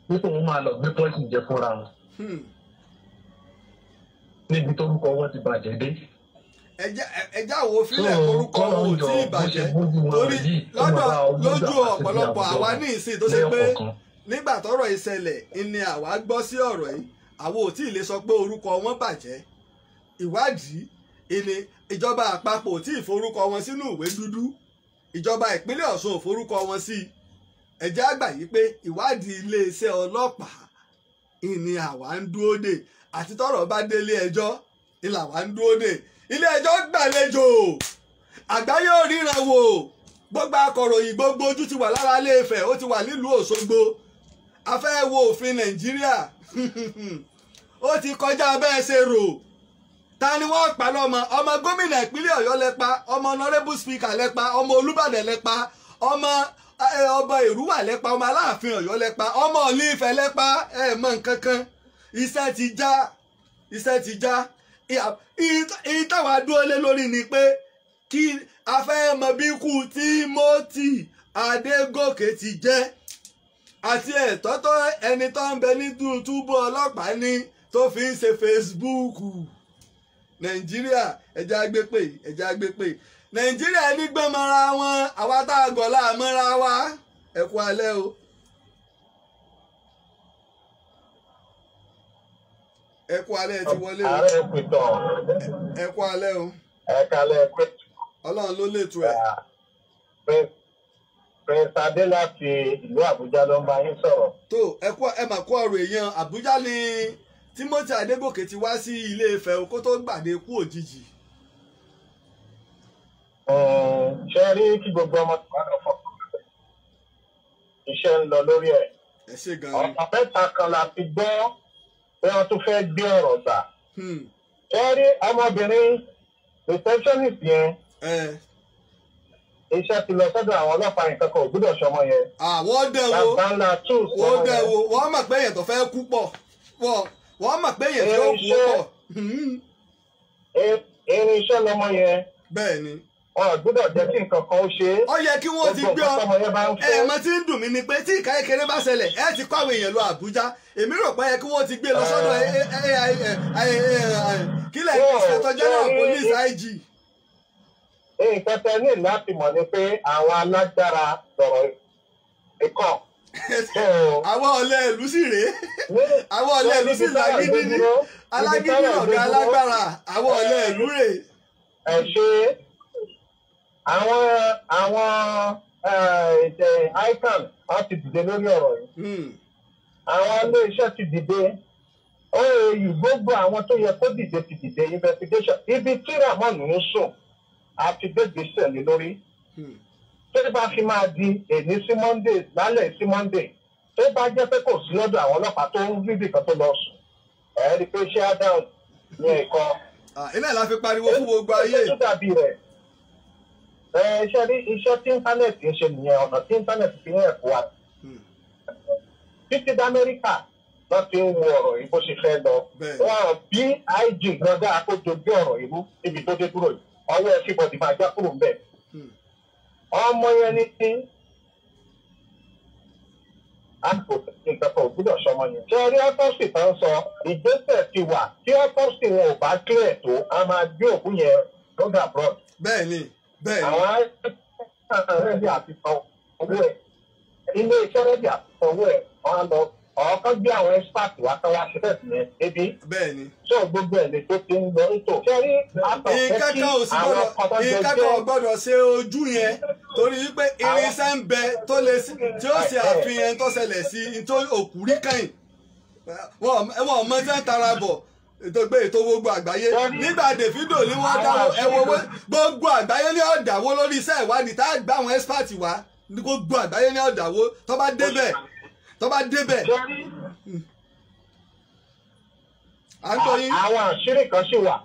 [SPEAKER 8] wípé òun máa lọ gbé pọ́ìsì jẹ fúnra wọn. Níbi tórúkọ wọn ti bàjẹ́ dé.
[SPEAKER 2] Ẹjẹ́ àwọn òfìlẹ̀ orúkọ wọn ò tí ì bàjẹ́, torí lọ́dọ̀ lójú ọ̀pọ̀lọpọ̀ àwa ní ìsìn tó ṣe pé Nígbà tọ́rọ̀ ìṣẹ̀lẹ̀ ni àwa gbọ́ sí ọ̀rọ̀ yìí, àwọn ò tí ì lè sọ pé orúkọ wọn bàjẹ́. Ìwádìí ìní ìjọba àpapọ̀ ò tí ì forúkọ wọn sínú ìwé dúdú, ìjọba ìpínlẹ̀ Ọ̀ṣun ò forúkọ wọn sí i. Ẹ jẹ́ á gbà yí pé ìwádìí iléeṣẹ́ ọlọ́pàá ìní àwa ń dúró dè, àti tọ́rọ̀ bá délé ẹjọ́ ìlà wa ń dúró dè. Ilé ẹjọ́ gbàlejò, àgbáyé ò ríran wò, gbogbo akọ̀ròyìn gbogbo ojú ti wà lára Ilé-Ifẹ̀, ó ti wà nílùú Òṣogbo. A fẹ́ wo òfin Nàìjíríà, ó ti kọjá bẹ́ẹ̀ ṣe rò. Ta ni wọ́n pa lọ́mọ? Ọmọ gómìnà ìpínlẹ̀ Ọ̀yọ́ lẹ pa, ọmọ honorable speaker lẹ pa, ọmọ Olúbàdàn lẹ pa, ọmọ ọba Èrúwà lẹ pa, ọmọ Aláàfin Ọ̀yọ́ lẹ pa, ọmọ Ọọ̀ni Ifẹ̀ lẹ pa. Ẹ mọ nǹkan kan, iṣẹ́ ti já, iṣẹ́ ti já. Ìyí táwa dúró lé lórí ni pé kí a fẹ́ mọ bí ikú Timothy Adégòkè ti jẹ́, àti ẹ̀tọ́ tó ẹni tó ń bẹ ní túbú ọlọ́pàá ní tó fi ń ṣe Facebook. Nàìjíríà ẹja gbé pè, ẹja gbé pè. Nàìjíríà ní gbọ́mọra wọn, àwa tá a gọ̀ láàmọ́ra wa. Ẹ kú alẹ́ o. Ẹ kú alẹ́, ẹ ti wọlé o.
[SPEAKER 8] Ààrẹ pìtàn.
[SPEAKER 2] Ẹ kú alẹ́ o.
[SPEAKER 8] Ẹ kalẹ̀ pé.
[SPEAKER 2] Ọlọ́run ló lè tu ẹ̀.
[SPEAKER 8] Prince Adé láti ìlú Àbújá ló ń bá yín sọ̀rọ̀.
[SPEAKER 2] Tó ẹ kú, ẹ mà kú ọ̀rọ̀ èèyàn. Àbújá ni Timothy Adégòkè ti wá sí Ilé Ifẹ̀ kó tó gbàdé kú òjijì.
[SPEAKER 8] Ṣé rí kí gbogbo ọmọ tó wà lọ fọkàn iṣẹ́ ń lọ lórí ẹ̀.
[SPEAKER 2] Ẹ ṣe gan-an.
[SPEAKER 8] Ọ̀nà mẹ́ta kan la fi gbọ́ pé wọ́n tún fẹ́ gbé ọ̀rọ̀ gbà. Ṣé rí ọmọbìnrin receptionist yẹn? Iṣẹ́ ti lọ sọ́dọ̀ àwọn ọlọ́pàá, nǹkan kan ò gbúdọ̀ ṣọmọ yẹn.
[SPEAKER 2] Àwọn dẹ̀ wo, wọ́n dẹ̀ wo, wọ́n mọ̀ pé èèyàn tó fẹ́ kú pọ̀, wọ́n mọ̀ pé èèyàn tó kú pọ̀.
[SPEAKER 8] Irinṣẹ́ lọmọ yẹn.
[SPEAKER 2] Bẹ́ẹ̀ ni.
[SPEAKER 8] Wọn ò gbúdọ̀ jẹ́ kí nǹkan kan ó ṣe é.
[SPEAKER 2] Ó yẹ kí wọ́n ti gbé ọ. Ẹ̀ẹ̀mọ tí ń dùn mí ni pé tí ìka kékeré bá ṣẹlẹ̀, ẹ ti kó àwọn èèyàn lọ Àbújá. Èmi rò pé yẹ kí wọ́n ti gbé lọ sọ́dọ̀ kílẹ̀ Inspector General Police IG.
[SPEAKER 8] Nǹkan tẹ ní láti mọ̀ ni pé àwọn alágbára sọ̀rọ̀ ikọ̀.
[SPEAKER 2] Àwọn ọ̀lẹ ìlú sì rèé, àwọn ọ̀lẹ ìlú sì lágídí ní alágídí ọ̀gá alágbára, àwọn ọ̀lẹ ìlú rèé.
[SPEAKER 8] Ẹ ṣe àwọn ICAN wọ́n ti dìde lórí ọ̀rọ̀ yìí. Àwọn ilé-iṣẹ́ ti dìde, OAU gbogbo àwọn tó yẹ kó dìde ti dìde investigation. Ibi tí Ramon ń sùn àti gbégbèsè lé lórí. Tó bá fi máa di èní sí Monday, lálẹ́ sí Monday, tó bá jẹ́ pé kò sí lọ́dọ̀ àwọn ọlọ́pàá tó ń rí ibìkan tó lọ sùn, ẹ̀ rí i pé ṣé Adam ní ẹ̀kọ́.
[SPEAKER 2] Iná la fi pariwo fún gbogbo ayé.
[SPEAKER 8] Ṣé tó dàbí rẹ̀? Iṣẹ́ rí iṣẹ́ tí íńtánẹ́ẹ̀tì ń ṣe nìyẹn, ọ̀nà tí íńtánẹ́ẹ̀tì fi ń ẹ̀kọ́ wa. Títí d'Amẹ́ríkà lọ́ ti ń wo ọ̀rọ̀ yìí bó ṣe fẹ́ lọ. Wọ́n bí IG gbọ́dọ̀ àkójọ bí ọ̀rọ̀ yìí rú níbi tó dé dúró yìí. Ọwọ́ everybody máa já kúrò ńbẹ̀. Ọmọ yẹn ní àpò nǹkan kan ò gbúdọ̀ sọmọ yẹn. Ṣé rí autopsy tó ń sọ, ìgbésẹ̀ ti wà tí autopsy wọn ò bá clear tó, a máa gbé òkú yẹn lọ́gà abroad.
[SPEAKER 2] Bẹ́ẹ̀ni, bẹ́ẹ̀ni.
[SPEAKER 8] Àwọn rẹ́dí àti sanwó ẹ̀, ilé iṣẹ́ rẹ́dí àti sanwó ẹ̀, wọ́n á lọ ọ̀ọ́kán gbé àwọn expert wá kán wá ṣe tẹ̀sí yẹn débi.
[SPEAKER 2] Bẹ́ẹ̀ni.
[SPEAKER 8] Ṣé o gbogbo ẹ̀ lè tó ti ń lọ ètò? Ṣé rí àtọ̀fẹ́ kí àwọn kan tó jẹ
[SPEAKER 2] nǹkan kan ò gbọ́dọ̀ ṣe ojú yẹn torí wípé irinṣẹ́ ń bẹ tó lè tí ó ṣe àfihàn tó ṣẹlẹ̀ sí tó òkú rí kẹ́yìn. Wọ́n mọ tí wọ́n tara bọ̀ ètò gbé ètò gbogbo àgbáyé nígbà Davido ni wọ́n dáwọ́ ẹ̀wọ̀ gbogbo àgbáyé ní ọ̀dàwó lórí iṣẹ́ ìwádìí tá a gbá àwọn expert wá gbogbo àgbáyé ní ọ̀dàwó tó bá débẹ̀ tó bá débẹ̀.
[SPEAKER 8] Àwọn àṣírí kan sì wà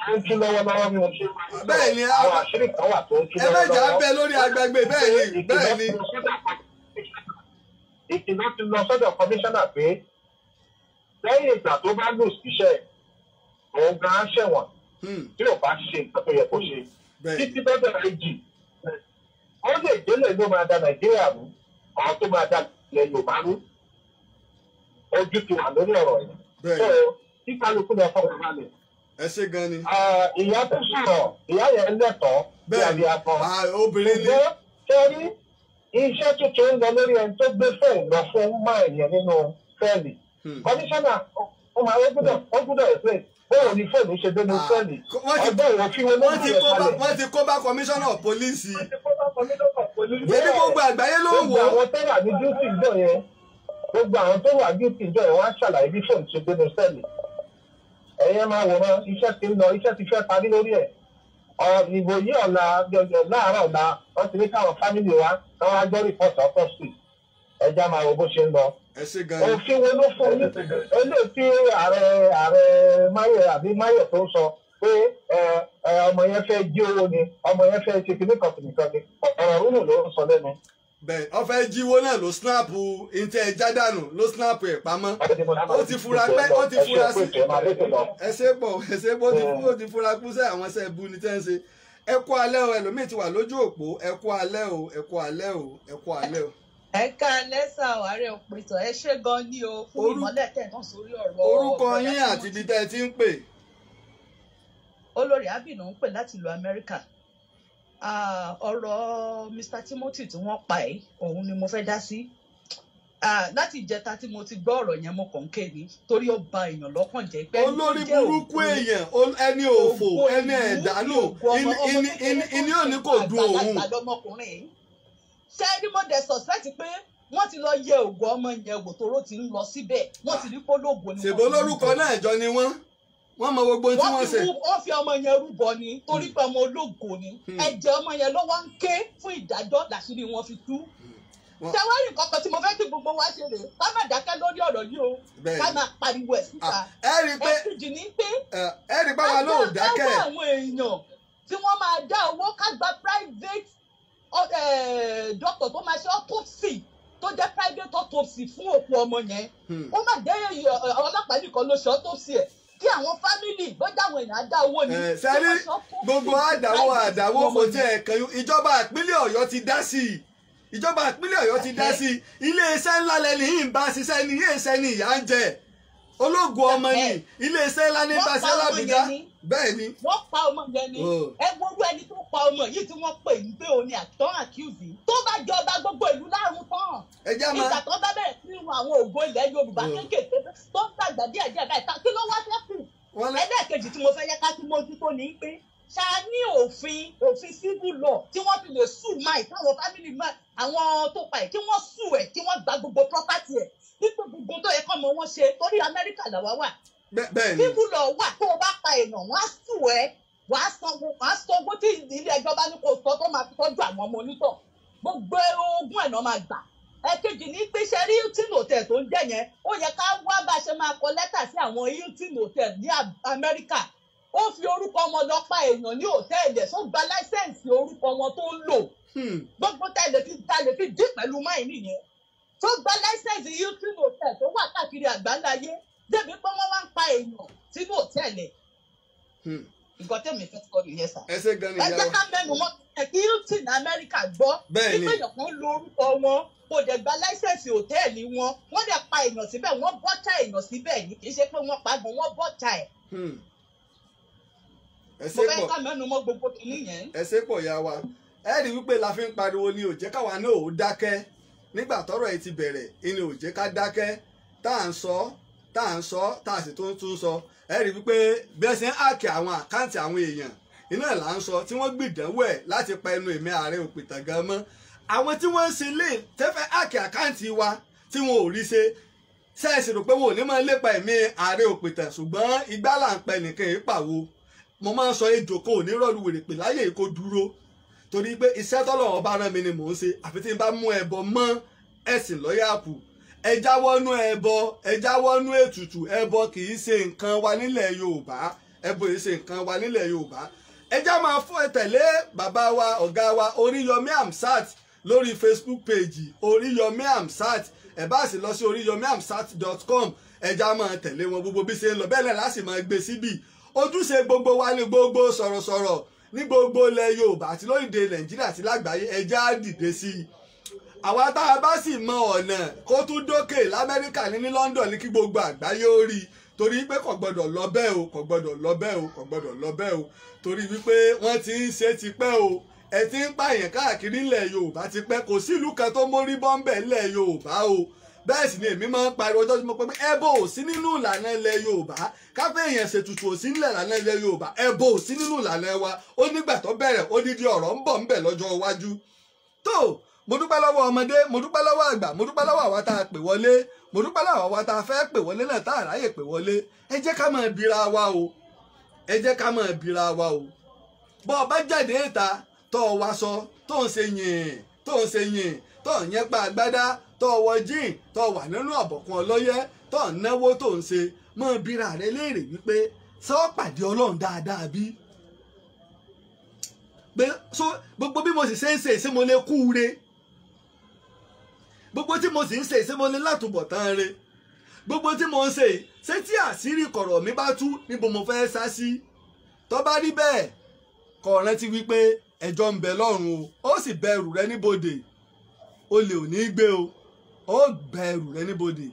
[SPEAKER 8] tó ń tú lọ́wọ́lọ́wọ́ bí mo ṣe máa ń sọ.
[SPEAKER 2] Bẹ́ẹ̀ni,
[SPEAKER 8] àwọn àṣírí kan wà tó ń tú
[SPEAKER 2] ẹ mẹ́jà
[SPEAKER 8] lọ́wọ́lọ́wọ́.
[SPEAKER 2] bẹ lórí agbègbè. Bẹ́ẹ̀ni, bẹ́ẹ̀ni.
[SPEAKER 8] Ìkìlọ̀ ti lọ sọ́dọ̀ kọmíṣánná pé lẹ́yìn ìgbà tó bá lù síṣẹ́ òun gan-an ṣẹ̀wọ̀n tí ò bá ṣe nǹkan tó yẹ kó ṣe. Títí dọ́dọ̀ èjì ó lè délé ló máa da Nàìjíríà rú, àwọn tó máa da ilẹ̀ Yorùbá rú. Ojú ti wà lórí ọ̀rọ̀ yìí. So kí kálukú lọ fọkàn balẹ̀.
[SPEAKER 2] Ẹ ṣe gan ni.
[SPEAKER 8] Ìyá tó sọ̀rọ̀, ìyá yẹn lẹ́tọ̀ọ́ bí abiyamọ.
[SPEAKER 2] Obìnrin ni.
[SPEAKER 8] Ṣé rí Iṣẹ́ tuntun ń lọ lórí ẹni tó gbé fóònù lọ fún máa yẹn nínú sẹ́ẹ̀lì. Kọmíṣánná ó máa ó gbúdọ̀ explain bóun ni fóònù ṣe dénú sẹ́ẹ̀lì. Ọgbọ́n òfin wọn ló ń
[SPEAKER 2] bẹ̀rẹ̀ kalẹ̀. Wọ́n ti kó bá kọmíṣánná pólíìsì. Ebi gbogbo àgbáyé ló ń wò.
[SPEAKER 8] Gbogbo àwọn tó wà ní duty ìjọ yẹn, gbogbo àwọn tó wà duty ìjọ yẹn wọ́n á ṣàlàyé bí fóònù ṣe dénú sẹ́ẹ̀lì. Ẹ̀yẹ́ máa wòran, iṣẹ́ ti ń lọ, iṣẹ́ ti fẹ́ parí lórí ẹ̀. Ìbò yìí ọ̀la láàárọ̀ ọ̀la wọ́n ti ní káwọn fámìlì wa káwọn á gbọ́ rìpọ́tù autopsy. Ẹja máa wo bó ṣe ń lọ. Òfin wo ló fún yín? Eléyìí tí ààrẹ Máyọ̀ àbí Máyọ̀ tó sọ pé ọmọ yẹn fẹ́ jí owó ni, ọmọ yẹn fẹ́ ṣe kíní kan kìnìkan ni, ọ̀rọ̀ rúnù ló ń sọ lẹ́nu.
[SPEAKER 2] Bẹ́ẹ̀ ó fẹ́ jíwó náà ló snap ntẹ ẹja dànù ló snap ẹ̀ pamọ́. Ó ti fura pé ó ti fura sí. Ẹ ṣe pọ̀ ẹ ṣe pọ̀ ó ti fura kú sẹ́ àwọn ṣẹ́ bu ni tẹ́ ń ṣe. Ẹ kú alẹ́ o, ẹlòmíì ti wà lójú òpó. Ẹ kú alẹ́ o, ẹ kú alẹ́ o, ẹ kú alẹ́ o.
[SPEAKER 9] Ẹ káalẹ́ sà, ààrẹ òpìtàn, ẹ ṣé gan ni o fún ìmọ́lẹ̀ tẹ̀ náà sórí ọ̀rọ̀.
[SPEAKER 2] Orúkọ yín àti ibi tẹ́ ẹ ti ń pè.
[SPEAKER 9] Olórí Abinu ń pè láti ìlú Amẹ́ríkà. Ọ̀rọ̀ Mr. Timothy tí wọ́n pa ẹ́, òun ni mo fẹ́ dá sí. Láti ìjẹta tí mo ti gbọ́ ọ̀rọ̀ yẹn, mo kàn ń ké ni torí ó ba èèyàn lọ́kàn jẹ́ pé
[SPEAKER 2] olórí burúkú èèyàn, ẹni òfò, ẹni ẹ̀dánù, ìní òní kò dùn òun.
[SPEAKER 9] Ṣé ní mo dẹ̀ suspect pé wọ́n ti lọ yẹ ògùn ọmọ yẹn wò toró ti ń lọ síbẹ̀, wọ́n ti rí pólógò ni.
[SPEAKER 2] Ṣèbó lórúkọ náà jọ ni wọ́n mọ gbogbo tí wọ́n ṣe.
[SPEAKER 9] Wọ́n fi ọmọ yẹn rúbọ ni torí pé ọmọ ológo ni. Ẹ̀jẹ̀ ọmọ yẹn ló wá ń ké fún ìdájọ́, làṣírí wọn fi tú. Ṣé wàá rí nǹkan kan tí mo fẹ́ kí gbogbo wa ṣe rèé, ká má dákẹ́ lórí ọ̀rọ̀ yìí o, ká máa pariwo ẹ̀ síta. Ẹ̀kejì ni pé
[SPEAKER 2] ẹ rí báwa náà ò dákẹ́.
[SPEAKER 9] Ká wá àwọn èèyàn tí wọ́n máa dá owó, ká gba private doctor tó máa ṣe autopsy, tó jẹ́ private autopsy fún òkú ọmọ yẹn. Ó má jẹ́ ọlọ́pàá nìkan ló ṣe autopsy ẹ̀, kí àwọn fámìlì bójá àwọn èèyàn á dá owó ni.
[SPEAKER 2] Sẹ́rí gbogbo àdáwó kò tí ẹ̀ kàn yín. Ìjọba ìpínlẹ̀ Ọ̀yọ́ ti dá sí i. Ìjọba ìpínlẹ̀ Ọ̀yọ́ ti dá sí i. Iléeṣẹ́ ńlá lẹ́ni yìí ń bá ṣiṣẹ́ ni, iléeṣẹ́ ni ìyá ń jẹ. Ológun ọmọ ni, iléeṣẹ́ ńlá ní bá ṣiṣẹ́ l'Àbújá. Bẹ́ẹ̀ ni.
[SPEAKER 9] Wọ́n pa ọmọ yẹn ni. Ẹ worú ẹni tó pa ọmọ yìí tí wọ́n pè ní pé òun ni àtọ́ accuse. Tó bá jọba gbogbo ìlú lárùn tán. Ìgbà tó bá bẹ̀rẹ̀ sí irun àwọn ògo ilẹ̀ Yorùbá kéékèèké tó ń dàgbà díẹ̀ díẹ̀ báyìí, kí ló wá fẹ́ kù? Ẹlẹ́ẹ̀kejì tí mo fẹ́ yẹ ká tún mójútó ni pé ṣá ní òfin civil law tí wọ́n fi lè sue máì táwọn family máì àwọn tó pa ẹ̀ kí wọ́n sue ẹ̀, kí wọ́n gba gbogbo property ẹ̀, nípa gbogbo tó yẹ kọ́ mọ wọ́n ṣe, torí Amẹ́ríkà làwa wà. Civil law wà, tó o bá pa èèyàn wọ́n á sue ẹ̀, wàá sanwó tí ilé ẹjọ́ bá ní kó sọ tó máa fi tọ́jú àwọn ọmọ onítọ̀, gbogbo ogún ẹ̀ náà máa gbà. Ẹ̀kejì ní pé ṣe rí Hilton Hotel tó ń jẹ́ yẹn, ó yẹ ká wá bá ṣe máa kọ lẹ́tà sí àwọn Hilton Hotel ní Amẹ́ríkà. Ó fi orúkọ wọn lọ pa èèyàn ní hòtẹ́ẹ̀lì ẹ̀, tó gba láísẹ̀nsì orúkọ wọn tó ń lò. Gbogbo tá lè fi dín pẹ̀lú máì nìyẹn. Tó gba láísẹ̀nsì Hilton Hotel tó wà káàkiri àgbáláyé, débi pé wọ́n wá ń pa èèyàn sínú hòtẹ́ẹ̀lì ẹ̀. Nǹkan tẹ̀mí fẹ́ sọ nìyẹn sà.
[SPEAKER 2] Ẹ ṣe gan ni
[SPEAKER 9] ìyá wa. Ẹ jẹ́ ká mẹ́nu mọ́ kí Hilton Amẹ́ríkà gbọ́. Nígbà èèyàn kan lo orúkọ wọn, kò dẹ̀ gba láísẹ̀nsì hòtẹ́ẹ̀lì wọn, wọ́n dẹ̀ pa èèyàn síbẹ̀, wọ́n bọ́tà èèyàn síbẹ̀ ní, kì í ṣe pé wọ́n pa gan, wọ́n bọ́tà ẹ̀. Mo fẹ́ ká mẹ́nu mọ́ gbogbo kìíní yẹn.
[SPEAKER 2] Ẹ ṣe pọ̀ ya wa. Ẹ rí wípé la fi ń pariwo ni ò jẹ́ káwa náà ò dákẹ́. Nígbà tọ́rọ̀ yìí ti bẹ̀rẹ̀, ni ò jẹ́ ká dákẹ́. Tá à ń sọ, tá à ń sọ, tá à sì tún tún sọ. Ẹ rí wípé bí ẹ ṣe ń àkè àwọn àkáǹtì àwọn èèyàn, iná là ń sọ tí wọ́n gbìdánwò ẹ̀ láti pa ẹnu èmi ààrẹ òpìtàn gan mọ́. Àwọn tí wọ́n ń ṣe lè tẹ́fẹ́ àkè àkáǹtì wa tí wọn ò rí ṣe, ṣẹ́ẹ̀sì rò pé wọn ò ní máa lépa ẹ̀mí ààrẹ òpìtàn, ṣùgbọ́n igbá là ń pẹ nìkan ìpàwọ́. Mo máa ń sọ ejò kan ò ní rọ́ọ̀lù wèrè pè láyè kó dúró, torí pé iṣẹ́ tọ́lọ́run bá rán mi ni mò ń ṣe, àfi tí n bá mú ẹbọ mọ́ ẹ̀sìn lọ́yàpù. Ẹ jáwọ́nú ẹbọ, ẹ jáwọ́nú ètùtù. Ẹbọ kì í ṣe nǹkan wa nílẹ̀ Yorùbá, ẹbọ kì í ṣe nǹkan wa nílẹ̀ Yorùbá. Ẹ já máa fún ẹ tẹ̀lé bàbá wa ọ̀gá wa Oríyọmí Hamzat lórí Facebook page Oríyọmí Hamzat. Ẹ bá sì lọ sí oriyomihamzat.com, ẹ já máa tẹ̀lé wọn gbogbo bí ṣe ń lọ, bẹ́ẹ̀ náà láti máa gbé síbì. Ojúṣe gbogbo wa ní gbogbo sọ̀rọ̀sọ̀rọ̀ ní gbogbo ilẹ̀ Yorùbá àti lórílẹ̀ Nàìjíríà àti lágbàáyé, ẹ já dìde sí i. Àwa tá a bá sì mọ ọ̀nà kó tún dókè l'Amẹ́ríkà ní London ní kí gbogbo àgbáyé ó rí i, torí pé kò gbọdọ̀ lọ bẹ́ẹ̀ o, kò gbọdọ̀ lọ bẹ́ẹ̀ o, kò gbọdọ̀ lọ bẹ́ẹ̀ o, torí wípé wọ́n ti ń ṣe tipẹ́ o. Ẹ ti ń pààyàn káàkiri ilẹ̀ Yorùbá ti pẹ́, kò sílùú kan tó mórí bọ́ńbẹ̀ ilẹ̀ Yorùbá o. Bẹ́ẹ̀ sì ni èmi máa ń pariwo ọjọ́ tí mo pẹ́ pé ẹbọ ò sí nínú ìlànà ilẹ̀ Yorùbá, káfẹ́ èèyàn ṣètùtù ò sí nílẹ̀ ìlànà ilẹ̀ Yorùbá, ẹbọ ò sí nínú ìlànà wa. Ó nígbà tó bẹ̀rẹ̀, odidi ọ̀rọ̀ ń bọ̀ ń bẹ̀ lọ́jọ́ iwájú. Tó mo dúpẹ́ lọ́wọ́ ọmọdé, mo dúpẹ́ lọ́wọ́ àgbà, mo dúpẹ́ lọ́wọ́ àwa tá a pè wọlé, mo dúpẹ́ lọ́wọ́ àwa tá a fẹ́ pè wọlé náà tá a ráyè pè wọlé. Ẹ jẹ́ ká máa bira wa o, ẹ jẹ́ ká máa bira wa o. Bọ́ ọ bá jáde ìta tó o waṣọ tó ń ṣe yìn tó ń ṣe yìn tó ń yẹn pa àgbádá tó wọ jíìn tó wà nínú ọ̀bọ̀kún ọlọ́yẹ́ tó ń náwó tó ń ṣe, mọ́ bíra rẹ léèrè wípé sọ pàdé Ọlọ́run dáadáa bí? Pé so gbogbo bí mo sì ṣe ń ṣe ṣé mo lè kú re? Gbogbo tí mo sì ń ṣe ṣé mo lè látúbọ̀tán re? Gbogbo tí mo ń ṣe ṣé tí àṣírí kọ̀rọ̀ mi bá tú níbo mo fẹ́ sá sí? Tó bá rí bẹ́ẹ̀ kó rántí wípé ẹjọ́ ń bẹ lọ́run o, ó sì bẹ̀rù rẹ níbodè, olè ò ní gbé o, ó bẹ̀rù rẹ níbodè.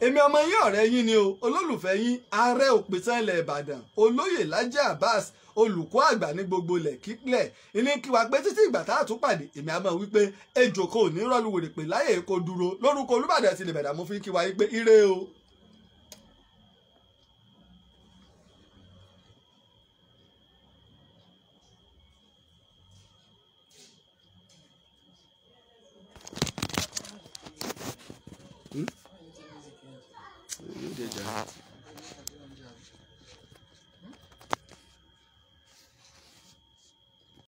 [SPEAKER 2] Èmi ọmọ yín ọ̀rẹ́ yín ni o, olólùfẹ́ yín, ààrẹ òpìtàn ilẹ̀ Ìbàdàn, olóyè Lájí Abbas, olùkọ́ àgbà ní gbogbo ilẹ̀ kílẹ̀ ilé kí wa pé títí ìgbà tá a tún pàdé, èmi àmọ́ wípé ejò kò ní rọ́ọ̀lù wèrè pé láyè kò dúró. Lórúkọ Olúbàdàn ti Ìbàdàn mo fi ń kí wa pé ire o. Hmm?